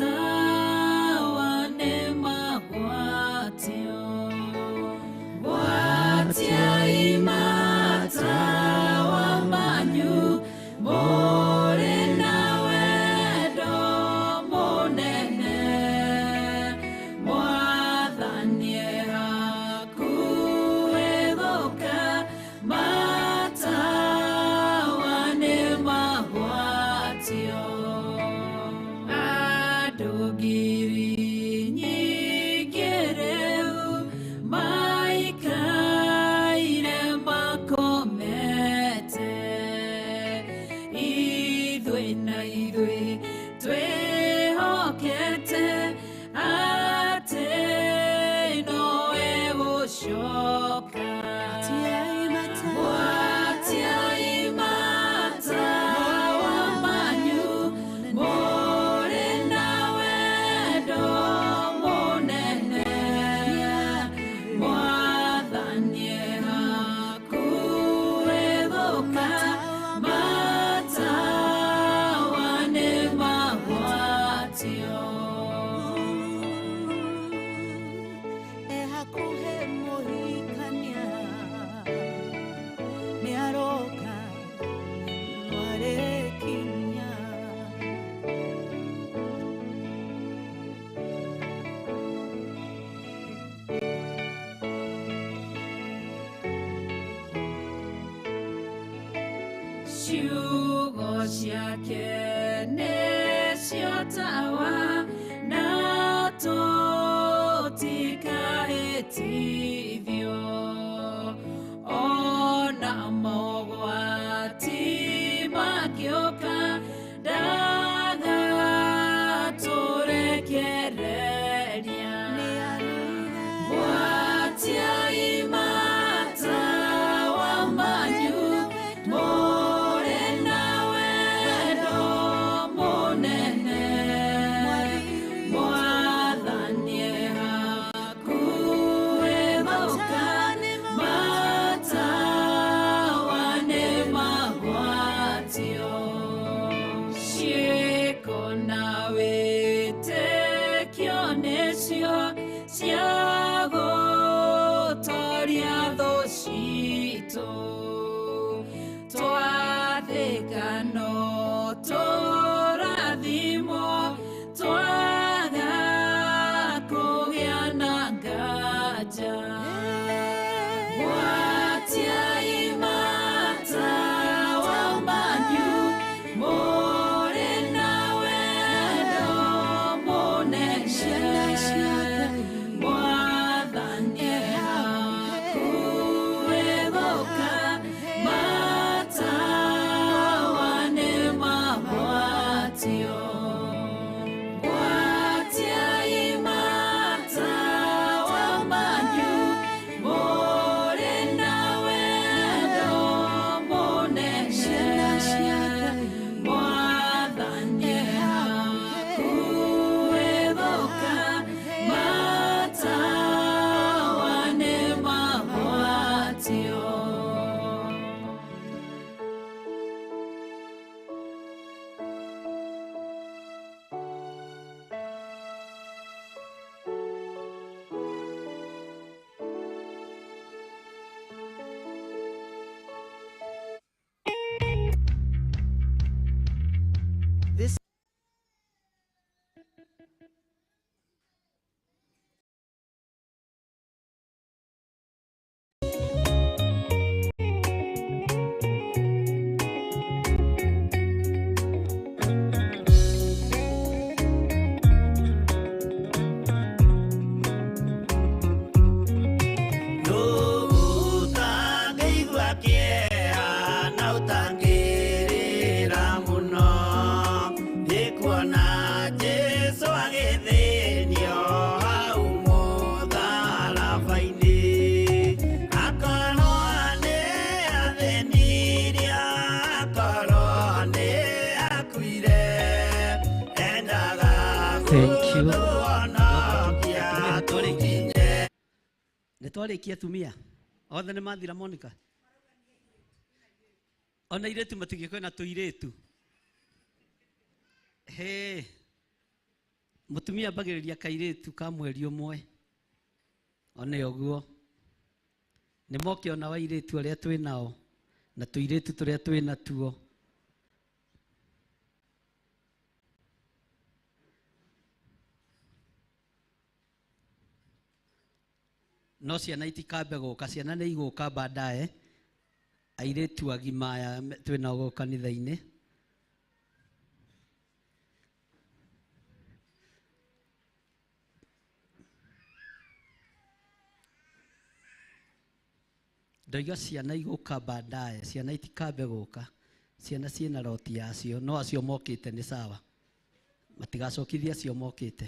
nĩmagwatio. Gwatiai matawa manyu mũrĩ na wendo mũnene. Mwathani e hakuhĩ. ciake nĩcio tawa na tũtikahĩtithio ona mogwati makĩũka ndagatũrekereria Gwatiai matawa manyu mũrĩ na wendo mũnene Mwathani e hakuhĩ gũka matawa nĩmagwatio ciĩko na wĩtĩkio nĩcio cia gũtoria thũ citũ twathĩka no tũrathimwo twaga kũgĩa na nganja Gwatiai matawa manyu mũrĩ na wendo mũnene Mwathani e hakuhĩ gũka matawa nĩmagwatio Gwatiai matawa manyu mũrĩ na wendo mũnene Mwathani e hakuhĩ gũka matawa nĩmagwatio This Ũtangĩigua kĩeha na ũtangĩrĩra mũno nĩ kuona Jesũ agĩthĩnio hau mũtharaba-inĩ akorwo nĩ athĩnirie akorwo nĩ akuire endaga Thank you. gũtũhonokia tũkinye Nĩ twarĩkia atumia othe nĩ mathira Monica ona irĩtu matingĩkwena tũirĩtu Hĩ, mũtumia ambagĩrĩria kairĩtu ka mweri ũmwe one ũguo nĩ moke ona wa airĩtu arĩa twĩ nao na tũirĩtu tũrĩa twĩ natuo no ciana itikambe gũka ciana nĩ igũka baadaye airĩtu agima aya twĩ nao gũkũ kanitha-inĩ ndoiga ciana igũka baadaye ciana itikambe gũka ciana ciĩna roti yacio no acio mokĩte nĩ sawa matigacokithie acio mokĩte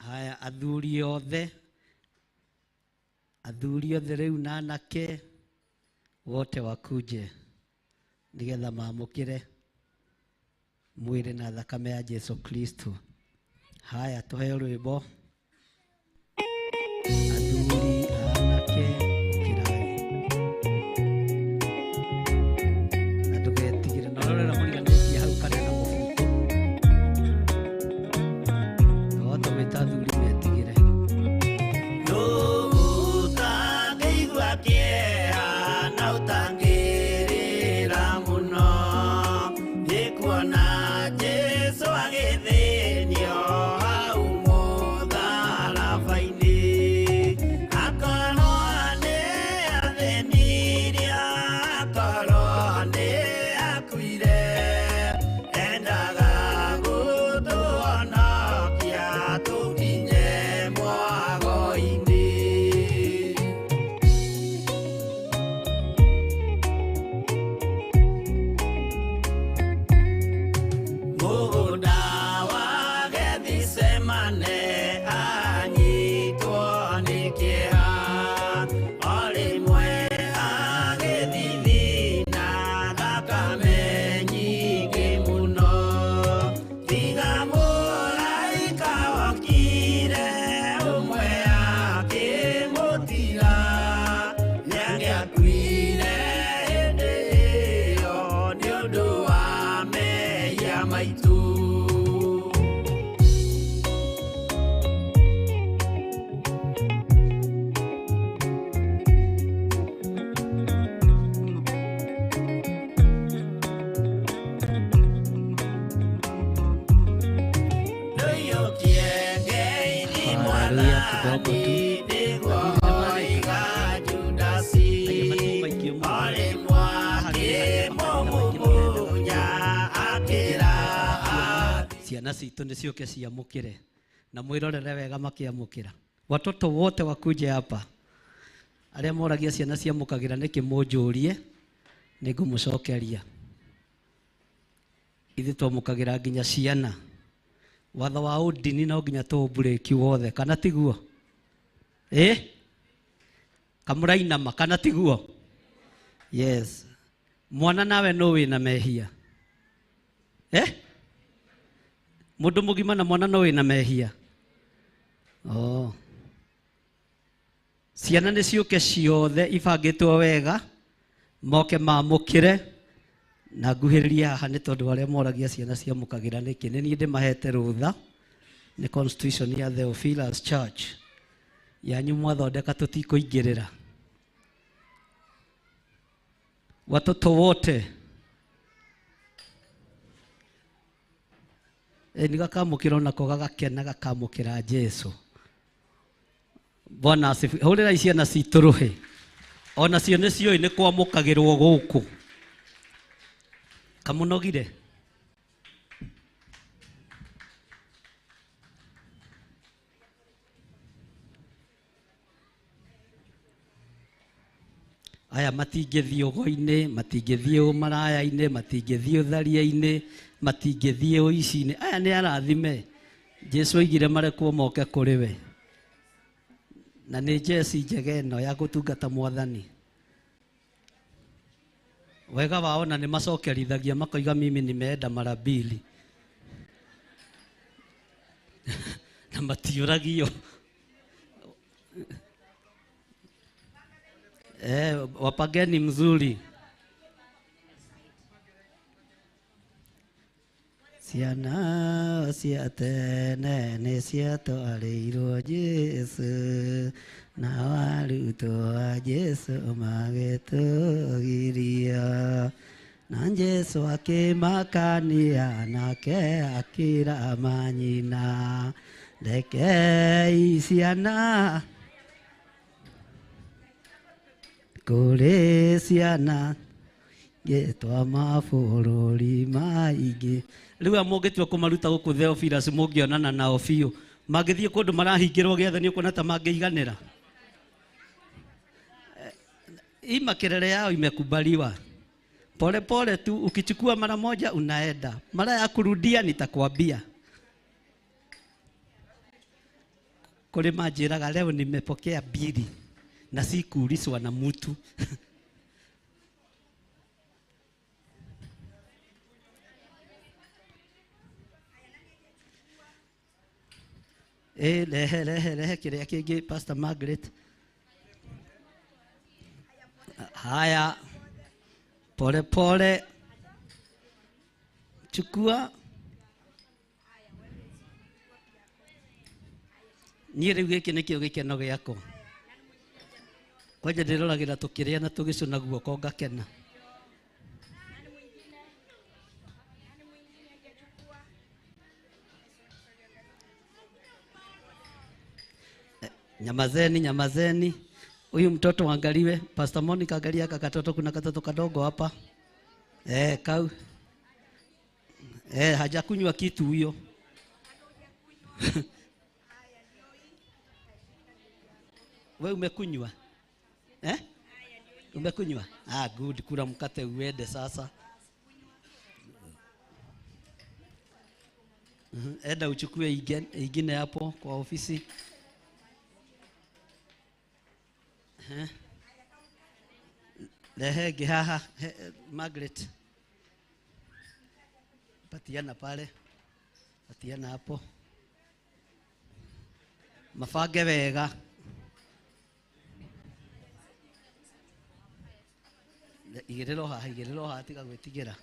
haya athuri othe rĩu na anake wote wakuje nigetha maamũkĩre mwĩrĩ na thakame ya Jesu Kristo. Haya tuheo rwĩmbo athuri anake ũkĩrai na ndũgetigĩre na ũrorera mũriganĩtie hau kana na mũbuto wahota gwĩta athuri metigĩre Ũtangĩigua kĩeha na ũtangĩrĩra mũno nĩ kuona Jesũ agĩthĩnio Kidogo tu. Nĩguo Judasi arĩmwo akĩmũmumunya akĩra. Ciana citũ nĩ ciũke ciamũkĩre na mwĩrorere wega makĩamũkĩra. Watoto wote wakuje hapa. Arĩa moragia ciana ciamũkagĩra nĩkĩ mũnjũrie, nĩngũmũcokeria. Ithuĩ twamũkagĩra nginya ciana. Watho wa ũndini no nginya tũũmburĩki wothe, kana tiguo? Kamũrainama, kana tiguo? Yes. Mwana nawe no wĩna mehia. Mũndũ mũgima na mwana no wĩna mehia. Oh. Ciana nĩ ciũke ciothe ibangĩtwo wega, moke mamũkĩre na nguhĩrĩrie haha nĩ tondũ arĩa moragia ciana ciamũkagĩra nĩkĩ, nĩ niĩ ndĩmahete rũtha nĩ constitution ya Theophilus Church yanyu mwathondeka tũtikũingĩrĩra. Watoto wote nĩ gakamũkĩra onako gagakena gakamũkĩra Jesu. Bwana asifiwe. Hũrĩrai ciana citũ rũhĩ, onacio nĩ ciũĩ nĩ kwamũkagĩrwo gũkũ. Kamũnogire? Aya matingĩthiĩ ũgo-inĩ, matingĩthiĩ ũmaraya-inĩ, matingĩthiĩ ũtharia-inĩ, matingĩthiĩ ũici-inĩ. Aya nĩ arathime. Jesu oigire marekwo moke kũrĩ we. Na nĩ njeci njega ĩno ya gũtungata mwathani. Wega wao na nĩ macokerithagia makoiga mimi nimeenda mara mbili. Na matiũragio. Wapageni mzuri. Ciana cia tene nĩ ciatwarĩirwo Jesu, na arutwo a Jesu magĩtũgiria. Na Jesu akĩmakania nake akĩra manyina, rekei ciana kũrĩ ciana gĩtwa mabũrũri maingĩ. Rĩu aya mũngĩtua kũmaruta gũkũ Theophilus mũngĩonana nao biũ, mangĩthiĩ kũndũ marahingĩrwo gĩothe nĩ ũkuona ta mangĩiganĩra. Hii makelele yao imekubaliwa. Pole pole tu, ukichukua mara moja unaenda, mara ya kurudia nitakwambia. Kũrĩ manjĩraga leo nimepokea bili na sikuulizwa na mtu. Rehe rehe rehe kĩrĩa kĩngĩ Pastor Margaret. Haya, pole pole, chukua. Niĩ rĩu gĩkĩ nĩkĩo gĩkeno gĩakwa. Kwanja ndĩroragĩra tũkĩrĩa na tũgĩcũna guoko ngakena. Nyamazeni, nyamazeni. Huyu mtoto angaliwe. Pastor Monica angalia katoto, kuna katoto kadogo hapa. Kau. Hajakunywa kitu huyo. Wewe umekunywa? Umekunywa? Ah, good. Kula mkate uende sasa. Enda uchukue ingine hapo kwa ofisi. Rehe haha Margaret. Patiana pale. Patiana hapo. Mabange wega. Igĩrĩrwo haha, igĩrĩrwo haha, tiga gwĩtigĩra.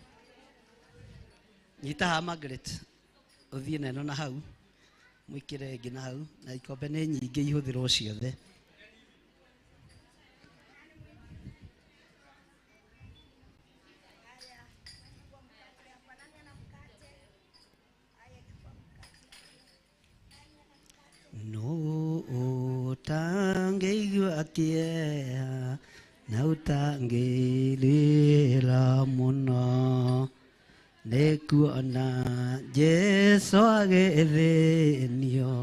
Nyita haha Margaret, ũthiĩ na ĩno na hau, mwĩkĩre ĩngĩ na hau, na ikombe nĩ nyingĩ ihũthĩrwo ciothe. No Kĩeha na ũtangĩrĩra mũno nĩ kuona Jesũ agĩthĩnio.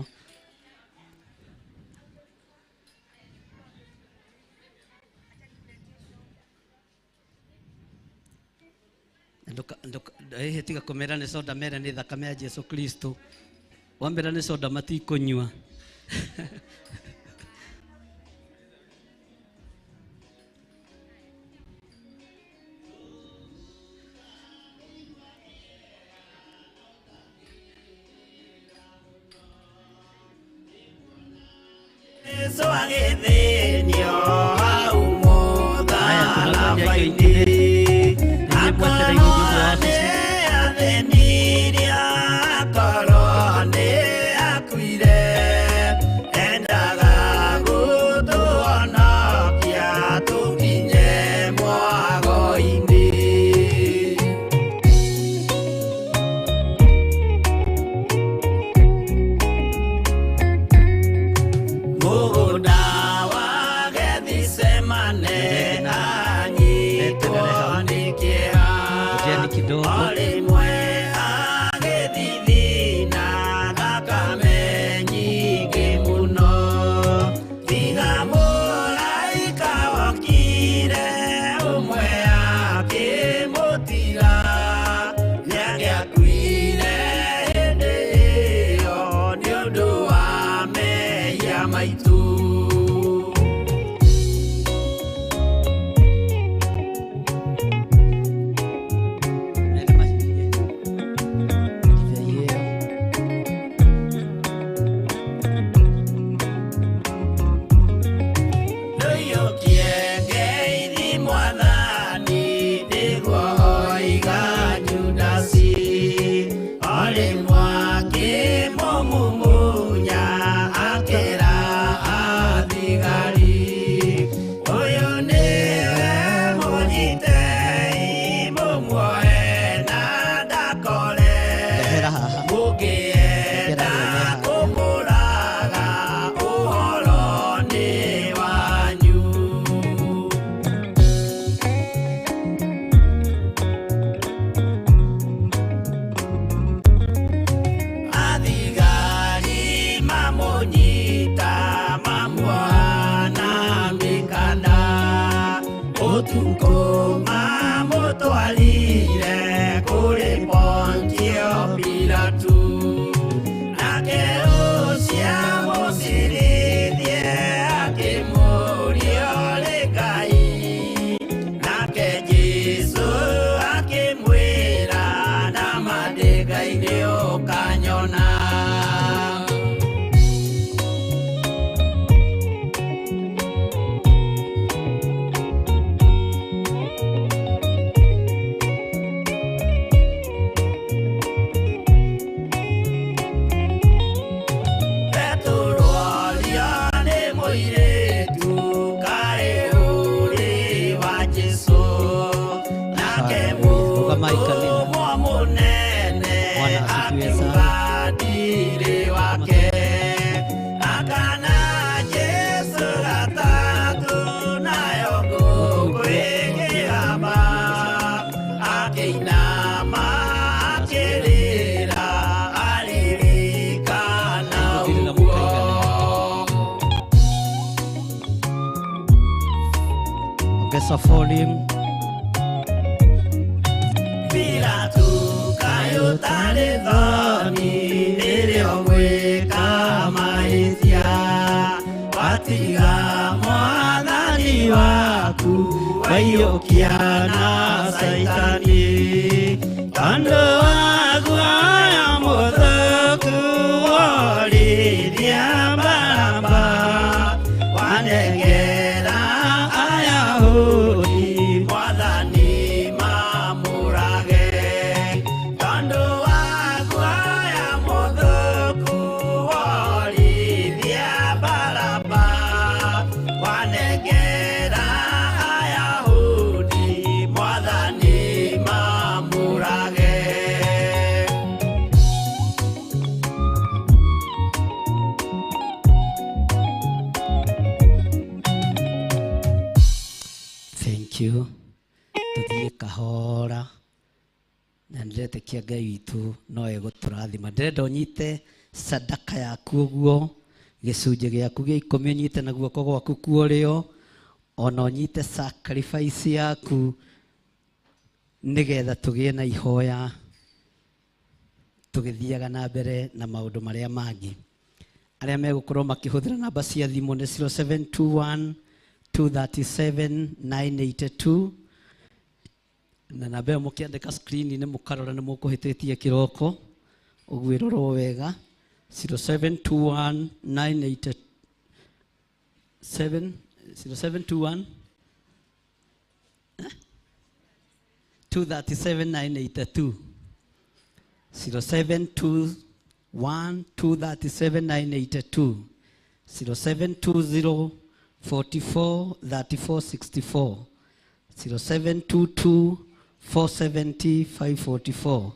Ĩhĩ tiga kũmera nĩ soda, mere nĩ thakame ya Jesu Kristo. Wamera nĩ soda matikũnyua. Jesu agĩthĩnio hau mũtharaba-inĩ. Akorwo nĩ athĩnirie, akorwo nĩ akuire, endaga gũtũhonokia tũkinye mwago-inĩ. Mũgũnda wa Gethisemane anyitwo nĩ kĩeha, Ngojeni kidogo. o rĩmwe agĩthithina thakame nyingĩ mũno. Tiga mũraika wokire ũmwe akĩmũtiga, nĩangĩakuire hĩndĩ ĩyo nĩ ũndũ wa mehia maitũ. Ndũiyũkie ngeithi Mwathani, nĩguo oiga Judasi. O rĩmwe akĩmũmumunya, akĩra athigari, ũyũ nĩwe mũnyitei, mũmuoe na ndakore. Ndehera haha. Mũngĩenda kũmũraga, ũhoro nĩ wanyu. Athigari mamũnyita, mamuoha na mĩkanda, ũtukũ mamũtwarire kũrĩ Pontio Pilatu. Nake ũcio amũcirithie akĩmũũria ũrĩ Ngai. Nake Jesũ akĩmwĩra, nama ndĩ Ngai nĩ ũkanyona. Petero orio nĩ mũirĩtu, kaĩ ũrĩ wa Jesũ. Nake Rũgamai kanitha. mũtũmwo mũnene Bwana asifiwe akiuga sana. ndirĩ wake. Akana Jesũ gatatũ, nayo ngũkũ ĩkĩgamba. Akĩinama akĩrĩra, aririkana ũguo. Ongeza volume. Pilatu kaĩ ũtarĩ thoni rĩrĩa ũgwĩka mahĩtia, watiga Mwathani waku waiyũkia na Caitani. Tondũ wa guoya mũthũku worithia Baraba, wanengera Ayahudi Mwathani mamũrage. Tondũ wa guoya mũthũku worithia Baraba, wanengera Ayahudi Mwathani mamũrage. Thank you. Tuthiĩ kahora na ndĩretĩkia Ngai witũ no egũtũrathima. Ndĩrenda ũnyite sadaka yaku ũguo, gĩcunjĩ gĩaku gĩa ikũmi ũnyite na guoko gwaku kwa ũrĩo, ona ũnyite sacrifice yaku nĩgetha tũgĩe na ihoya tũgĩthiaga na mbere na maũndũ marĩa mangĩ. Arĩa megũkorwo makĩhũthĩra namba cia thimũ nĩ 0721 237 982 na namba ĩyo mũkĩandĩka screen-inĩ mũkarora nĩ mũkũhĩtĩtie kĩroko, ũguo ĩrorwo wega. 0721 987 0721 237 982 0721 237 982 0720 44 34 64 0722 470 544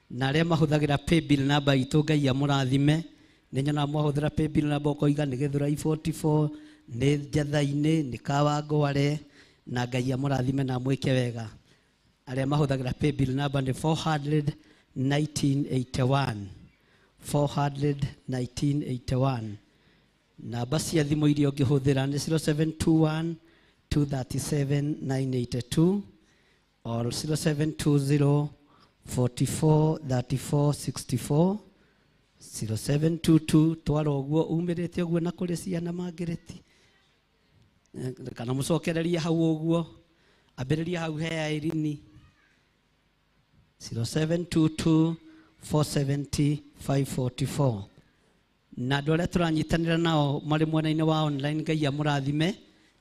na arĩa mahũthagĩra paybill namba itũ Ngai amũrathime. Nĩ nyonaga mwahũthĩra paybill namba ũkoiga nĩ Gĩthũrai 44 nĩ Njatha-inĩ nĩ Kawangware, na Ngai amũrathime na amwĩke wega. Arĩa mahũthagĩra paybill namba nĩ 400 1981 400 1981. Namba cia thimũ iria ũngĩhũthĩra nĩ 0721 237 982 or 0720 44 34 64 0722 twara ũguo umĩrĩte ũguo na kũrĩ ciana mangĩrĩti kana mũcokererie hau ũguo, ambĩrĩria hau he Irini 0722 470 544. Na andũ arĩa tũranyitanĩra nao marĩ mwena-inĩ wa online Ngai amũrathime.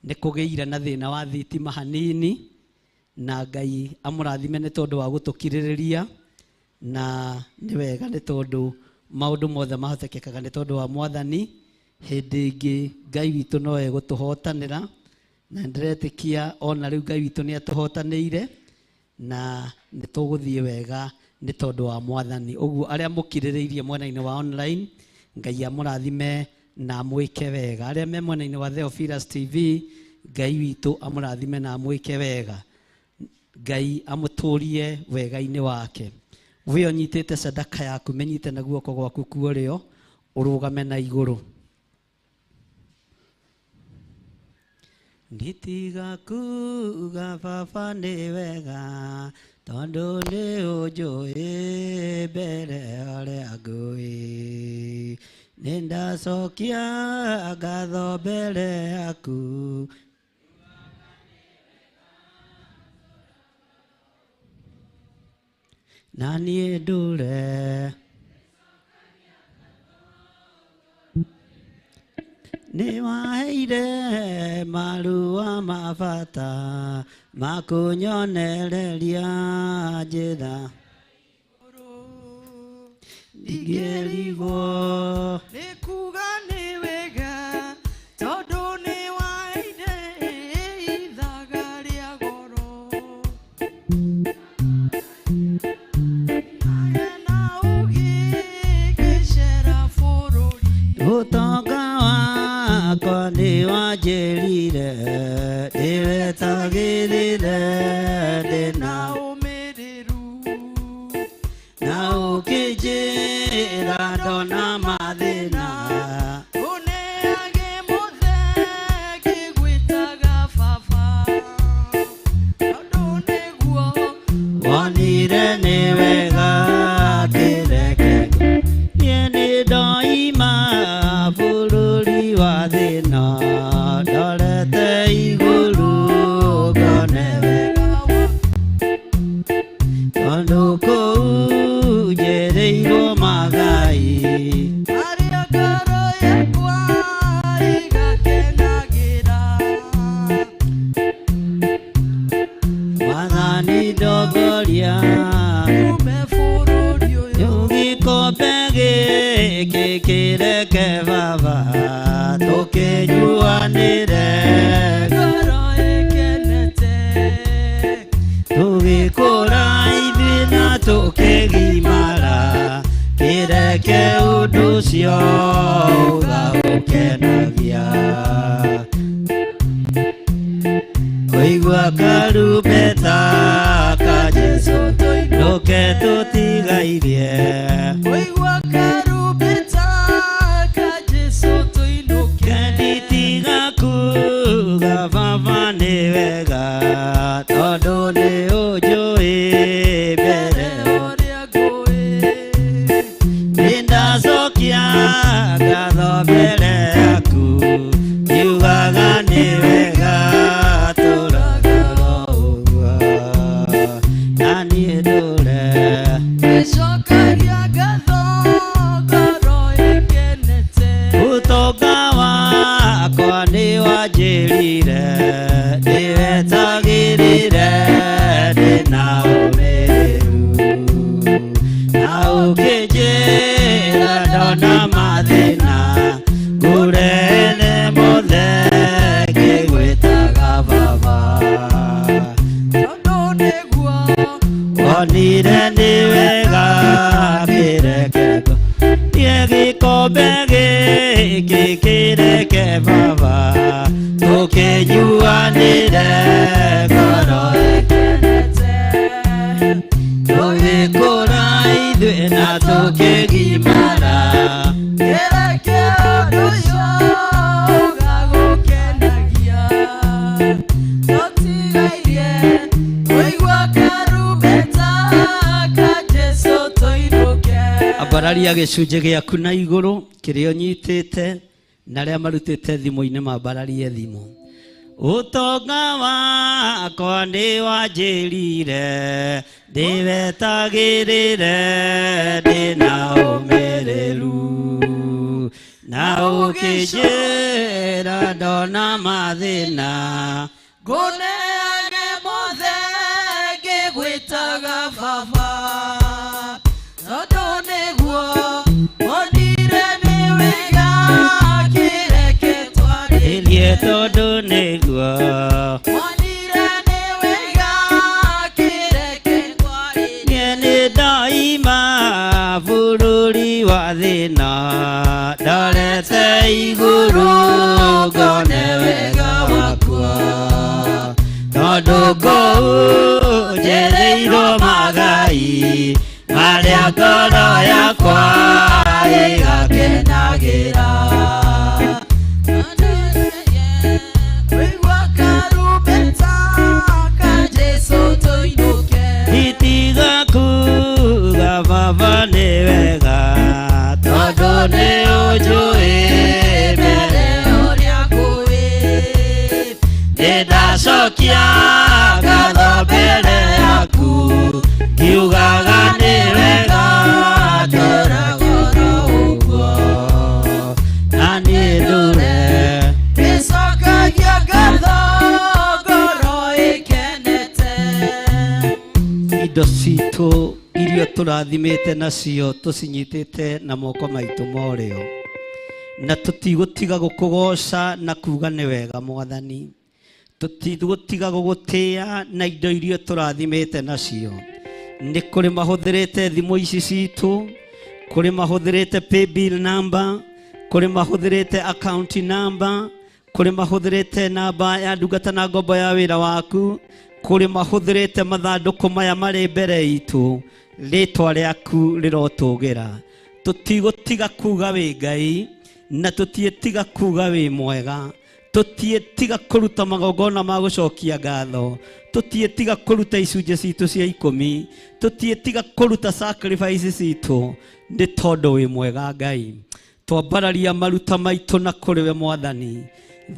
Nĩ kũgĩire na thĩna wa thitima hanini, na Ngai amũrathime nĩ tondũ wa gũtũkirĩrĩria, na nĩ wega nĩ tondũ maũndũ mothe mahotekekaga nĩ tondũ wa Mwathani. Hĩndĩ ĩngĩ Ngai witũ no egũtũhotanĩra, na ndĩretĩkia ona rĩu Ngai witũ nĩ atũhotanĩire, na nĩ tũgũthiĩ wega nĩ tondũ wa Mwathani. Ũguo arĩa mũkirĩrĩirie mwena-inĩ wa online Ngai amũrathime na amwĩke wega. Arĩa me mwena-inĩ wa Theophilus TV Ngai witũ amũrathime na amwĩke wega. Ngai amũtũrie wega-inĩ wake. We ũnyitĩte sadaka yaku mĩnyite na guoko gwaku kwa ũrĩo, ũrũgame na igũrũ. Nditiga kuga baba nĩ wega tondũ nĩ ũnjũĩ mbere ũrĩa ngũĩ. Nĩ ndacokia ngatho mbere yaku. Na niĩ ndũre nĩ waheire marua ma bata makũnyonereria njĩra ndingĩrigwo nĩ kuga nĩ wega tondũ nĩ waheire ithaga rĩa goro. Na ũgĩgĩcera bũrũri ũtonga wakwa nĩ wanjĩrire ndĩwetagĩrĩre ndĩna ũmĩrĩru na ũkĩnjĩra ndona mathĩna ũneage mũthe ngĩgwĩtaga baba tondũ nĩguo wonire nĩ wega kĩreke. Niĩ nĩ ndoima bũrũri wa thĩna ndorete igũrũ ngone wega tondũ kũu njĩrĩirwo magai arĩa ngoro yakwa ĩgakenagĩra. Mwathani ndongoria ume bũrũri ũyũ gĩkombe gĩkĩ kĩreke baba tũkĩnyuanĩre ngoro ĩkenete tũgĩkũra ithuĩ na tũkĩgimara kĩreke ũndũ ũcio ũgagũkenagia. Kũigua karumbeta ka Jesũ tũinũke tũtigairie. Kũigua karumbeta ka Jesũ tũinũke. Nditiga kuga baba nĩ wega tondũ nĩ ũnjũĩ mbere ũrĩa ngũĩ. Nĩndacokia ngatho mbere yaku ngiugaga nĩ wega tũraga ũguo na niĩ ndũre. Nĩcokagia ngatho ngoro ĩkenete. Ũtonga wakwa nĩ wanjĩrire ndĩwetagĩrĩre ndĩna ũmĩrĩru na ũkĩnjĩra ndona mathĩna ngũrene mothe ngĩgwĩtaga baba. Tondũ nĩguo Onire nĩ wega kĩreke niĩ gĩkombe gĩkĩ kĩreke baba tũkĩnyuanĩre ngoro ĩkenete. Tũgĩkũra ithuĩ na tũkĩgimara. Kĩreke ũndũ ũcio ũgagũkenagia. Tũtigairie kũigua karumbeta ka Jesũ tũinũke. Ambararia gĩcunjĩ gĩaku na igũrũ kĩrĩa ũnyitĩte na arĩa marutĩte thimũ-inĩ mambararie thimũ. Ũtonga wakwa nĩ wanjĩrire ndĩwetagĩrĩre ndĩna ũmĩrĩru na ũkĩnjĩra ndona mathĩna Ngũneage mothe ngĩgwĩtaga baba. Tondũ nĩguo wonire nĩ wega kĩreke twarĩrie. ĩrie tondũ nĩguo Wonire nĩ wega kĩreke twarĩrie. Niĩ nĩ ndoima bũrũri wa thĩna ndorete igũrũ ngone wega wakwa tondũ kũu njereirwo magai marĩa ngoro yakwa ĩgakenagĩra. Kũigua karumbeta ka Jesũ tũinũke. Itiga kuga baba nĩ wega tondũ nĩ ũnjũĩ mbere ũrĩa ngũĩ. Nĩndacokia ngatho mbere yaku ngiugaga nĩ wega tũraga oro ũguo na niĩ ndũre. Nĩcokagia ngatho ngoro ĩkenete. Indo citũ iria tũrathimĩte nacio tũcinyitĩte na moko maitũ ma ũrĩo na tũtigũtiga gũkũgoca na kuga nĩ wega mwathani tũtigũtiga gũgũtĩa na indo iria tũrathimĩte nacio nĩ kũrĩ mahũthĩrĩte thimũ ici citũ kũrĩ mahũthĩrĩte paybill number kũrĩ mahũthĩrĩte account number kũrĩ mahũthĩrĩte namba ya ndungata na ngombo ya wĩra waku kũrĩ mahũthĩrĩte mathandũkũ maya marĩ mbere itũ rĩtwa rĩaku rĩrotũgĩra tũtigũtiga kuga wĩ Ngai na tũtiĩtiga kuga wĩ mwega tũtiĩtiga kũruta magongona ma gũcokia ngatho tũtiĩtiga kũruta icunjĩ citũ cia ikũmi tũtiĩtiga kũruta sacrifice citũ nĩ tondũ wĩ mwega Ngai twambararia maruta maitũ na kũrĩ we mwathani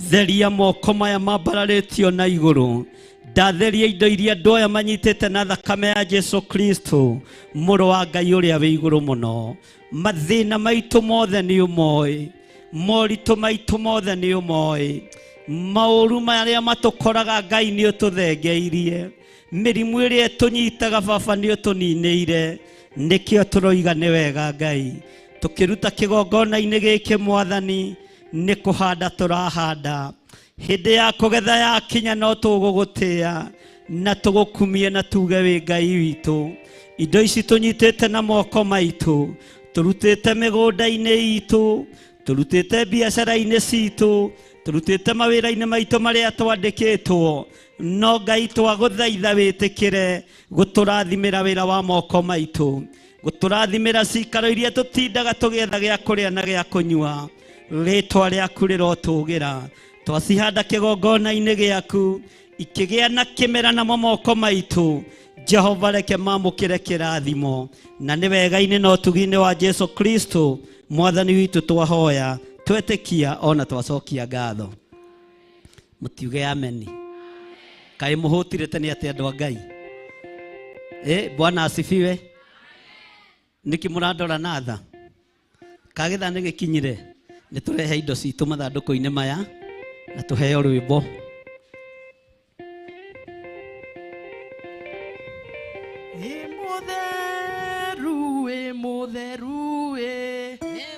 theria moko maya mambararĩtio na igũrũ ndatheria indo iria andũ aya manyitĩte na thakame ya Jesu Kristo mũrũ wa Ngai ũrĩa wĩ igũrũ mũno mathĩna maitũ mothe nĩ ũmoĩ moritũ maitũ mothe nĩ ũmoĩ maũru marĩa matũkoraga Ngai nĩ ũtũthengeirie mĩrimũ ĩrĩa ĩtũnyitaga baba nĩ ũtũninĩire nĩkĩo tũroiga nĩ wega Ngai tũkĩruta kĩgongona-inĩ gĩkĩ mwathani nĩ kũhanda tũrahanda hĩndĩ ya kũgetha yakinya no tũgũgũtĩa na tũgũkumie na tuge wĩ Ngai witũ indo ici tũnyitĩte na moko maitũ tũrutĩte mĩgũnda-inĩ itũ tũrutĩte biacara-inĩ citũ Tũrutĩte mawĩra-inĩ maitũ marĩa twandĩkĩtwo, no Ngai twagũthaitha wĩtĩkĩre gũtũrathimĩra wĩra wa moko maitũ, gũtũrathimĩra cikaro iria tũtindaga tũgĩetha gĩa kũrĩa na gĩa kũnyua. Rĩtwa rĩaku rĩrotũgĩra. Twacihanda kĩgongona-inĩ gĩaku, ikĩgĩa na kĩmera namo moko maitũ. Jehova reke mamũkĩre kĩrathimo, na nĩ wega-inĩ na ũtugi-inĩ wa Jesu Kristo mwathani witũ twahoya, twetĩkia ona twacokia ngatho. Mũtiuge ameni. Kaĩ mũhũtirĩte nĩ atĩ andũ a Ngai? Bwana asifiwe. Nĩkĩ mũrandora na tha? Kagĩtha nĩ gĩkinyire, nĩ tũrehe indo citũ mathandũkũ-inĩ maya na tũheo rwĩmbo.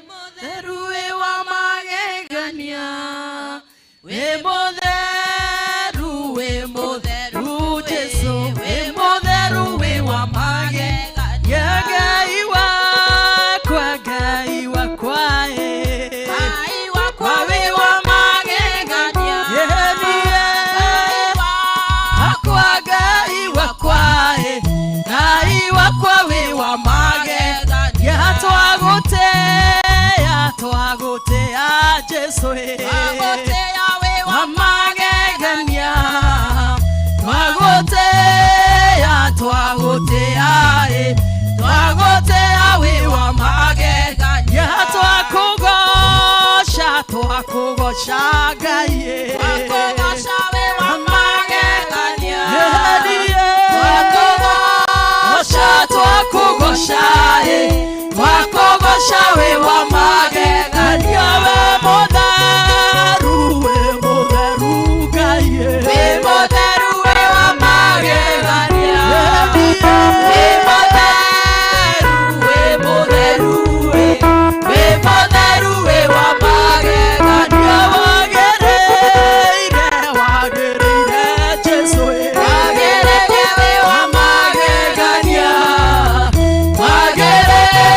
Mũtheru wĩ wa magegania, wĩ mũtheru Jesu, wĩ mũtheru wĩ wa magegania. Ngai wakwa, Ngai wakwa, Ngai wakwa wĩ wa magegania. Akwa Ngai wakwa, Ngai wakwa wĩ wa magegania. Twagotea Jesu, twagotea wĩ wa magegania. Twagotea twagotea wĩ wa magegania. Twakugoca Ngai, twakugoca wĩ wa magegania. Twakugoca twakugoca wĩ wa magegania. We mũtheru Ngai, wĩ mũtheru wĩ wa magegania. Wĩ mũtheru, wĩ mũtheru wĩ wa magegania. Wagĩrĩire Jesu, wagĩrĩire wĩ wa magegania. Wagĩrĩire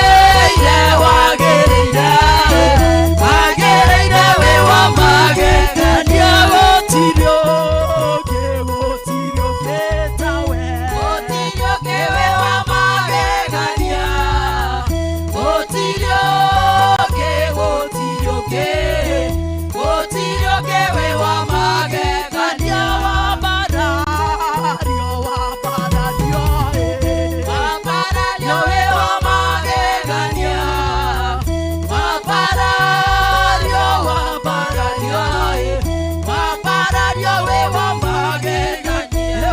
wĩ wa magegania. Gũtirĩ ũngĩ tawe, gũtirĩ ũngĩ wĩ wa magegania. Gũtirĩ ũngĩ wĩ wa magegania. Wambarario wĩ wa magegania. Wambarario wĩ wa magegania.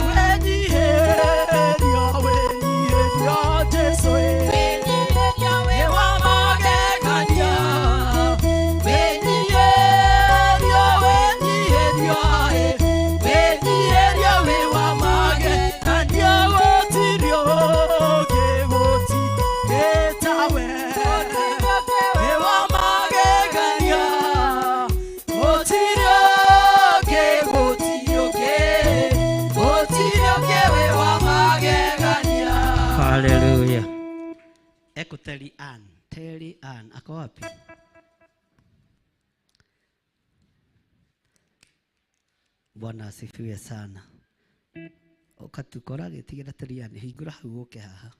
Wĩnyihĩrio Jesu, wĩnyihĩrio wĩ wa magegania. Wĩnyihĩrio wĩ wa magegania. Gũtirĩ ũngĩ, gũtirĩ tawe, wĩ wa magegania. Gũtirĩ ũngĩ wĩ wa magegania. Hallelujah. Eko Terry Ann. Terry Ann ako wapi? Bwana asifiwe sana. Ũkatukora gĩtigĩra Terry Ann, hingũra hau ũke haha.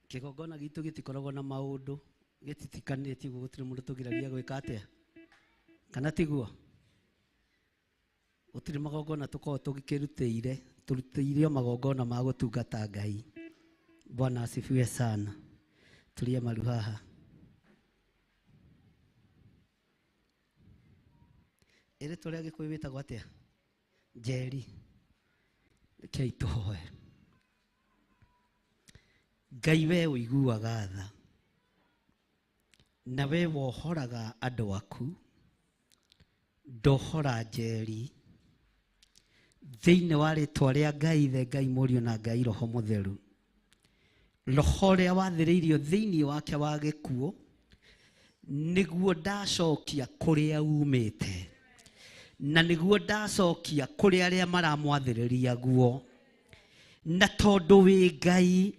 Kĩgongona gitũ gĩtikoragwo na maũndũ, gĩtitikanĩtie ũguo, gũtirĩ mũndũ tũgiragia gwĩka atĩa, kana tiguo? Gũtirĩ magongona tũkoragwo tũgĩkĩrutĩire, tũrutĩire o magongona ma gũtungata Ngai. Bwana asifiwe sana. Tulia maru haha. Ĩrĩtwa rĩa Gĩkũyũ wĩtagwo atĩa? Njeri. Rekei tũhoe. Ngai we ũiguaga tha, na we wohoraga andũ aku, ndohora Njeri thĩinĩ wa rĩtwa rĩa Ngai Ithe, Ngai Mũriũ na Ngai Roho Mũtheru. Roho ũrĩa wathĩrĩirio thĩinĩ wake wa gĩkuũ, nĩguo ndacokia kũrĩa umĩte, na nĩguo ndacokia kũrĩ arĩa maramwathĩrĩria guo. Na tondũ wĩ Ngai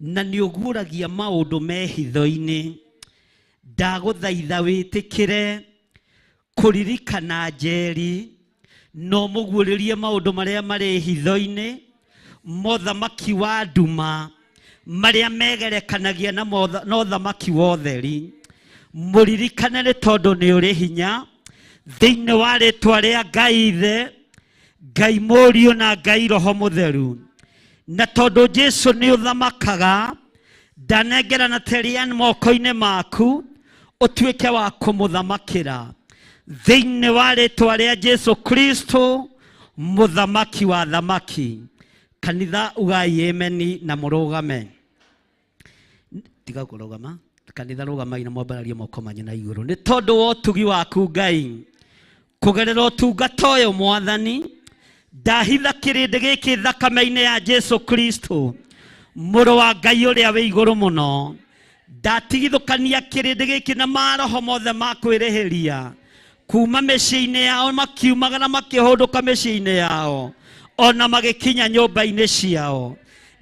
na nĩ ũguũragia maũndũ me hitho-inĩ, Ndagũthaitha wĩtĩkĩre kũririkana Njeri no mũguũrĩrie maũndũ marĩa marĩ hitho-inĩ, mothamaki wa nduma marĩa megerekanagia na na ũthamaki wa ũtheri. Mũririkane nĩ tondũ nĩ ũrĩ hinya thĩinĩ wa rĩtwa rĩa Ngai Ithe, Ngai Mũriũ na Ngai Roho Mũtheru. Na tondũ Jesu nĩ ũthamakaga, ndanengerana Terian moko-inĩ maku ũtuĩke wa kũmũthamakĩra thĩinĩ wa rĩtwa rĩa Jesu Kristo, mũthamaki wa thamaki. Kanitha ugai ameni na mũrũgame. Tiga kũrũgama. Kanitha rũgamai na mwambararie moko manyu na igũrũ. Nĩ tondũ wa ũtugi waku Ngai, kũgerera ũtungata ũyũ Mwathani, ndahitha kĩrĩndĩ gĩkĩ thakame-inĩ ya Jesu Kristo, mũrũ wa Ngai ũrĩa wĩ igũrũ mũno. Ndatigithũkania kĩrĩndĩ gĩkĩ na maroho mothe ma kwĩrĩhĩria kuma mĩciĩ-inĩ yao, makiumagara makĩhũndũka mĩciĩ-inĩ yao ona magĩkinya nyũmba-inĩ ciao.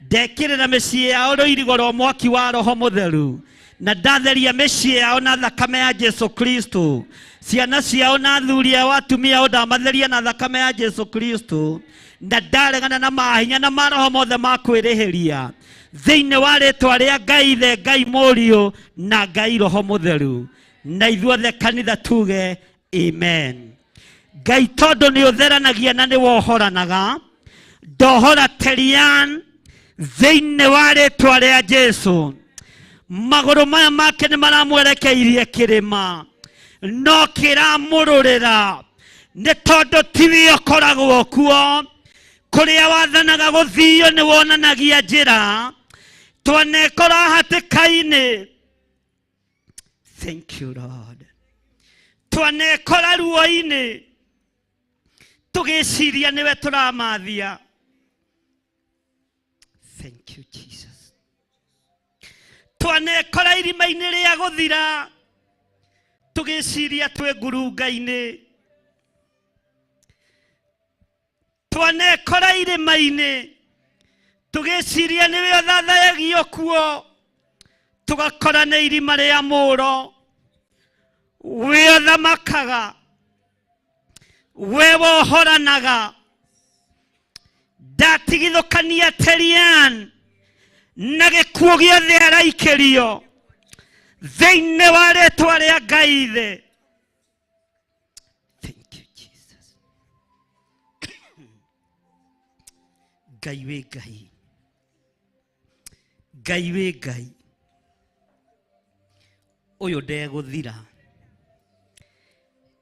Ndekĩrĩra mĩciĩ yao rũirigo rwa mwaki wa Roho Mũtheru, na ndatheria mĩciĩ yao na thakame ya Jesu Kristo. Ciana ciao na athuri ao atumia ao ndamatheria na thakame ya Jesu Kristo, na ndaregana na mahinya na maroho mothe ma kwĩrĩhĩria thĩinĩ wa rĩtwa rĩa Ngai Ithe, Ngai Mũriũ na Ngai Roho Mũtheru. Na ithuothe kanitha tuge amen. Ngai tondũ nĩ ũtheranagia na nĩ wohoranaga, ndohora Terian thĩinĩ wa rĩtwa rĩa Jesu. Magũrũ maya make nĩ maramwerekeirie kĩrĩma, no kĩramũrũrĩra nĩ tondũ tiwe ũkoragwo kuo. Kũrĩa wathanaga gũthio nĩ wonanagia njĩra. Twanekora hatĩka-inĩ. Thank you Lord. Twanekora ruo-inĩ tũgĩciria nĩwe tũramathia. Thank you Jesus. Twanekora irima-inĩ rĩa gũthira tũgĩciria twĩ ngurunga-inĩ. Twanekora irĩma-inĩ tũgĩciria nĩwe ũthathayagio kuo, tũgakora nĩ irima rĩa mũro. We ũthamakaga, we wohoranaga. Ndatigithũkania Terian na gĩkuũ gĩothe araikĩrio thĩinĩ wa rĩtwa rĩa Ngai Ithe. Thank you Jesus. Ngai wĩ Ngai, Ngai wĩ Ngai, ũyũ ndegũthira.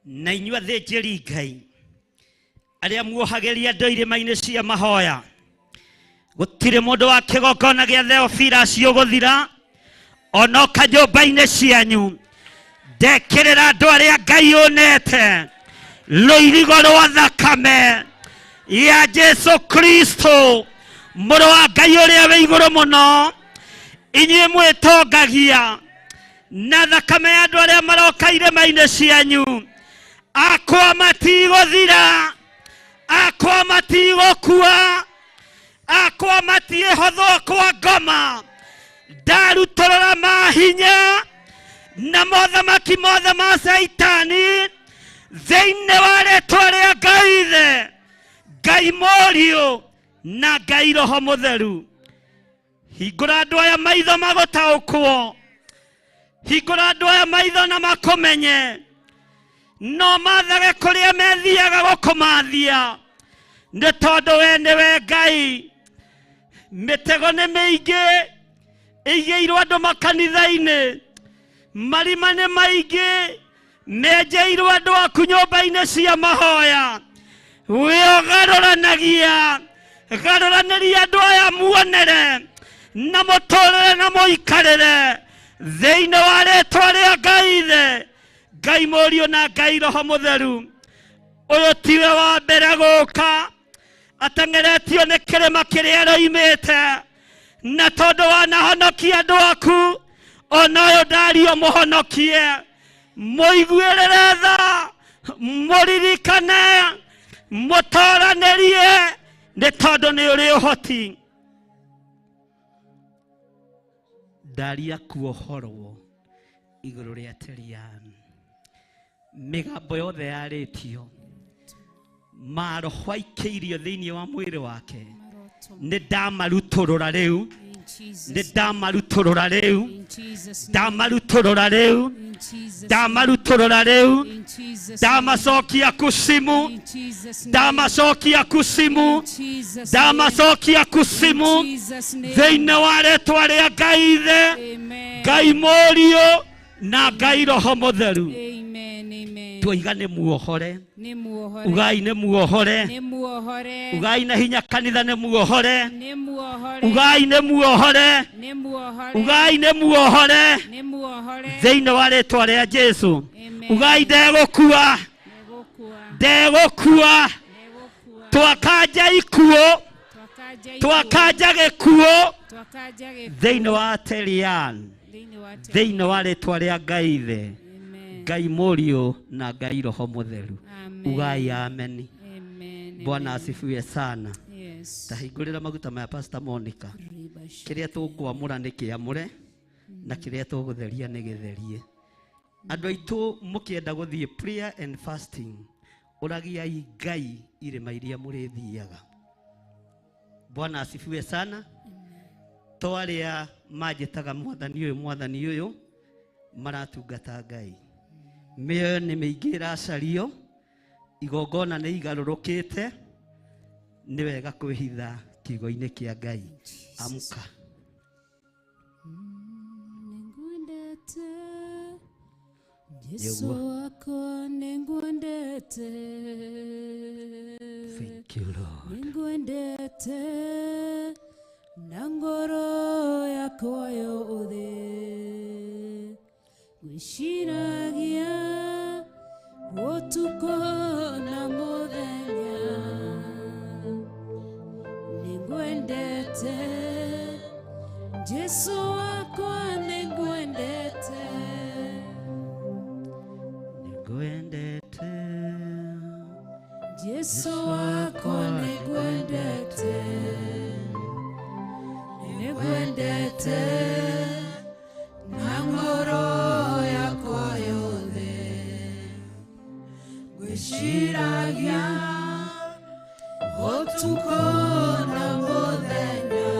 Na inyuĩ athĩnjĩri Ngai arĩa muohagĩria andũ irĩma-inĩ cia mahoya, gũtirĩ mũndũ wa kĩgongona gĩa Theophilus ũgũthira onoka nyũmba-inĩ cianyu. Ndekĩrĩra andũ arĩa Ngai ũnete rũirigo rwa thakame ya Jesu Kristo, mũrũ wa Ngai ũrĩa wĩ igũrũ mũno. Inyuĩ mwĩtongagia na thakame ya andũ arĩa maroka irĩma-inĩ cianyu, akwa matigũthira, akwa matigũkua, akwa matiĩhothwo kwa ngoma. Ndarutũrũra mahinya na mothamaki mothe ma Caitani thĩinĩ wa rĩtwa rĩa Ngai Ithe, Ngai Mũriũ na Ngai Roho Mũtheru. Hingũra andũ aya maitho magũtaũkwo, hingũra andũ aya maitho na makũmenye, no mathage kũrĩa methiaga gũkũmathia, nĩ tondũ we nĩwe Ngai. Mĩtego nĩ mĩingĩ ĩigĩirwo andũ makanitha-inĩ, marima nĩ maingĩ menjeirwo andũ aku nyũmba-inĩ cia mahoya. We ũgarũranagia, garũranĩria andũ aya muonere na mũtũrĩre na mũikarĩre thĩinĩ wa rĩtwa rĩa Ngai Ithe, Ngai Mũriũ na Ngai Roho Mũtheru. Ũyũ tiwe wa mbere gũka ateng'eretio nĩ kĩrĩma kĩrĩa aroimĩte, na tondũ wanahonokia andũ aku, ona ũyũ ndario mũhonokie. Mũiguĩrĩre tha, mũririkane, mũtoranĩrie, nĩ tondũ nĩ ũrĩ ũhoti. Ndaria kuohorwo Igũrũ rĩa Terian. Mĩgambo yothe yarĩtio maroho aikĩirio thĩinĩ wa mwĩrĩ wake nĩ ndamarutũrũra rĩu, nĩ ndamarutũrũra rĩu, ndamarutũrũra rĩu, ndamarutũrũra rĩu, ndamacokia kusimu, ndamacokia kusimu, ndamacokia kusimu thĩinĩ wa rĩtwa rĩa Ngai Ithe, Ngai Mũriũ na Ngai Roho Mũtheru. Tuoiga nĩ muohore, ugai nĩ muohore, ugai na hinya kanitha nĩ muohore, ugai nĩ muohore, ugai nĩ muohore thĩinĩ wa rĩtwa rĩa Jesu. Ugai ndegũkua, ndegũkua, twakanja ikuũ, twakanja gĩkuũ thĩinĩ wa Terian, thĩinĩ wa rĩtwa rĩa Ngai Ithe, Ngai Mũriũ na Ngai Roho Mũtheru. Ugai ameni. Bwana asifiwe sana. Tahingũrĩra maguta maya Pastor Monica. Kĩrĩa tũkwamũra nĩ kĩamũre na kĩrĩa tũgũtheria nĩ gĩtherie. Andũ aitũ mũkĩenda gũthiĩ prayer and fasting, ũragiai Ngai irĩma iria mũrĩthiaga. Bwana asifiwe sana. To arĩa manjĩtaga mwathani ũyũ, mwathani ũyũ, maratungata Ngai. Mĩoyo nĩ mĩingĩ ĩracario, igongona nĩ igarũrũkĩte, nĩ wega kwĩhitha kiugo-inĩ kĩa Ngai. Amka. Nĩngwendete Jesu wakwa, nĩngwendete. Thank you Lord. Nĩngwendete na ngoro yakwa yothe, gwĩciragia ũtukũ na mũthenya. Nĩngwendete Jesu wakwa, nĩngwendete. Nĩngwendete Jesu wakwa, nĩngwendete, nĩngwendete na ngoro yakwa yothe, gwĩciragia ũtukũ na mũthenya.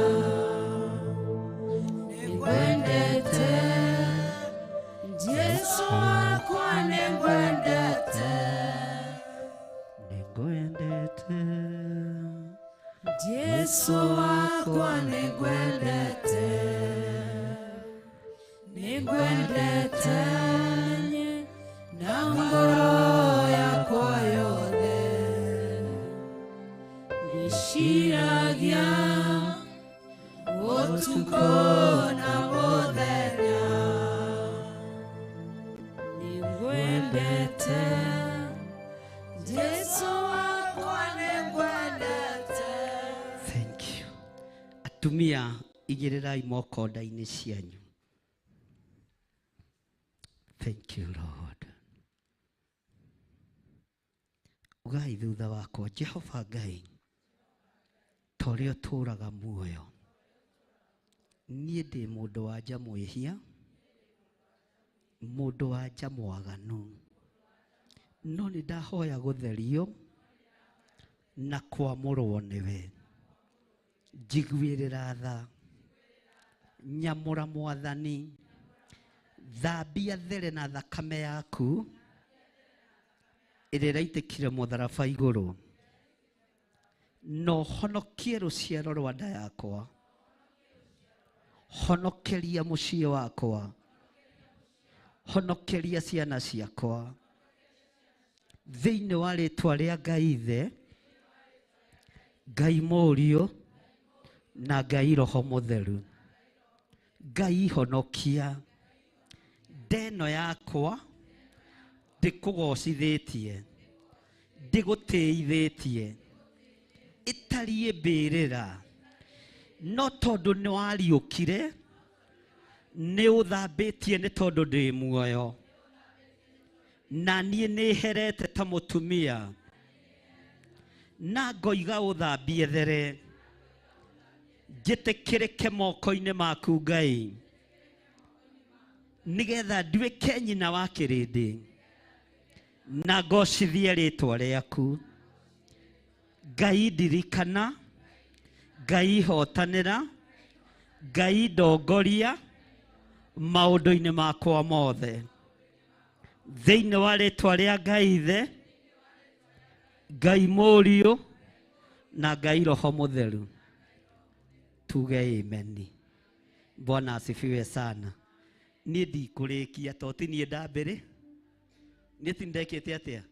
Nĩngwendete Jesu wakwa, nĩngwendete. Nĩngwendete Jesu wakwa, nĩngwendete, nĩngwendete na ngoro yakwa yothe, gwĩciragia ũtukũ na mũthenya. Nĩngwendete Jesu wakwa, nĩngwendete. Thank you. Atumia igĩrĩrai moko nda-inĩ cianyu. Thank you Lord. Ugai thutha wakwa, Jehova Ngai, ta ũrĩa ũtũũraga muoyo, niĩ ndĩ mũndũ wa nja mwĩhia, mũndũ wa nja mwaganu, no nĩ ndahoya gũtherio na kwamũrwo nĩwe. Njiguĩrĩra tha, nyamũra Mwathani, thambia there na thakame yaku ĩrĩa ĩraitĩkire mũtharaba igũrũ, na ũhonokie rũciaro rwa nda yakwa, honokeria mũciĩ wakwa, honokeria ciana ciakwa thĩinĩ wa rĩtwa rĩa Ngai Ithe, Ngai Mũriũ na Ngai Roho Mũtheru. Ngai honokia ndeno yakwa, ndĩkũgocithĩtie, ndĩgũtĩithĩtie, ĩtariĩ mbĩrĩra, no tondũ nĩ wariũkire, nĩ ũthambĩtie nĩ tondũ ndĩ muoyo, na niĩ nĩ herete ta mũtumia, na ngoiga ũthambie there, njĩtĩkĩrĩke moko-inĩ maku Ngai, Nĩgetha nduĩke nyina wa kĩrĩndĩ na ngocithie rĩtwa rĩaku. Ngai ndirikana, Ngai hotanĩra, Ngai ndongoria maũndũ-inĩ makwa mothe. Thĩinĩ wa rĩtwa rĩa Ngai Ithe, Ngai Mũriũ na Ngai Roho Mũtheru, tuge amen. Bwana asifiwe sana. Niĩ ndikũrĩkia to ti niĩ ndambĩrĩ, niĩ ti ndekĩte atĩa,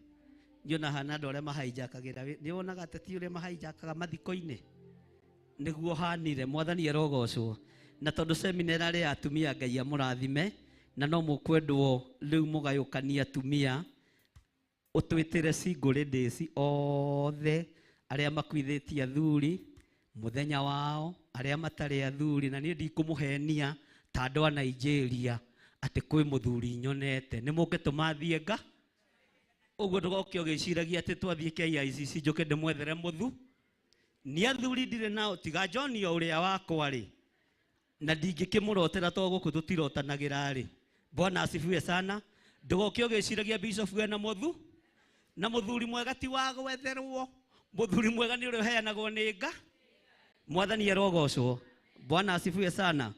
niona hana andũ arĩa mahaijakagĩra, nĩ wonaga ateti ũrĩa mahaijakaga mathiko-inĩ, nĩguo hanire. Mwathani arogocwo. Na tondũ semina ĩrarĩ ya atumia, Ngai amũrathime, na no mũkwendwo rĩu mũgayũkanie atumia, ũtwĩtĩre single ladies othe arĩa makuithĩtie athuri mũthenya wao, arĩa matarĩ athuri, na niĩ ndikũmũhenia ta andũ a Nigeria atĩ kwĩ mũthuri nyonete, nĩ mũke tũmathiĩ nga ũguo, ndũgoke ũgĩciragia atĩ twathiĩ KICC njũke ndĩmwethere mũthu. Nĩ athuri ndirĩ nao tiga John o ũrĩa wakwa rĩ, na ndingĩkĩmũrotera to gũkũ tũtirotanagĩra rĩ. Bwana asifiwe sana. Ndũgoke ũgĩciragia bishop ena mũthu, na mũthuri mwega ti wa gwetherwo, mũthuri mwega nĩ ũrĩa ũheanagwo nĩ nga. Mwathani arogocwo. Bwana asifiwe sana.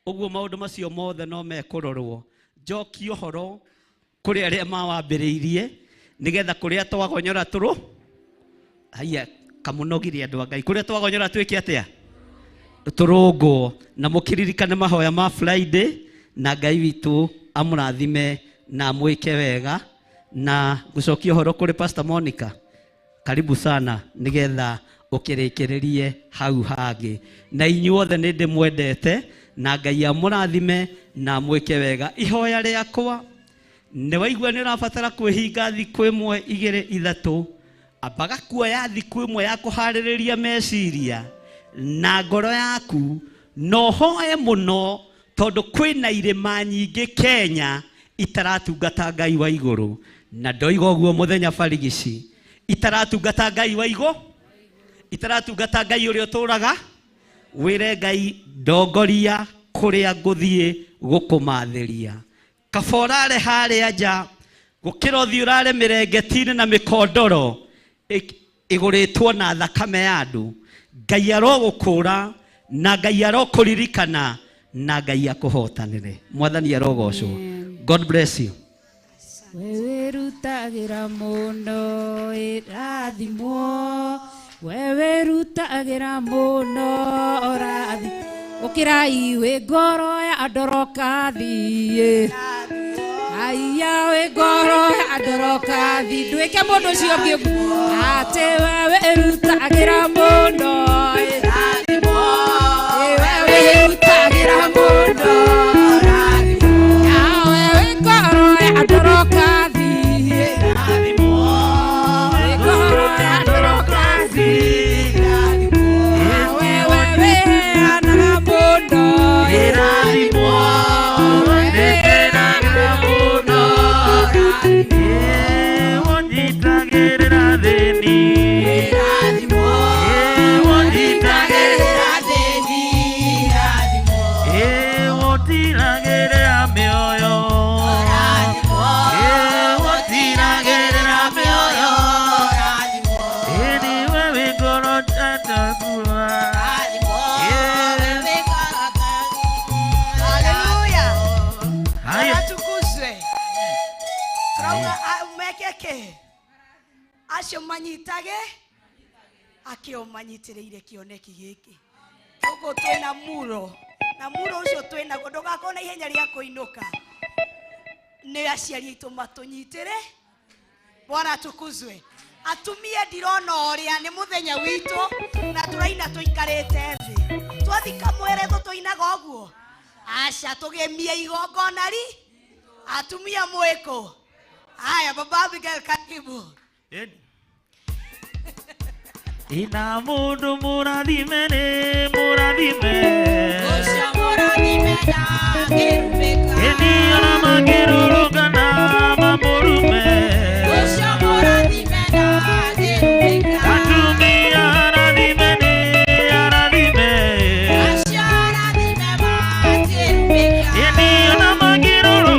Ũguo maũndũ macio mothe no mekũrorwo. Njokie ũhoro kũrĩ arĩa mawambĩrĩirie, nĩgetha kũrĩa twagonyora tũrũ haiya kamũnogire andũ a Ngai, kũrĩa twagonyora twĩke atĩa, tũrũngwo. Na mũkĩririkane mahoya ma Friday, na Ngai witũ amũrathime na amwĩke wega. Na gũcokia ũhoro kũrĩ Pastor Monica, karibu sana, nĩgetha ũkĩrĩkĩrĩrie hau hangĩ. Na inyuothe nĩ ndĩmwendete, na Ngai amũrathime na amwĩke wega. Ihoya rĩakwa nĩ waigua nĩ ũrabatara kwĩhinga thikũ ĩmwe igĩrĩ ithatũ, ambaga kuoya thikũ ĩmwe ya kũharĩrĩria meciria na ngoro yaku, na ũhoe mũno, tondũ kwĩna irĩma nyingĩ Kenya itaratungata Ngai wa igũrũ. Na ndoiga ũguo mũthenya barigici, itaratungata Ngai wa igũ, itaratungata Ngai ũrĩa ũtũraga. Wĩre Ngai ndongoria kũrĩa ngũthiĩ gũkũmathĩria. Kaba ũrare harĩa nja gũkĩra ũthiĩ ũrare mĩrengeti-inĩ na mĩkondoro ĩgũrĩtwo na thakame ya andũ. Ngai arogũkũra na Ngai arokũririkana na Ngai akũhotanĩre. Mwathani arogocwo. God bless you. We wĩrutagĩra mũno ĩrathimwo, we wĩrutagĩra mũno ũrathi, ũkĩrai wĩ ngoro ya ndorokathi, aya wĩ ngoro ya ndorokathi, ndwĩke mũndũ ũcio ũngĩ atĩ we wĩrutagĩra mũno ĩrathimwo, we wĩrutagĩra mũno ĩrathimwo, we wĩ ngoro ya ndorokathi ĩrathimwo, wĩ ngoro ya ndorokathi ĩrathimwo, we wĩheanaga mũno ĩrathimwo, wĩheanaga mũno wonyitagĩrĩra thĩni ĩrathimwo, wonyitagĩrĩra thĩni ĩrathimwo, wotiragĩrĩra mĩoyo ĩrathimwo, wotiragĩrĩra mĩoyo ĩrathimwo, niwe wĩ ngoro njatakua ĩrathimwo. Haleluya. Haya. Atukuzwe. Turauga meke kĩ? Acio manyitage akĩo manyitĩrĩire kĩoneki gĩkĩ. Gũkũ twĩna muro, na muro ũcio twĩnaguo ndũgakorwo na ihenya rĩa kũinũka. Nĩ aciari aitũ matũnyitĩre. Bwana atukuzwe. Atumia ndirona ũrĩa nĩ mũthenya witũ na tũraina tũikarĩte thĩ. Twathika mweretho tũinaga ũguo. Aca tũgemie igongona ri. Atumia mwĩkũ. Haya, Baba Abigail karibu. Ina mundu mũrathime nĩ mũrathime, Ũcio mũrathime ndangĩrumĩka. Ĩni ona makĩrũrũngana mamũrume, Ũcio mũrathime ndangĩrumĩka. Atumia arathime nĩ arathime, Acio arathime matirumĩka. Ĩni ona makĩrũrũngana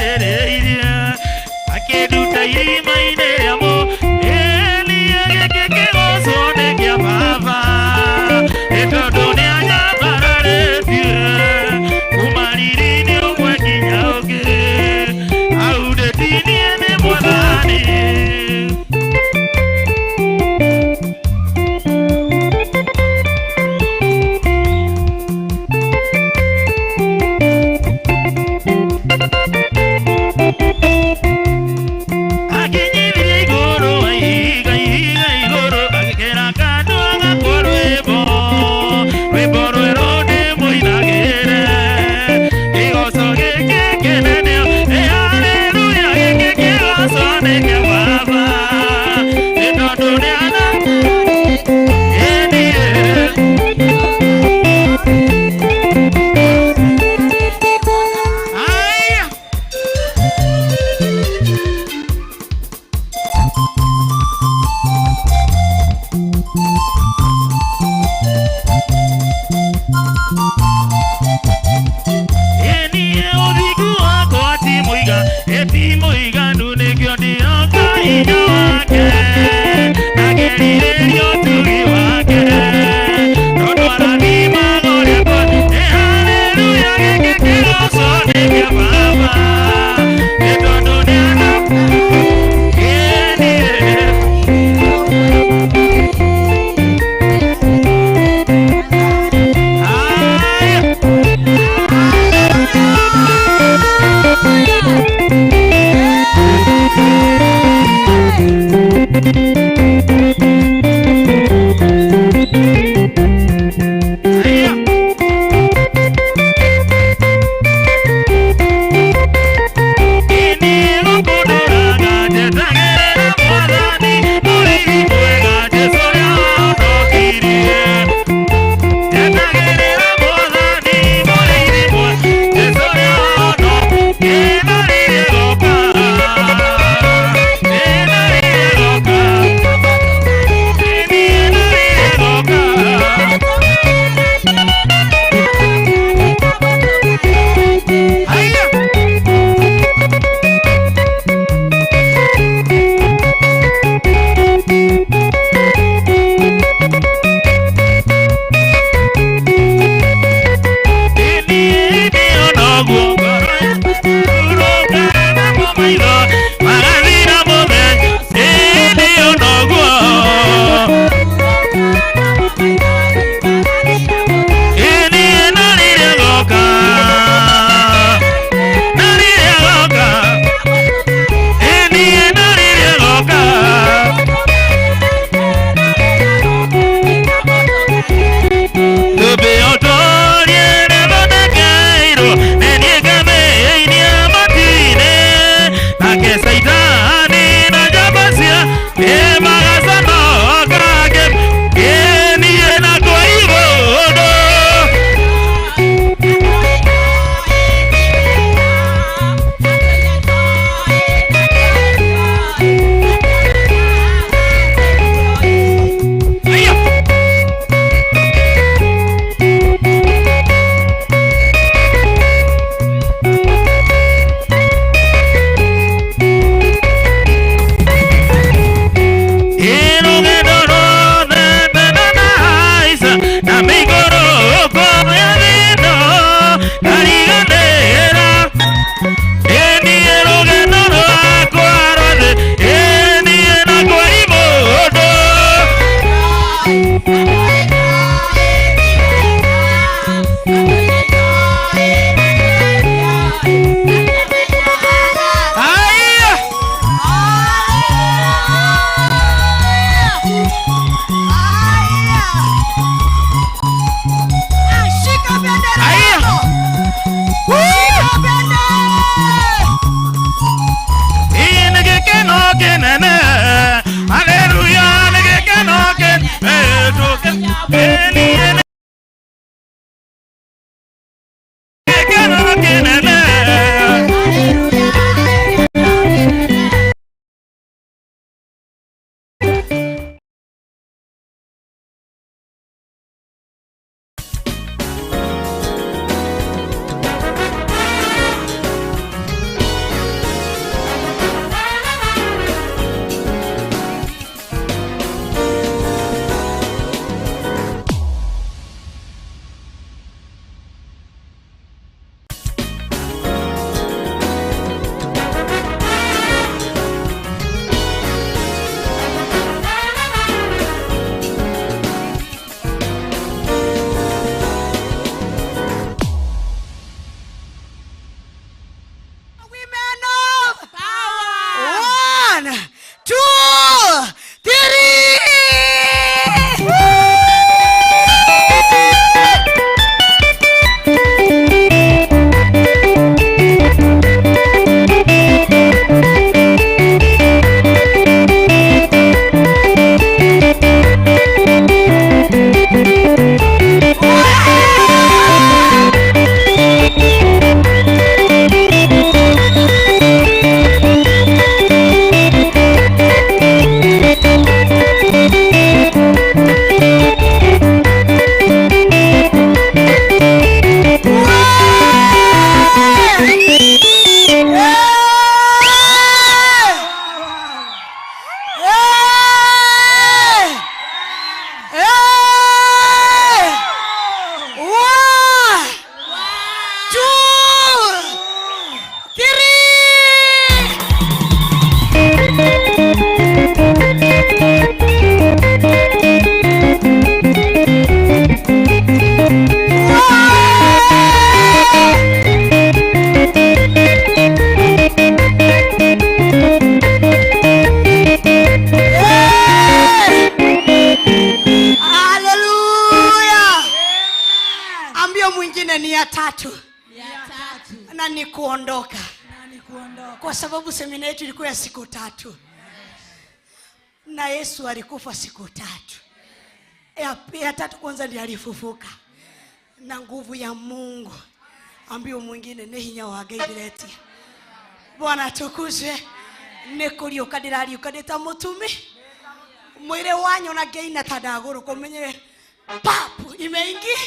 angirĩrĩirie akĩnduta irima-inĩ rĩamo ĩniĩ gĩkĩ kĩgocwo nĩ kĩa baba nĩ tondũ nĩanyambararĩtie kuma riri-inĩ ũmwe nginya ũngĩ aundĩtinie nĩ mwathani. tatu na ni kuondoka, kwa sababu semina yetu ilikuwa ya siku tatu na Yesu alikufa siku tatu. Ya tatu kwanza ndiye alifufuka na nguvu ya Mungu ambio mwingine nĩ hinya wa Ngai ndĩretia. Bwana atukuzwe. Nĩ kũriũka ndĩrariũka ndĩ ta mũtumi mwĩrĩ wanyona ngĩina ta ndagũrũka ũmenye papu imeingia.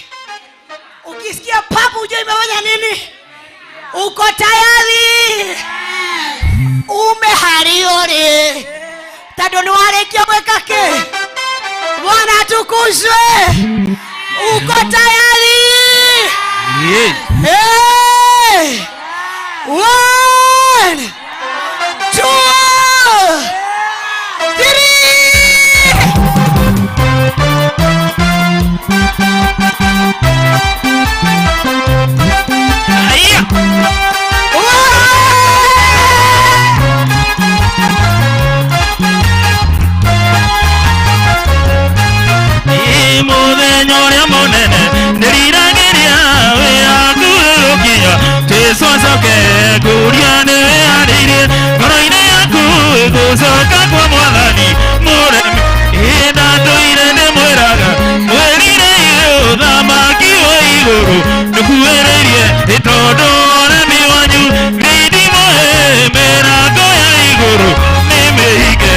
Ukisikia papu ujue imefanya nini? Uko tayari? Ume harĩ ũrĩ tondũ nĩ warĩkia gwĩka kĩ? Bwana atukuzwe. Uko tayari? Hey! One, two, three. Mũthenya ũrĩa mũnene ndĩriragĩria wĩyakuũkia Jesũ acoke kũria nĩ wĩharĩirie ngoro-inĩ yaku gũcoka kwa mwathani mũremi ĩndatũire ndĩmwĩraga mwĩrirĩire ũthamaki wa igũrũ ndũkuĩrĩirie ĩ tondũ ũremi wanyu thitimũ mĩrango ya igũrũ nĩ mĩhinge.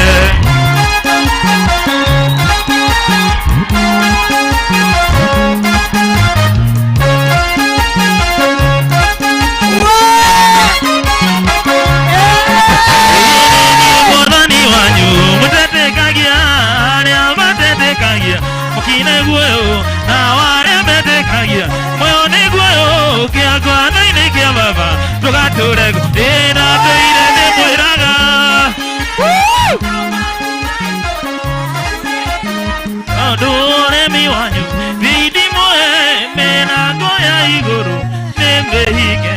Mwathani wanyu mũtetekagia arĩa matetekagia mũkine guoyo na arĩa metekagia muoyo nĩ guoyo kĩangwana-inĩ kĩa baba tũgatũre ĩna tũire nĩ mwĩraga tondũ ũremi wanyu thindimwe mĩrango ya igũrũ nĩ mĩhinge.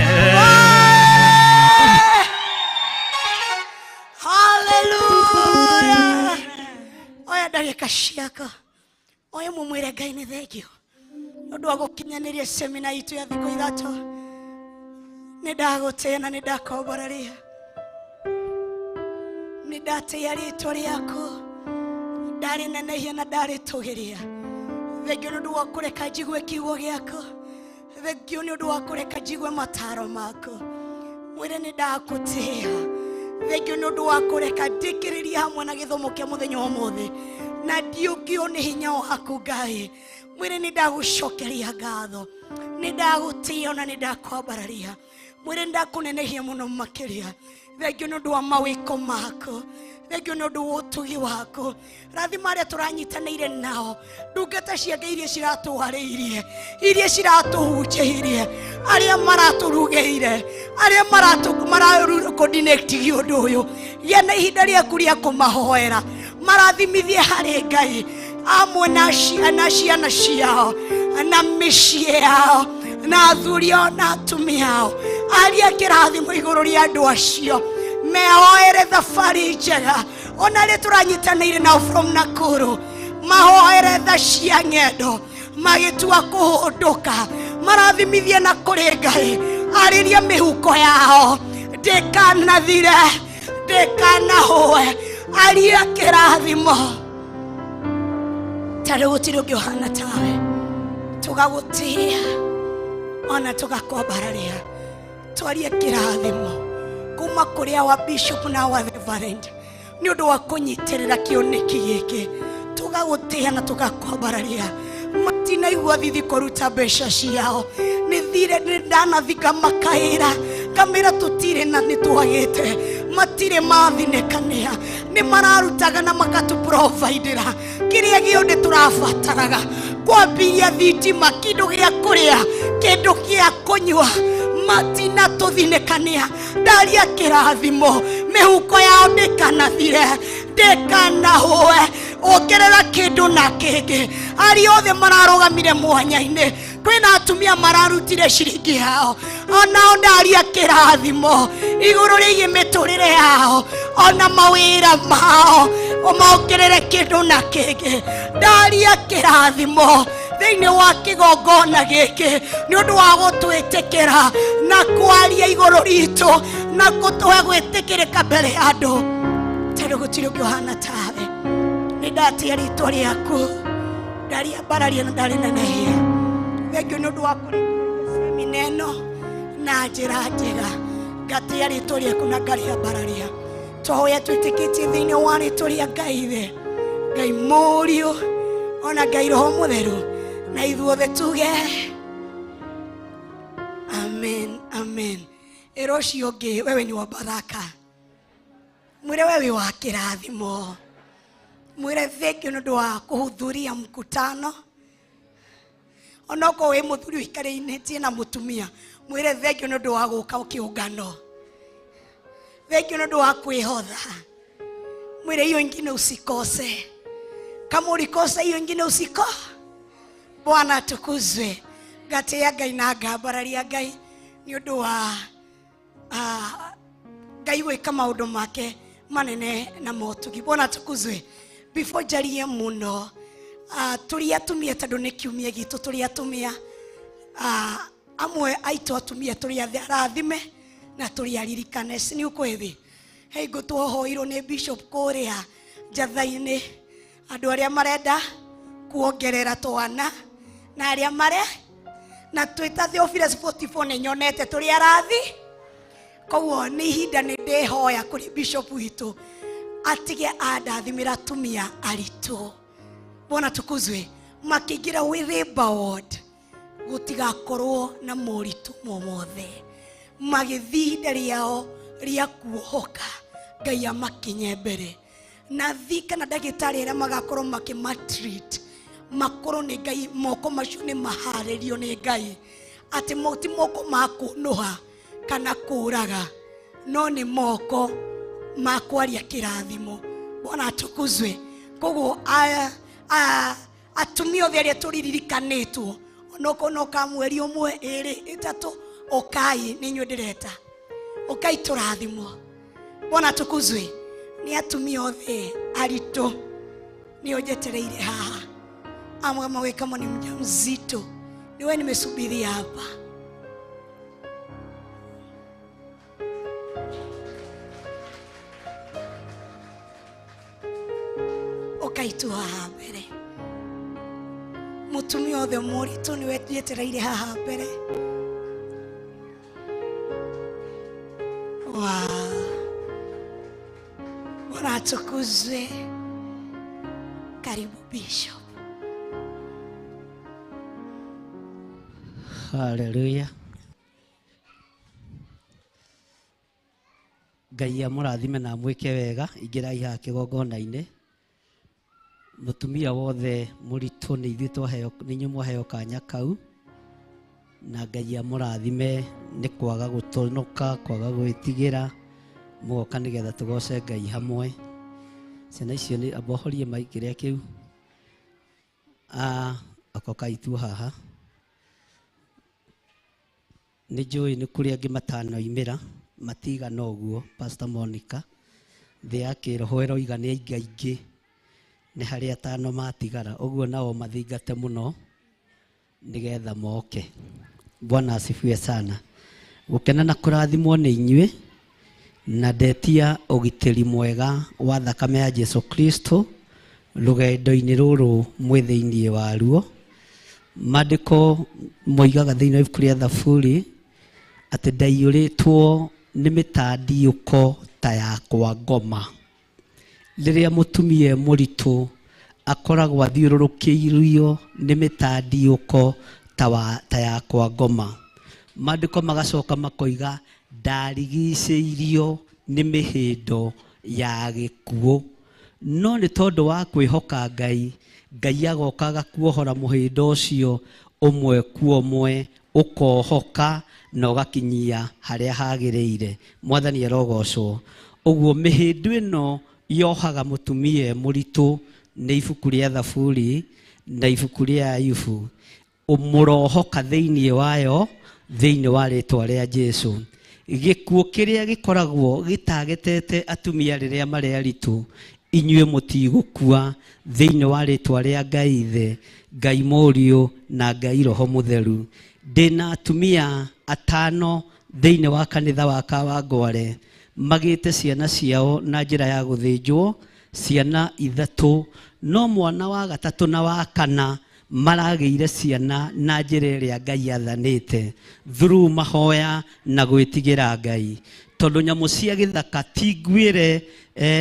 Hallelujah. Oya ndagĩka ciakwa oya mũmwĩre Ngai nĩ thengio nĩ ũndũ wa gũkinyanĩria semina itũ ya thikũ ithatũ. Nĩ ndagũtĩĩa na nĩ ndakomboraria, nĩ ndatĩĩa rĩtwa rĩaku, ndarĩnenehia na ndarĩtũgĩria. Thengio nĩ ũndũ wa kũreka njigue kiugo gĩaku, thengio nĩ ũndũ wa kũreka njigue mataro maku. Mwĩre nĩ ndagũtĩĩa, thengio nĩ ũndũ wa kũreka ndĩkĩrĩrie hamwe na gĩthomo kĩa mũthenya wa ũmũthĩ na ndiũkio nĩ hinya waku Ngai. Mwĩre nĩ ndagũcokeria ngatho, nĩ ndagũtĩĩa na nĩ ndakwambararia. Mwĩre nĩ ndakũnenehia mũno makĩria. Thengio nĩ ũndũ wa mawĩko maku, thengio nĩ ũndũ wa ũtugi waku. Rathima arĩa tũranyitanĩire nao, ndungata cia Ngai iria ciratũarĩirie, iria ciratũhunjĩirie, arĩa maratũrugĩire, arĩa maracoordinate ũndũ ũyũ. Gĩa na ihinda rĩaku rĩa kũmahoera, marathimithie harĩ Ngai amwe na ciana ciao na mĩciĩ yao na athuri ao na atumia ao. Aria kĩrathimo igũrũ rĩa andũ acio, mehoere thabarĩ njega. Ona arĩa tũranyitanĩire nao from Nakuru, mahoere tha cia ng'endo magĩtua kũhũndũka, marathimithie na kũrĩ Ngai. Arĩria mĩhuko yao ndĩkanathire, ndĩkanahũe. Aria kĩrathimo tarĩ gũtirĩ ũngĩ ũhana tawe. Tũgagũtĩĩa ona tũgakwambararia. Twarie kĩrathimo kuma kũrĩ our bishop na our reverend nĩ ũndũ wa kũnyitĩrĩra kĩoneki gĩkĩ. Tũgagũtĩĩa na tũgakwambararia. Matinaigua thithi kũruta mbeca ciao, nĩ thire nĩ ndanathika makaĩra ngamĩra tũtirĩ na nĩ twagĩte, matirĩ mathinĩkanĩa, nĩ mararutaga na makatũprovidera kĩrĩa gĩothe tũrabataraga, kwambiria thitima, kĩndũ gĩa kũrĩa, kĩndũ gĩa kũnyua, matina tũthinĩkanĩa. Ndaria kĩrathimo mĩhuko yao ndĩkanathire, ndĩkanahũe, ongerera kĩndũ na kĩngĩ. Arĩa othe mararũgamire mwanya-inĩ, kwĩna atumia mararutire ciringi yao, onao ndaria kĩrathimo igũrũ rĩgiĩ mĩtũrĩre yao ona mawĩra mao. Ũmongerere kĩndũ na kĩngĩ. Ndaria kĩrathimo thĩinĩ wa kĩgongona gĩkĩ nĩ ũndũ wa gũtwĩtĩkĩra na kwaria igũrũ ritũ na gũtũhe gwĩtĩkĩrĩka mbere ya andũ, tondũ gũtirĩ ũngĩ ũhana tawe. Nĩ ndatia rĩtwa rĩaku, ndariambararia na ndarĩnenehia. Thengiũ nĩ ũndũ wa kũrĩkĩrĩria semina ĩno na njĩra njega. Ngatia rĩtwa rĩaku na ngarĩambararia. Twahoya twĩtĩkĩtie thĩinĩ wa rĩtwa rĩa Ngai Ithe, Ngai Mũriũ, ona Ngai Roho Mũtheru, na ithuothe tuge amen, amen. Ĩra ũcio ũngĩ, wewe ni wa baraka. Mwĩre wewe wa kĩrathimo. Mwĩre thengiũ nĩ ũndũ wa kũhudhuria mkutano. Onokorwo wĩ mũthuri ũikarĩtie na mũtumia, mwĩre thengiũ nĩ ũndũ wa gũka kĩũngano. Thengiũ nĩ ũndũ wa kwĩhotha. Mwĩre hiyo ingine usikose. Kama ulikosa hiyo ingine usiko. Bwana atukuzwe. Ngatia Ngai na ngambararia Ngai nĩ ũndũ wa Ngai gwĩka maũndũ make manene na motugi. Bwana atukuzwe. Before njarie mũno, tũrĩ atumia tondũ nĩ kiumia gitũ, tũrĩ atumia, amwe aitũ atumia tũrĩ arathime na tũrĩ aririkane. Si nĩ ukweli? Hingo twohoirwo nĩ bishop kũrĩa njatha-inĩ, andũ arĩa marenda kuongerera twana na arĩa mare na twĩta Theophilus 44 nĩ nyonete tũrĩ arathi. Koguo nĩ ihinda nĩ ndĩhoya kũrĩ bishop witũ atige andathimĩra atumia aritũ. Bwana tukuzwe. Makĩingĩra with ward gũtigakorwo na moritũ mothe, magĩthiĩ ihinda rĩao rĩa kuohoka Ngai amakinye mbere, na thi kana ndagĩtarĩ arĩa magakorwo makĩmatreat makorwo nĩ Ngai, moko macio nĩ maharĩrio nĩ Ngai, atĩ ti moko ma kũnũha kana kũraga, no nĩ moko ma kwaria kĩrathimo. Bwana atukuzwe. Koguo atumia othe arĩa tũriririkanĩtwo, onokorwo no ka mweri ũmwe, ĩrĩ, ĩtatũ, ũkai nĩ inyuĩ ndĩreta, ũkai tũrathimwo. Bwana atukuzwe. Nĩ atumia othe aritũ nĩo njetereire haha. Amwe mawe kama ni mjamzito, niwe nimesubiria hapa. Ũkai tu haha mbere. Mũtumia othe mũritũ nĩwe njetereire haha mbere. Wow. Bwana atukuzwe. Karibu Bishop. Hallelujah. Ngai amũrathime na amwĩke wega. Ingĩrai haha kĩgongona-inĩ. Mũtumia wothe mũritũ nĩ ithuĩ twaheo, nĩ inyuĩ mwaheo kanya kau, na Ngai amũrathime nĩ kwaga gũtonoka, kwaga gwĩtigĩra, mũgoka nĩgetha tũgoce Ngai hamwe. Ciana icio nĩ amba ũhorie mic kĩrĩa kĩu. Okoka itu haha. Nĩ njũĩ nĩ kũrĩ angĩ matanoimĩra, matigana ũguo. Pastor Monica, thĩ ya kĩroho ĩroiga nĩ aingĩ aingĩ, nĩ harĩ atano matigara, ũguo nao mathingate mũno nĩgetha moke. Bwana asifiwe sana. Gũkena na kũrathimwo nĩ inyuĩ, na ndetia ũgitĩri mwega wa thakame ya Jesu Kristo rũgendo-inĩ rũrũ mwĩ thĩinĩ waruo. Maandĩko moigaga thĩinĩ wa ibuku rĩa Thaburi atĩ ndaiyũrĩtwo nĩ mĩtandiũko ta yakwa ngoma. Rĩrĩa mũtumia mũritũ akoragwo athiũrũrũkĩirio nĩ mĩtandiũko ta yakwa ngoma. Maandĩko magacoka makoiga ndarigicĩirio nĩ mĩhĩndo ya gĩkuũ. No nĩ tondũ wa kwĩhoka Ngai, Ngai agoka agakuohora mũhĩndo ũcio ũmwe kwa ũmwe, ũkohoka na ũgakinyia harĩa hagĩrĩire. Mwathani arogocwo. Ũguo mĩhĩndo ĩno yohaga mũtumia mũritũ nĩ ibuku rĩa Thaburi na ibuku rĩa Ayubu. Mũrohoka thĩinĩ wayo, thĩinĩ wa rĩtwa rĩa Jesu. Gĩkuũ kĩrĩa gĩkoragwo gĩtagetete atumia rĩrĩa marĩ aritũ, Inyuĩ mũtigũkua thĩinĩ wa rĩtwa rĩa Ngai Ithe, Ngai Mũriũ na Ngai Roho Mũtheru. Ndĩna atumia atano thĩinĩ wa kanitha wa Kawangware magĩte ciana ciao na njĩra ya gũthĩnjwo, ciana ithatũ, no mwana wa gatatũ na wa kana maragĩire ciana na njĩra ĩrĩa Ngai athanĩte through mahoya na gwĩtigĩra Ngai, tondũ nyamũ cia gĩthaka ti nguĩre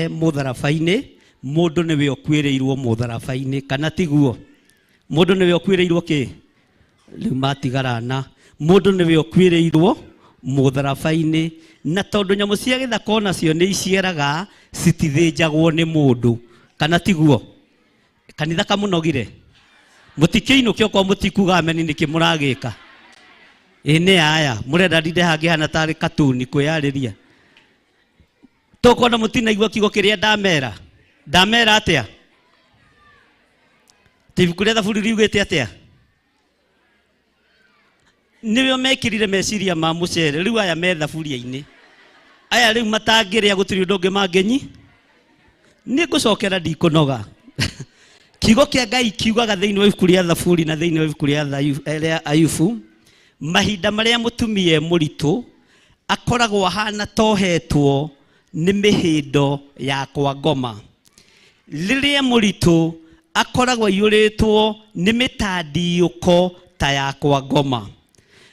mũtharaba-inĩ. Mũndũ nĩwe ũkuĩrĩirwo mũtharaba-inĩ, kana tiguo? Mũndũ nĩwe ũkuĩrĩirwo kĩ? Rĩu matigarana. Mũndũ nĩwe ũkuĩrĩirwo mũtharaba-inĩ, na tondũ nyamũ cia gĩthaka onacio nĩ iciaraga, citithĩnjagwo nĩ mũndũ, kana tiguo? Kanitha kamũnogire, mũtikĩinũke okorwo mũtikuga ameni. Nĩkĩ mũragĩka? Ĩ nĩ aya mũrenda ndinde hangĩ hana tarĩ katuni kwĩyarĩria, tũkona mũtinaigua kiugo kĩrĩa ndamera. Ndamera atĩa? Ti ibuku rĩa Thaburi riugĩte atĩa? Nĩwe mekĩrire meciria ma mũcere. Rĩu aya me thaburia-inĩ, aya rĩu matangĩrĩa, gũtirĩ ũndũ ũngĩ mangĩnyi. Nĩ ngũcokera, ndikũnoga. Kiugo kĩa Ngai kiugaga thĩinĩ wa ibuku rĩa Thaburi na thĩinĩ wa ibuku rĩa Ayubu, mahinda marĩa mũtumia e mũritũ akoragwo ahana tohetwo nĩ mĩhĩndo ya kwa ngoma. Rĩrĩa mũritũ akoragwo aiyũrĩtwo nĩ mĩtandiũko ta ya kwa ngoma,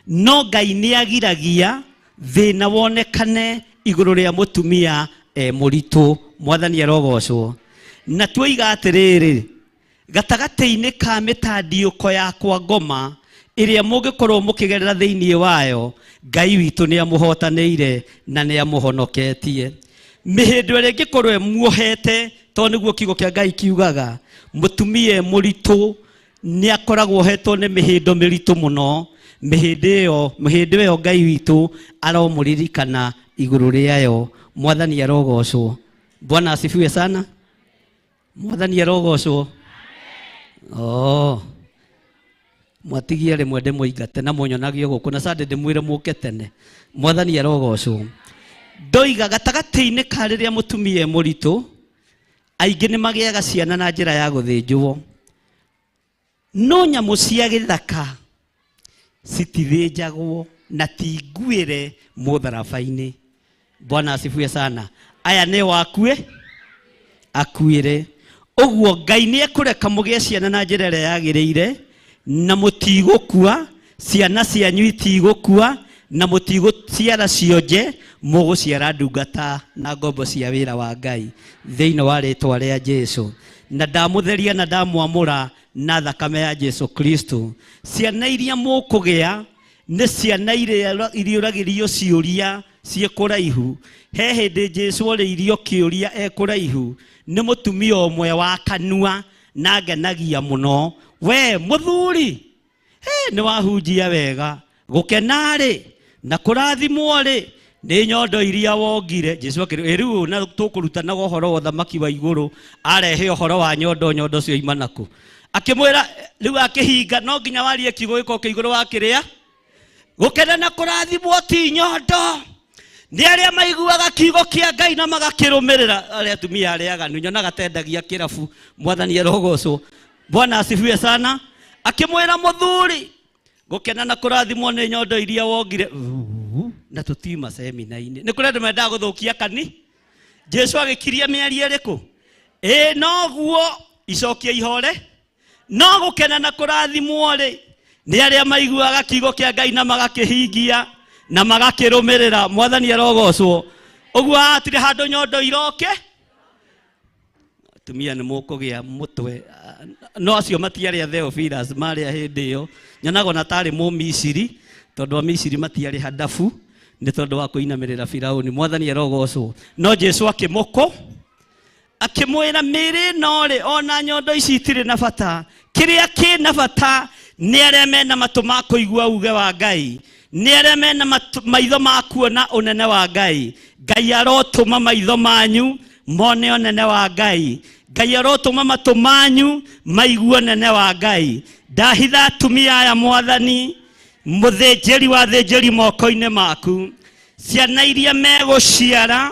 no Ngai nĩ agiragia thĩna wonekane igũrũ rĩa mũtumia e mũritũ. Mwathani arogocwo. Na tuoiga atĩrĩrĩ, gatagatĩ-inĩ ka mĩtandiũko ya kwa ngoma ĩrĩa mũngĩkorwo mũkĩgerera thĩinĩ wayo, Ngai witũ nĩ amũhotanĩire na nĩ amũhonoketie. Mĩhĩndo ĩrĩa ĩngĩkorwo ĩmuohete, tondũ nĩguo kiugo kĩa Ngai kiugaga, mũtumia e mũritũ nĩ akoragwo ohetwo nĩ mĩhĩndo mĩritũ mũno. Mĩhĩndo ĩyo Ngai witũ aromũririkana igũrũ rĩayo. Mwathani arogocwo. Bwana asifiwe sana. Mwathani arogocwo. Oh. Mwatigie rĩmwe ndĩmũingate na mũnyonagie gũkũ na Sunday ndĩmwĩre mũke tene. Mwathani arogocwo. Ndoiga gatagatĩ-inĩ ka rĩrĩa mũtumia e mũritũ, aingĩ nĩ magĩaga ciana na njĩra ya gũthĩnjwo, no nyamũ cia gĩthaka citithĩnjagwo na ti nguĩre mũtharaba-inĩ. Bwana asifiwe sana. Aya nĩo akue akuĩre. Ũguo Ngai nĩ ekũreka mũgĩe ciana na njĩra ĩrĩa yagĩrĩire, na mũtigũkua, ciana cianyu itigũkua, na mũtigũciara cionje, mũgũciara ndungata na ngombo cia wĩra wa Ngai thĩinĩ wa rĩtwa rĩa Jesu. Na ndamũtheria na ndamwamũra na thakame ya Jesu Kristo. Ciana iria mũkũgĩa nĩ ciana iria iriũragĩrio ciũria ciĩ kũraihu. He hĩndĩ Jesu orĩirio kĩũria e kũraihu nĩ mũtumia ũmwe wa kanua, na ngenagia mũno, we mũthuri, he nĩ wahunjia wega, gũkena-rĩ na kũrathimwo-rĩ nĩ nyondo iria wongire. Jesu akĩrĩ ĩ rĩu na tũkũrutanaga ũhoro wa ũthamaki wa igũrũ, arehe ũhoro wa nyondo, nyondo cioima nakũ? Akĩmwĩra rĩu akĩhinga, no nginya warie kiugo gĩkorwo kĩ igũrũ wa kĩrĩa. Gũkena na kũrathimwo ti nyondo, nĩ arĩa maiguaga kiugo kĩa Ngai na magakĩrũmĩrĩra. Arĩa atumia arĩa aganu nyonaga tendagia kĩrabu. Mwathani arogocwo. Bwana asifiwe sana. Akĩmwĩra mũthuri, gũkena na kũrathimwo nĩ nyondo iria wongire. Na tũtiuma semina-inĩ, nĩ kũrĩ andũ mendaga gũthũkia kani. Jesu agĩkiria mĩario ĩrĩkũ? Ĩ noguo icokia ihore, no gũkena na kũrathimwo rĩ nĩ arĩa maiguaga kiugo kĩa Ngai na magakĩhingia na magakĩrũmĩrĩra. Mwathani arogocwo. Ũguo hatirĩ handũ nyondo iroke. Atumia nĩ mũkũgĩa mũtwe, no acio matiarĩ a Theophilus marĩa hĩndĩ ĩyo nyonaga ona tarĩ Mũmisiri, tondũ Amisiri matiarĩ handabu nĩ tondũ wa kũinamĩrĩra Firauni. Mwathani arogocwo. No Jesu akĩmũkũ akĩmwĩra mĩĩrĩ ĩno rĩ, ona nyondo ici itirĩ na bata. Kĩrĩa kĩ na bata nĩ arĩa mena matũ ma kũigua uge wa Ngai, nĩ arĩa mena maitho ma kuona ũnene wa Ngai. Ngai arotũma maitho manyu mone ũnene wa Ngai. Ngai arotũma matũ manyu maigue ũnene wa Ngai. Ndahitha atumia aya, Mwathani, mũthĩnjĩri wa thĩnjĩri moko-inĩ maku. Ciana iria megũciara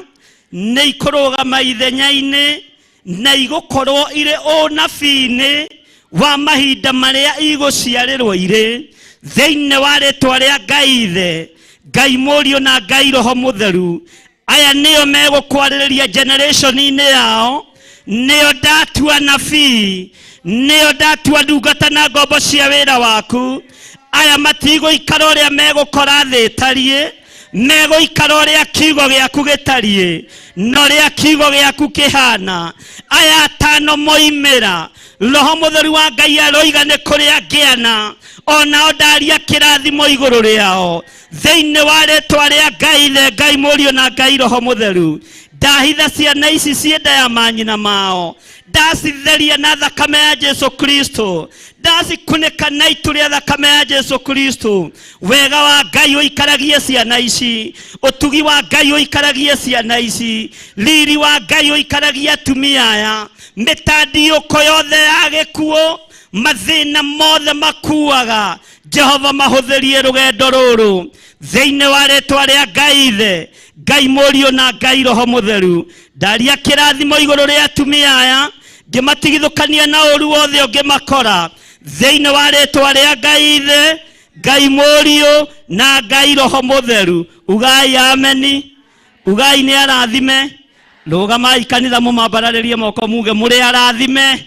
nĩ ikũrũgama ithenya-inĩ. Na igũkorwo irĩ ũnabii-inĩ wa mahinda marĩa igũciarĩrwo irĩ thĩinĩ wa rĩtwa rĩa Ngai Ithe, Ngai Mũriũ na Ngai Roho Mũtheru. Aya nĩo megũkwarĩrĩria generation-inĩ yao, nĩo ndatua nabii, nĩo ndatua ndungata na ngombo cia wĩra waku. Aya matigũikara ũrĩa megũkora thĩ ĩtariĩ, megũikara ũrĩa kiugo gĩaku gĩtariĩ na ũrĩa kiugo gĩaku kĩhana. Aya atano moimĩra, Roho Mũtheru wa Ngai aroiga nĩ kũrĩ angĩ ana, onao ndaria kĩrathimo igũrũ rĩao thĩinĩ wa rĩtwa rĩa Ngai Ithe, Ngai Mũriũ na Ngai Roho Mũtheru. Ndahitha ciana ici ciĩ nda ya manyina mao, ndacitheria na thakame ya Jesu Kristo, ndacikunĩka na itu rĩa thakame ya Jesu Kristo. Wega wa Ngai ũikaragie ciana ici, ũtugi wa Ngai ũikaragie ciana ici, riri wa Ngai ũikaragie atumia aya. Mĩtandiũko yothe ya gĩkuũ, mathĩna mothe makuaga, Jehova mahũthĩrie rũgendo rũrũ thĩinĩ wa rĩtwa rĩa Ngai Ithe, Ngai Mũriũ na Ngai Roho Mũtheru. Ndaria kĩrathimo igũrũ rĩa atumia aya, ngĩmatigithũkania na ũru wothe ũngĩmakora thĩinĩ wa rĩtwa rĩa Ngai Ithe, Ngai Mũriũ na Ngai Roho Mũtheru. Ugai ameni, ugai nĩ arathime. Rũgamai kanitha mũmambararĩrie moko muge mũrĩ arathime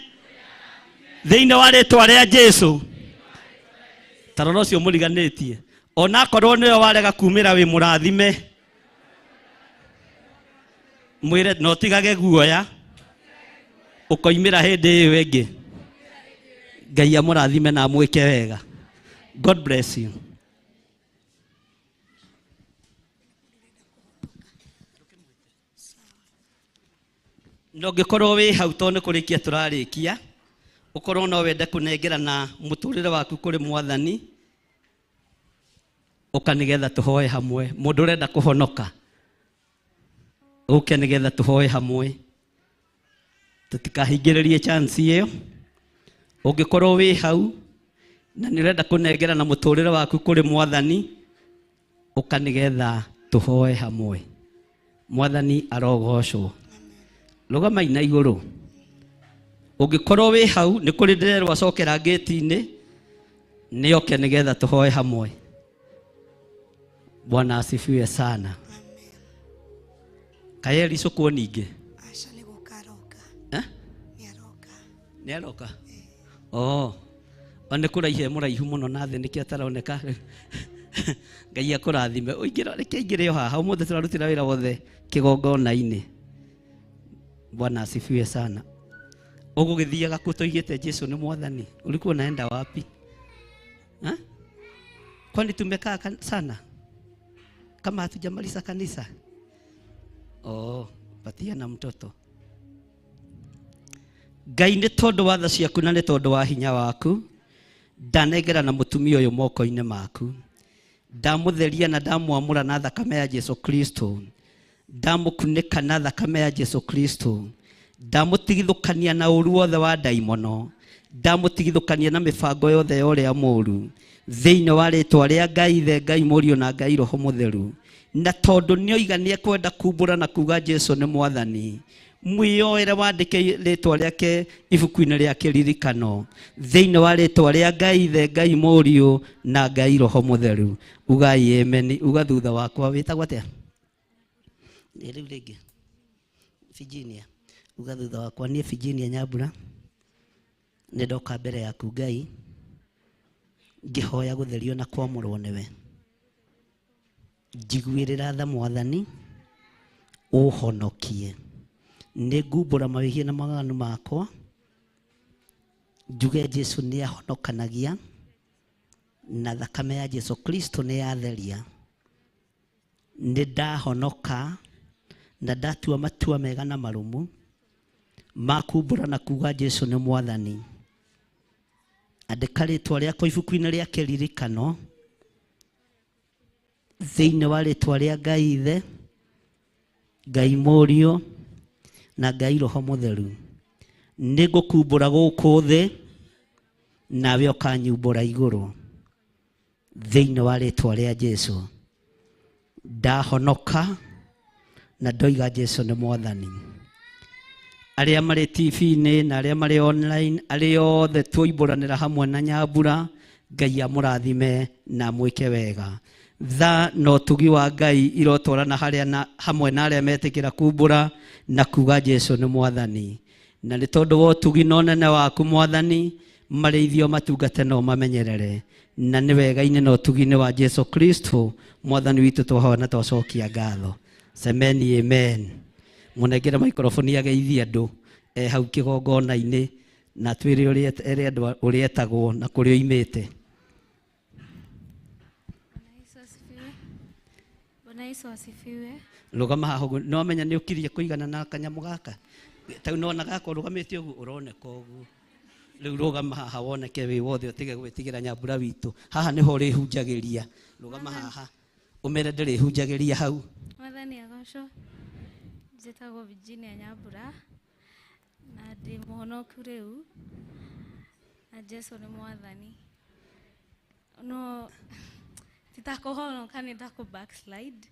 thĩinĩ wa rĩtwa rĩa Jesu. Tarora ũcio mũriganĩtie, onakorwo nĩwe warega kumĩra wĩ mũrathime, mwĩre no tigage guoya ũkoimĩra hĩndĩ ĩyo ĩngĩ. Ngai amũrathime na amwĩke wega. God bless you. Na ũngĩkorwo wĩ hau, tondũ nĩ kũrĩkia tũrarĩkia, ũkorwo no wende kũnengerana mũtũrĩre waku kũrĩ Mwathani, ũka nĩgetha tũhoe hamwe. Mũndũ ũrenda kũhonoka, ũke nĩgetha tũhoe hamwe, tũtikahingĩrĩrie chance ĩyo. Ũngĩkorwo wĩ hau na nĩ ũrenda kũnengerana mũtũrĩre waku kũrĩ Mwathani, ũka nĩgetha tũhoe hamwe. Mwathani arogocwo. Rũgamai na igũrũ. Ũngĩkorwo wĩ hau, nĩ kũrĩ ndĩrerwo acokera ngĩti-inĩ, nĩ oke nĩgetha tũhoe hamwe. Bwana asifiwe sana. Kaĩ ericũkwo ningĩ? Aca, nĩ gũka aroka. Eh? Nĩ aroka. Nĩ aroka. Oh. O nĩ kũraihe mũraihu mũno na thĩ nĩkĩo ataroneka. Ngai akũrathime. Ũingĩra, reke aingĩre o haha. Ũmũthĩ tũrarutĩra wĩra wothe kĩgongona-inĩ. Bwana asifiwe sana. Ũgũgĩthiaga kũ tũigĩte Jesu nĩ Mwathani? Ulikuwa unaenda wapi? Ha? Kwani tumekaa sana kama hatujamaliza kanisa? Oh, patia na mtoto. Ngai, nĩ tondũ wa tha ciaku na nĩ tondũ wa hinya waku, ndanengera na mũtumia ũyũ moko-inĩ maku. Ndamũtheria na ndamwamũra na thakame ya Jesu Kristo, ndamũkunĩka na thakame ya Jesu Kristo, ndamũtigithũkania na ũru wothe wa ndaimono, ndamũtigithũkania na mĩbango yothe ya ũrĩa mũũru thĩinĩ wa rĩtwa rĩa Ngai Ithe, Ngai Mũriũ na Ngai Roho Mũtheru. Na tondũ nĩoiga nĩekwenda kumbũra na kuga Jesu nĩ Mwathani, mwĩyoere wandĩke rĩtwa rĩake ibuku-inĩ rĩa kĩririkano thĩinĩ wa rĩtwa rĩa Ngai Ithe, Ngai Mũriũ na Ngai Roho Mũtheru. Ugai ameni. Uga thutha wakwa. Wĩtagwo atĩa? Nĩ rĩu rĩngĩ Virginia. Uga thutha wakwa. Niĩ Virginia Nyambura, nĩ ndoka mbere yaku Ngai ngĩhoya gũtherio na kwamũrwo nĩwe. Njiguĩrĩra tha Mwathani, ũhonokie. Nĩ ngumbũra mawĩhia na mawaganu makwa, njuge Jesu nĩ ahonokanagia na thakame ya Jesu Kristo nĩ yatheria. Nĩ ndahonoka na ndatua matua mega na marũmu ma kumbũra na kuga Jesu nĩ Mwathani. Andĩka rĩtwa rĩakwa ibuku-inĩ rĩa kĩririkano thĩinĩ wa rĩtwa rĩa Ngai Ithe, Ngai Mũriũ na Ngai Roho Mũtheru. Nĩ ngũkumbũra gũkũ thĩ, nawe ũkanyumbũra igũrũ thĩinĩ wa rĩtwa rĩa Jesu. Ndahonoka na ndoiga Jesu nĩ Mwathani. Arĩa marĩ TV-inĩ na arĩa marĩ online, arĩa othe tuoimbũranĩra hamwe na Nyambura, Ngai amũrathime na amwĩke wega. Tha na ũtugi wa Ngai irotwarana harĩa na hamwe na arĩa metĩkĩra kumbũra na kuga Jesu nĩ Mwathani. Na nĩ tondũ wa ũtugi na ũnene waku Mwathani, marĩithio matungate na ũmamenyerere. Na nĩ wega-inĩ na ũtugi-inĩ wa Jesu Kristo Mwathani witũ twahoya na twacokia ngatho. Semeni amen. Mũnengere microphone ageithie andũ hau kĩgongona-inĩ na twĩre ũrĩa ere andũ ũrĩa etagwo na kũrĩa oimĩte. Bwana Yesu asifiwe. Rũgama haha ũguo, nĩ wamenya nĩ ũkirie kũigana na kanyamũ gaka? Ta rĩu nĩwona gaka ũrũgamĩte ũguo, ũroneka ũguo. Rĩu rũgama haha woneke wĩ wothe ũtige gwĩtigĩra Nyambura witũ. Haha nĩho ũrĩhunjagĩria. Rũgama haha ũmere ndĩrĩhunjagĩria hau. Mwathani agocwo. Njĩtagwo Virginia Nyambura na ndĩ mũhonoku rĩu na Jesu nĩ Mwathani. No titakũhonoka nĩ ndakũ backslide.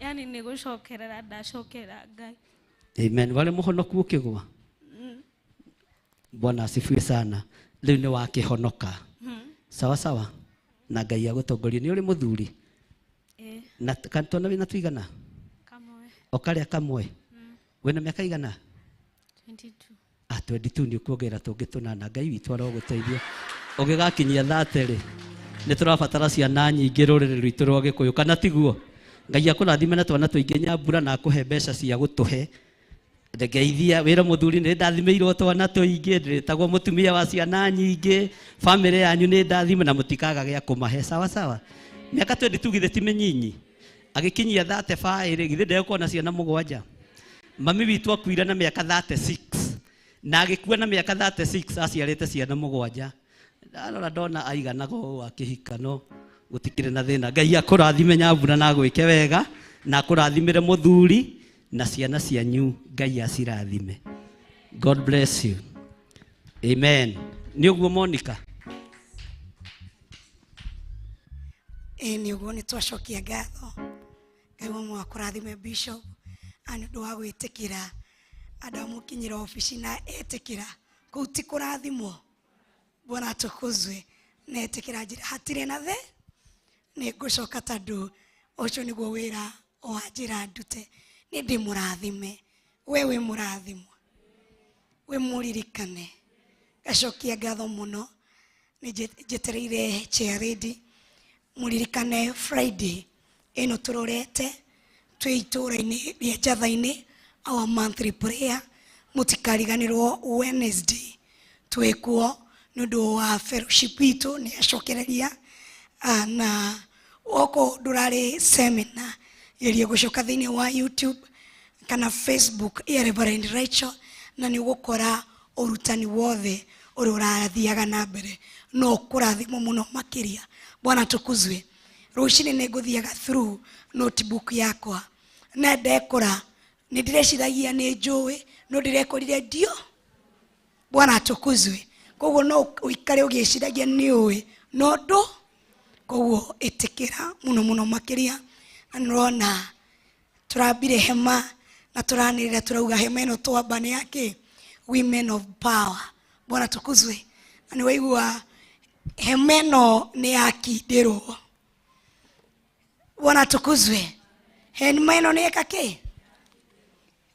Yani nĩ gũcokerera ndacokerera Ngai. Amen. Wale mũhonoku ũkĩgwa? Bwana asifiwe sana. Rĩu nĩ wakĩhonoka. Sawa sawa. Na Ngai agũtongorie. Nĩ ũrĩ mũthuri? Ĩĩ. Na twana wĩna tũigana? Kamwe. O karĩa kamwe? Wĩna mĩaka igana? 22. Ah, 22 nĩ ũkuongerera tũngĩ tũnana. Ngai witũ arogũteithia. Ũgĩgakinyia 30 rĩ, nĩ tũrabatara ciana nyingĩ rũrĩrĩ rwitũ rwa Gĩkũyũ, kana tiguo? Ngai akũrathime na twana tũingĩ Nyambura na akũhe mbeca cia gũtũhe. Ngeithia wĩra mũthuri, nĩ ndathimĩirwo twana tũingĩ, ndĩtagwo mũtumia wa ciana nyingĩ, bamĩrĩ yanyu nĩ ndathime na mũtikaga gĩa kũmahe. Sawa sawa. Mĩaka 22 githĩ ti mĩnyinyi? Agĩkinyia 35 rĩ, githĩ ndegũkorwo na ciana mũgwanja? Mami witũ akuire na mĩaka 36 na agĩkua na mĩaka 36 aciarĩte ciana mũgwanja. Ndarora ndona aiganaga ũũ akĩhika, no gũtikĩrĩ na thĩna. Ngai akũrathime Nyambura na agwĩke wega na akũrathimĩre mũthuri na ciana cianyu, Ngai acirathime. God bless you. Amen. Nĩ ũguo Monica? Ĩĩ nĩ ũguo, nĩ twacokia ngatho. Ngai wa mwa akũrathime Bishop nĩ ũndũ wa gwĩtĩkĩra andũ amũkinyĩra obici na etĩkĩra kũu ti kũrathimwo. Bwana atukuzwe. Na etĩkĩra njĩra hatirĩ na the nĩ ngũcoka tondũ ũcio nĩguo wĩra wa njĩra ndute. Nĩ ndĩmũrathime, we wĩ mũrathimwo, wĩ mũririkane. Ngacokia ngatho mũno, nĩ njetereire chair lady. Mũririkane Friday ĩno tũrorete twĩ itũũra-inĩ rĩa Njatha-inĩ, our monthly prayer. Mũtikariganĩrwo Wednesday twĩ kuo nĩ ũndũ wa fellowship itũ nĩ acokereria. Na oko ndũrarĩ seminar, geria gũcoka thĩinĩ wa YouTube kana Facebook ya Reverend Rachel na nĩ ũgũkora ũrutani wothe ũrĩa ũrathiaga na mbere no ũkũrathimwo mũno makĩria. Bwana tukuzwe. Rũcinĩ nĩ ngũthiaga through notebook yakwa na ndekora nĩ ndĩreciragia nĩ njũĩ no ndĩrekorire ndio. Bwana atukuzwe. Koguo no ũikare ũgĩciragia nĩ ũĩ no ndũ. Koguo ĩtĩkĩra mũno mũno makĩria. Na nĩũrona tũrambire hema na tũranĩrĩra tũrauga hema ĩno twamba nĩ yakĩ? Women of power. Bwana tukuzwe. Na nĩwaigua hema ĩno nĩ yakindĩrwo. Bwana tukuzwe. Hema ĩno nĩ ĩka kĩ?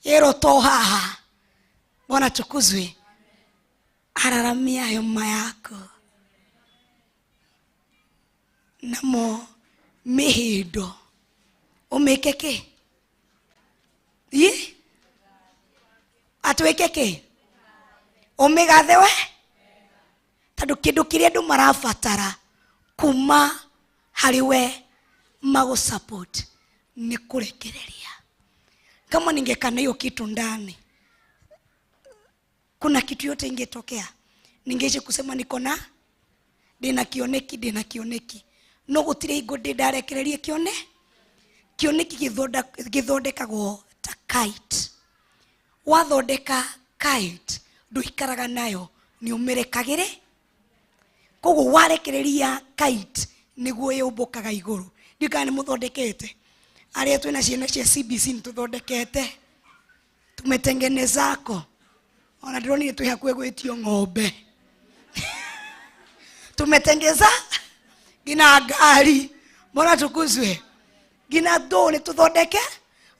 Ĩrwo to haha. Bwana tukuzwe. Araramia hema yako namo mĩhĩndo ũmĩke kĩ? Ĩ? Atwĩke kĩ? Ũmĩgathe we? Tondũ kĩndũ kĩrĩa andũ marabatara kuma harĩ we magũ support nĩ kũrekereria. Kama ningekana hiyo kitu ndani, kuna kitu yote ingetokea, ningeishi kusema niko na ndina kioneki, ndina kioneki, no gutire hingo ndi ndarekererie kione kioneki githondekagwo ta kite. Wathondeka kite nduikaraga nayo, ni umirekagire. Koguo warekereria kite niguo yumbukaga iguru. Ndiũ kana nĩ mũthondekete. Arĩa twĩna ciana cia CBC nĩtũthondekete tumetengenezako ona ndĩronire twĩ hakuhĩ gwĩtio ng'ombe tumetengeza ngina ngari mbona tukuzwe ngina ndũ nĩtũthondeke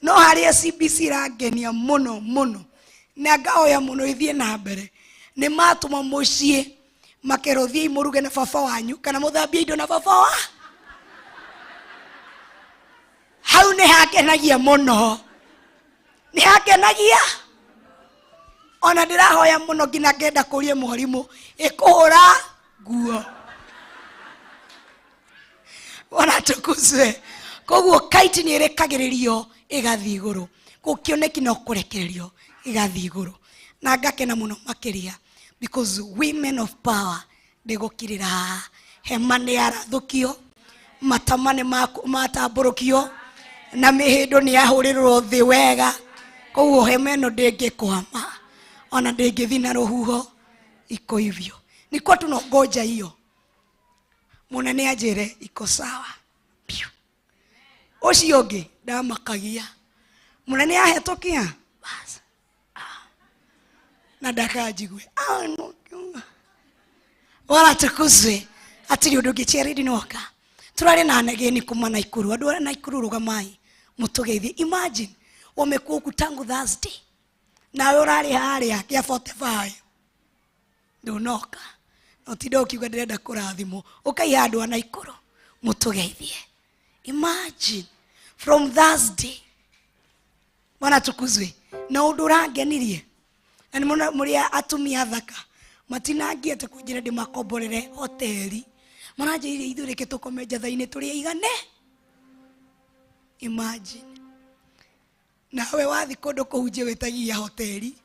no harĩa CBC irangenia mũno mũno na ngahoya mũno ithiĩ na mbere nĩ matũma mũciĩ makerwo thiĩi mũruge na baba wanyu kana mũthambie indo na baba wa hau nĩ hakenagia mũno nĩ hakenagia ona ndĩrahoya mũno nginya ngenda kũria mwarimũ ĩkũhũra nguo ona tukuzwe koguo kaiti nĩ ĩrekagĩrĩrio ĩgathiĩ igũrũ kũu kĩoneki no kũrekererio ĩgathiĩ igũrũ na ngakena mũno makĩria because women of power ndĩgũkirĩra haha hema nĩ yarathũkio matama nĩ matambũrũkio na mĩhĩndo nĩ yahũrĩrwo thĩ wega koguo hema ĩno ndĩngĩkwama ona ndĩngĩthiĩ na rũhuho iko hivyo nikuwa tunongoja hiyo munene anjĩre iko sawa Piu. Ũcio ũngĩ ndamakagia munene ahetũkia bas na ndakanjigue wala tukuzwe atiri ũndũ ũngĩ Charity nĩwoka turarĩ na anegeni kuma Naikuru andũ a Naikuru rũgamai mũtũgeithie imagine wamekuwa huku tangu Thursday nawe ũrarĩ harĩa kĩa 45 ndũnoka no tinda ũkiuga ndĩrenda kũrathimwo ũkaiha andũ a Naikuru mũtũgeithie imagine from Thursday bwana tukuzwe na ũndũ ũrangenirie na nĩ mũrĩ atumia athaka matinangiete kũnjĩra ndĩmakomborere hoteli maranjĩrire ithuĩ reke tũkome njatha-inĩ tũrĩ aigane imagine nawe wathi kũndũ kũhunjia wĩtagia hoteli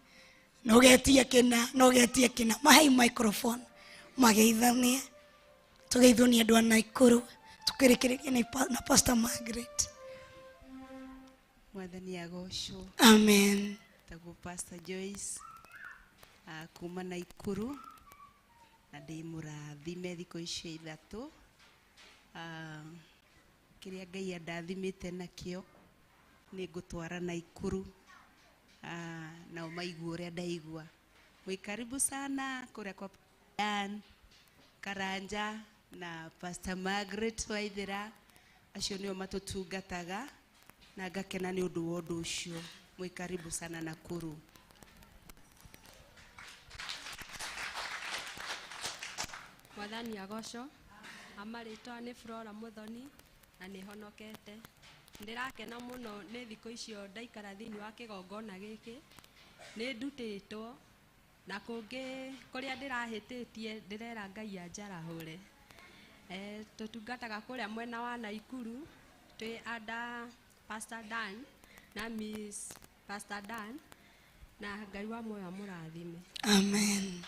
na ũgetia kĩna na ũgetia kĩna mahei microphone mageithanie tũgeithwo nĩ andũ a Naikuru tũkĩrĩkĩrĩria na Pastor Margaret. Mwathani agocwo. Amen. Tagwo Pastor Joyce kuma Naikuru na ndĩ mũrathime thikũ icio ithatũ kĩrĩa Ngai andathimĩte nakĩo nĩ ngũtwara Naikuru nao maigue ũrĩa ndaigua. Mwĩ karibu sana kũrĩa kwa Dan Karanja na Pastor Margaret Waithera acio nĩo matũtungataga na ngakena nĩ ũndũ wa ũndũ ũcio. Mwĩ karibu sana Nakuru. Mwathani agocwo amarĩtwa nĩ Flora Muthoni na nĩ honokete ndĩrakena mũno nĩ thikũ icio ndaikara thĩinĩ wa kĩgongona gĩkĩ nĩ ndutĩtwo na kũngĩ kũrĩa ndĩrahĩtĩtie ndĩrera Ngai anjarahũre tũtungataga kũrĩa mwena wa Naikuru twĩ under Pastor Dan na Miss Pastor Dan na Ngai wa muoyo amũrathime. Amen.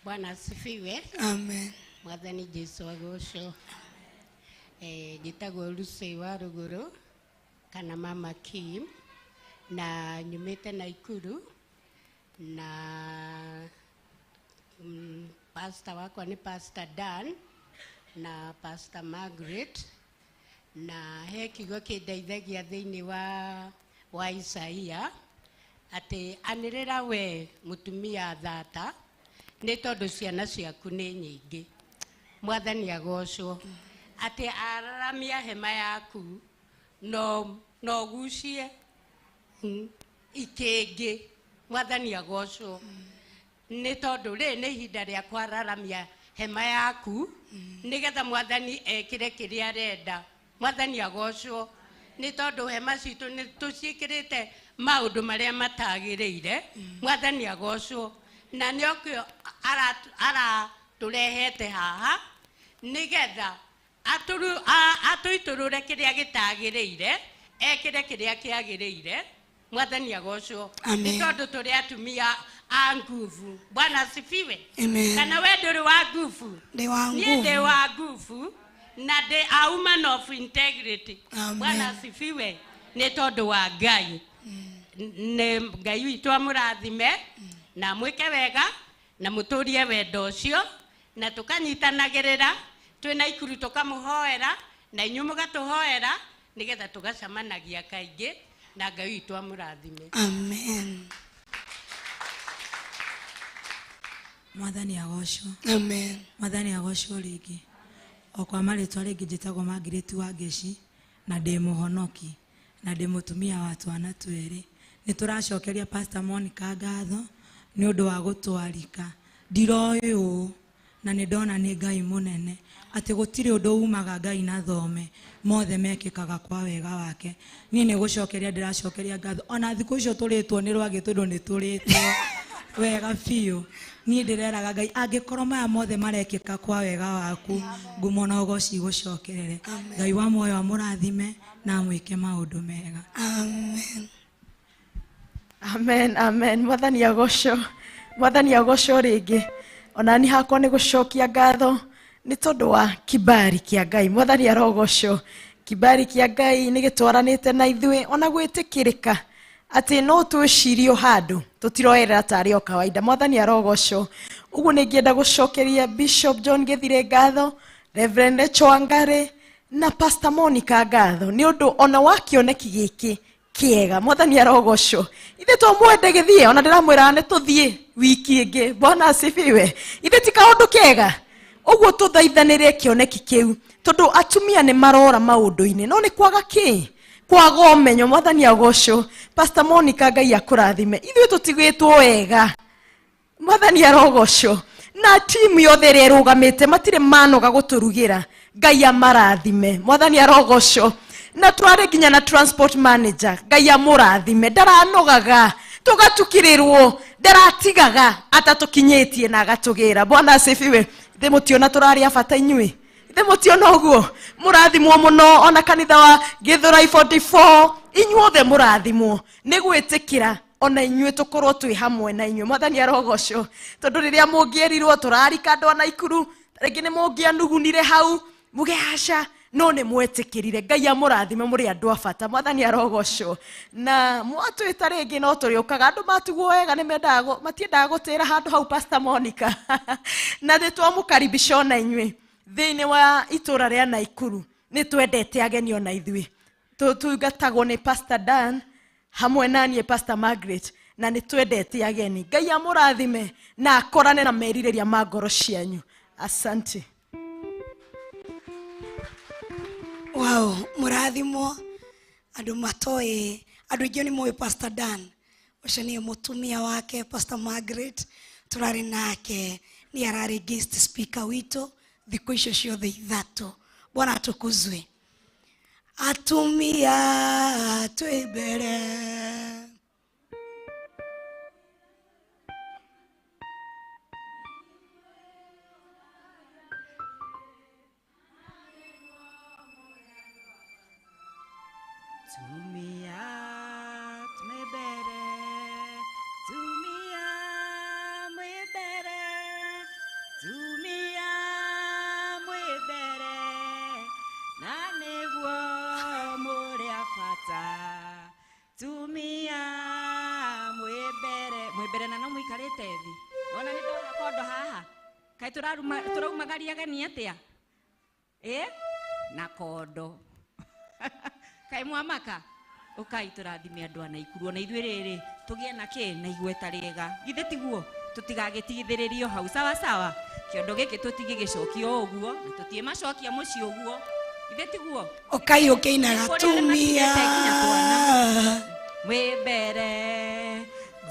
Bwana asifiwe. Amen. Mwathani Jesu agocwo. Njĩtagwo Lucy wa Rũgũrũ kana Mama Kim na nyumĩte Naikuru na pastor wakwa nĩ Pastor Dan na Pastor Margaret na he kiugo kĩndeithagia thĩinĩ wa Isaia atĩ anĩrĩra we mũtumia thata nĩ tondũ ciana ciaku nĩ nyingĩ. Mwathani agocwo atĩ araramia hema yaku no ũgucie ikĩngĩ. Mwathani agocwo nĩ tondũ rĩ nĩ ihinda rĩa kwararamia hema yaku nĩgetha mwathani ekĩre kĩrĩa arenda. Mwathani agocwo nĩ tondũ hema citũ nĩ tũciĩkĩrĩte maũndũ marĩa matagĩrĩire. Mwathani agocwo na nĩokĩo aratũrehete haha nĩgetha atũitũrũre kĩrĩa gĩtagĩrĩire ekĩre kĩrĩa kĩagĩrĩire. Mwathani agocwo nĩ tondũ tũrĩ atumia a nguvu. Bwana asifiwe. Kana we ndũrĩ wa nguvu? Niĩ ndĩ wa nguvu na ndĩ a woman of integrity. Bwana asifiwe. Nĩ tondũ wa Ngai. Nĩ Ngai witũ amũrathime na mwĩke wega na mũtũrie wendo ũcio na tũkanyitanagĩrĩra Twĩ Naikuru tũkamũhoera na inyuĩ mũgatũhoera nĩgetha tũgacemanagia kaingĩ na Ngai witũ amũrathime. Amen. Mwathani agocwo. Amen. Mwathani agocwo rĩngĩ. O kwa marĩtwa rĩngĩ njĩtagwo Margaret wa Ngeci na ndĩ mũhonoki na ndĩ mũtumia wa twana twĩrĩ. Nĩ tũracokeria Pastor Monica ngatho nĩ ũndũ wa gũtwarika. Ndiroĩ ũũ na nĩ ndona nĩ Ngai mũnene atĩ gũtirĩ ũndũ umaga Ngai na thome, mothe mekĩkaga kwa wega wake. Niĩ nĩ gũcokeria ndĩracokeria ngatho ona thikũ icio tũrĩtwo nĩ rwagĩ tondũ nĩ tũrĩtwo wega biũ. Niĩ ndĩreraga Ngai angĩkorwo maya mothe marekĩka kwa wega waku, ngumo na ũgoci igũcokerere. Ngai wa muoyo amũrathime na amwĩke maũndũ mega. Amen. Amen, amen. Mwathani agocwo. Mwathani agocwo rĩngĩ. Ona ni hakwa nĩ gũcokia ngatho nĩ tondũ wa kibari kĩa Ngai. Mwathani arogocwo. Kibari kĩa Ngai nĩ gĩtwaranĩte na ithuĩ ona gwĩtĩkĩrĩka atĩ no twĩcirio handũ tũtiroerera tarĩ o kawaida. Mwathani arogocwo. Ũguo nĩ ingĩenda gũcokeria Bishop John Gĩthire ngatho, Reverend Rachel Wangari na Pastor Monica ngatho nĩ ũndũ ona wa kĩoneki gĩkĩ kĩega. Mwathani arogocwo. Ithe twamwende gĩthiĩ ona ndĩramwĩraga nĩ tũthiĩ wiki ĩngĩ. Bwana asifiwe. Ithe ti kaũndũ kega ũguo tũthaithanĩre kĩoneki kĩu tondũ atumia nĩ marora maũndũ-inĩ no nĩ kwaga kĩ kwaga ũmenyo. Mwathani agocwo. Pastor Monica Ngai akũrathime. Ithuĩ tũtigĩtwo wega. Mwathani arogocwo. Na timu yothe ĩrĩa ĩrũgamĩte matirĩ manoga gũtũrugĩra. Ngai amarathime. Mwathani arogocwo. Na twarĩ nginya na transport manager. Ngai amũrathime. Ndaranogaga tũgatukĩrĩrwo, ndaratigaga atatũkinyĩtie na agatũgĩra. Bwana asifiwe. Ithe mũtiona tũrarĩ a bata inyuĩ? Ithe mũtiona ũguo? Mũrathimwo mũno ona kanitha wa Gĩthũrai 44 inyuothe mũrathimwo nĩ gwĩtĩkĩra ona inyuĩ tũkorwo twĩ hamwe na inyuĩ. Mwathani arogocwo. Tondũ rĩrĩa mũngĩerirwo tũrarika andũ a Naikuru, rĩngĩ nĩ mũngĩanugunire hau muge aca, no nĩ mwetĩkĩrire. Ngai amũrathime, mũrĩ andũ a bata. Mwathani arogocwo. Na mwatwĩta rĩngĩ no tũrĩũkaga. Andũ matugwo wega nĩ mendaga matiendaga gũtĩra handũ hau Pastor Monica. Na nĩ twamũkaribisha ona inyuĩ thĩinĩ wa itũra rĩa Naikuru. Nĩ twendete ageni ona ithuĩ. Tũtungatagwo nĩ Pastor Dan hamwe na niĩ Pastor Margaret, na nĩ twendete ageni. Ngai amũrathime na akorane na merirĩria ma ngoro cianyu. Asante. Wow, mũrathimwo. Andũ matoĩ, andũ aingĩ nĩ moĩ Pastor Dan. Ũcio nĩwe mũtumia wake Pastor Margaret, tũrarĩ nake, nĩ ararĩ guest speaker witũ thikũ icio ciothe ithatũ. Bwana atukuzwe. Atumia twĩ mbere. Tumia twĩ mbere, tumia mwĩ mbere, tumia mwĩ mbere, na nĩguo mũrĩ a bata. Tumia mwĩ mbere, mwĩ mbere na no mũikarĩte thĩ. Ona nĩ ndona kondo haha. Kaĩ tũraumagaria ageni atĩa? Na kondo. Kaĩ mwamaka? Ũkai tũrathime andũ a Naikuru ona ithuĩ rĩrĩ tũgĩe na kĩ na igweta rĩega. Githĩ tiguo? Tũtigagĩtigithĩrĩrio hau. Sawa sawa. Kĩondo gĩkĩ tũtigĩgĩcokia o ũguo na tũtiĩ macokia mũciĩ ũguo. Githĩ tiguo? Ũkai ũkĩinaga Kũrĩ arĩa tumia. matigĩte nginya twana. Mwĩ mbere,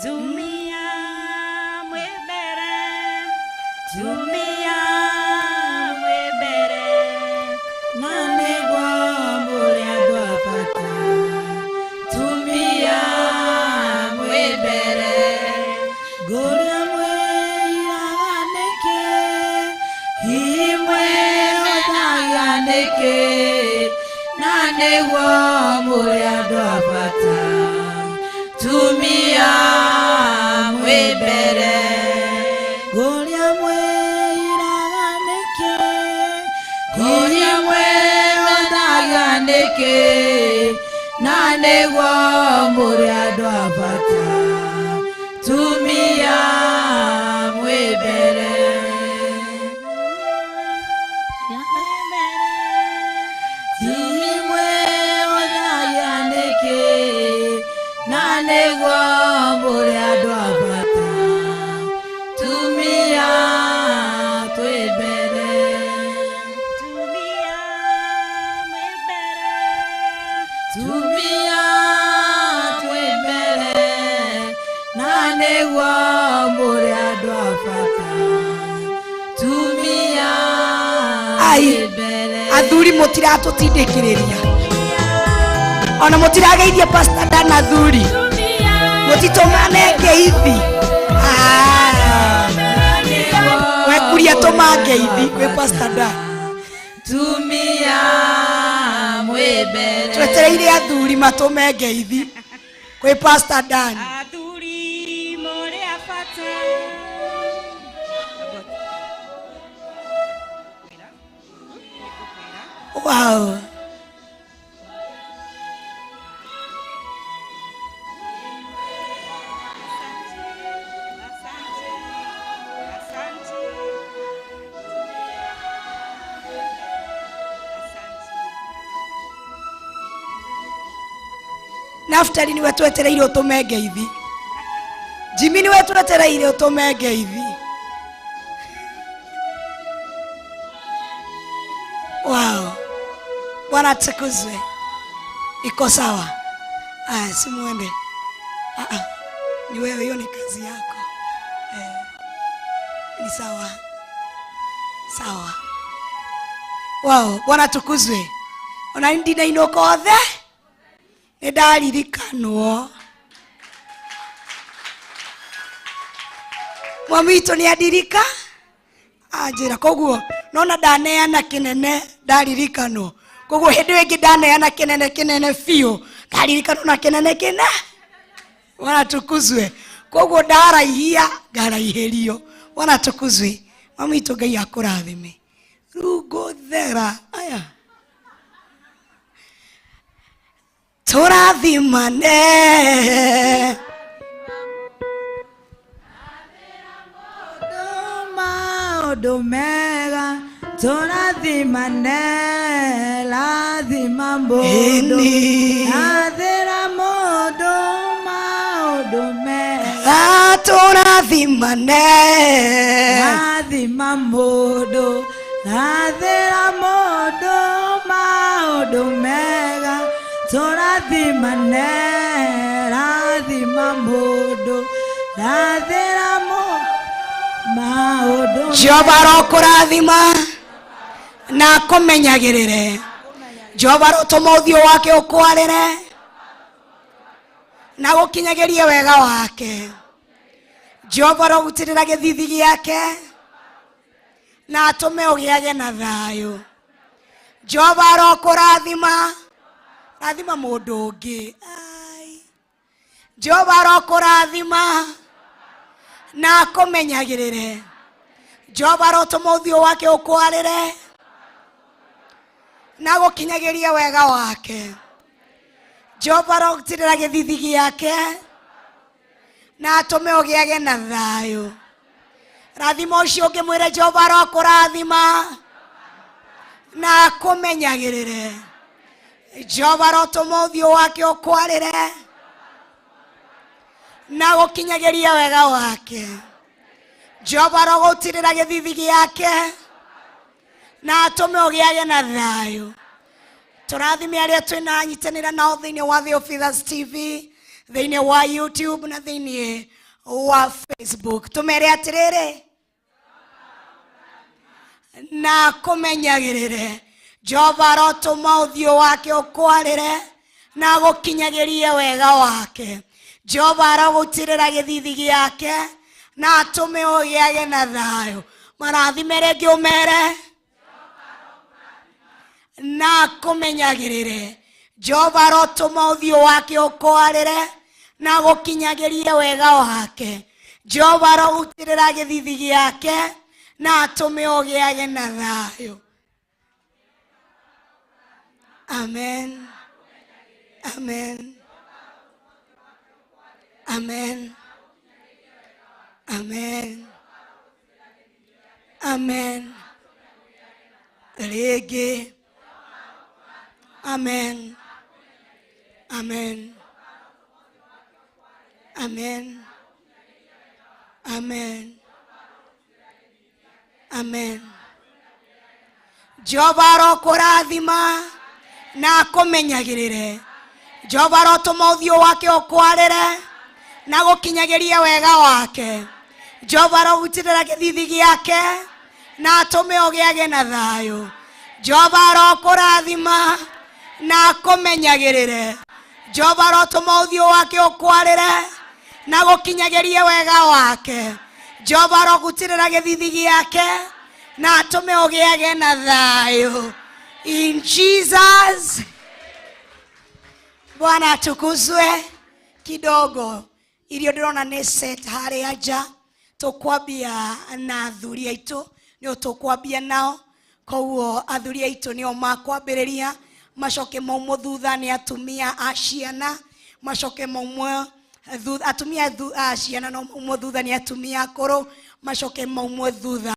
tumia, mwĩ mbere, tumia, mwĩ mbere, na nĩguo mũrĩ andũ a bata. Tumia mwĩ mbere, ngũria mwĩiraga nĩkĩ, hihi mwĩhothaga nĩkĩ, na nĩguo mũrĩ andũ a bata. Tumia mwĩ mbere, ngũria mwĩiraga nĩkĩ, hihi mwĩhothaga nĩkĩ, na nĩguo mũrĩ andũ a bata. Tumia mwĩ mbere. nĩguo mũrĩ andũ a bata tumia twĩ mbere tumia twĩ mbere na nĩguo mũrĩ andũ a bata tumia Ai, twĩ mbere athuri mũtiratũtindĩkĩrĩria ona mũtirageithia pastor Dan athuri mũtitũmane ngeithi. Ah, wekuria tũma ngeithi kwĩ pastor Dan. Tumia mwĩ mbere Twetereire athuri matũme ngeithi kwĩ pastor Dan. Athuri mũrĩ a bata. Wow. Naftali niwe twetereire ũtũme ngeithi. Jimmy niwe twetereire ũtũme ngeithi. Wow. Bwana atukuzwe. Iko sawa. Aya, si muende. Ah ah. Ni wewe, hiyo ni kazi yako. Ni sawa. Sawa. Wow, Bwana atukuzwe. Ona ndinainũka othe nĩ ndaririkanwo. Mami witũ nĩ andirika anjĩra, koguo nona ndaneana kĩnene ndaririkanwo, koguo hĩndĩ ĩyo ĩngĩ ndaneana kĩnene kĩnene biũ ndaririkanwo na kĩnene kĩne. Bwana atukuzwe. Koguo ndaraihia ngaraihĩrio. Bwana atukuzwe. Mami witũ Ngai akũrathime. Rĩu ngũthera aya tũrathimane. Maũndũ mega tũrathimane rathima mũndũ Ĩni. rathĩra mũndũ maũndũ mega Tũrathimane. Rathima mũndũ rathĩra mũndũ maũndũ mega tũrathimane rathima mũndũ rathĩra mũndũ maũndũ. Jehova arokũrathima na akũmenyagĩrĩre. Jehova arotũma ũthiũ wake ũkwarĩre na gũkinyagĩrie wega wake. Jehova arogutĩrĩra gĩthithi gĩake na atũme ũgĩage na thayũ. Jehova arokũrathima, rathima mũndũ ũngĩ. Ai. Jehova arokũrathima na akũmenyagĩrĩre. Jehova arotũma ũthiũ wake ũkwarĩre na gũkinyagĩrie wega wake. Jehova arogutĩrĩra gĩthithi gĩake na atũme ũgĩage na thayũ. Rathima ũcio ũngĩ mwĩre Jehova arokũrathima na akũmenyagĩrĩre. Jehova arotũma ũthiũ wake ũkwarĩre na gũkinyagĩria wega wake. Jehova arogũtirĩra gĩthithi gĩake na atũme ũgĩage na thayũ. Tũrathime arĩa twĩna anyitanĩra nao thĩinĩ wa Theophilus TV, thĩinĩ wa YouTube na thĩinĩ wa Facebook. Tũmere atĩrĩrĩ na kũmenyagĩrĩre. Jehova arotũma ũthiũ wake ũkwarĩre na gũkinyagĩrie wega wake. Jehova arogũtirĩra gĩthithi gĩake na atũme ũgĩage na thayũ. Marathime rĩngĩ ũmere na kũmenyagĩrĩre. Jehova arotũma ũthiũ wake ũkwarĩre na gũkinyagĩrie wega wake. Jehova arogũtirĩra gĩthithi gĩake na atũme ũgĩage na thayũ. Amen. Amen. Amen. Amen. Amen. Rĩngĩ. Amen. Amen. Amen. Amen. Amen. Jehova arokũrathima na akũmenyagĩrĩre. Jehova arotũma ũthiũ wake ũkwarĩre na gũkinyagĩria wega wake. Jehova arogutĩrĩra gĩthithi gĩake na atũme ũgĩage na thayũ. Jehova arokũrathima na akũmenyagĩrĩre. Jehova arotũma ũthiũ wake ũkwarĩre na gũkinyagĩria wega wake. Jehova arogutĩrĩra gĩthithi gĩake na atũme ũgĩage na thayũ. In Jesus. Bwana atukuzwe. Kidogo irio ndĩrona nĩ set harĩa nja, tũkwambia na athuri aitũ, nĩo tũkwambia nao. Koguo athuri aitũ nĩo makwambĩrĩria, macoke maumwo thutha nĩ atumia a ciana, macoke maumwo atumia a ciana no maumwo thutha nĩ atumia akũrũ, macoke maumwo thutha.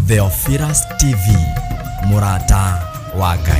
Theophilus TV, mũrata wa Ngai.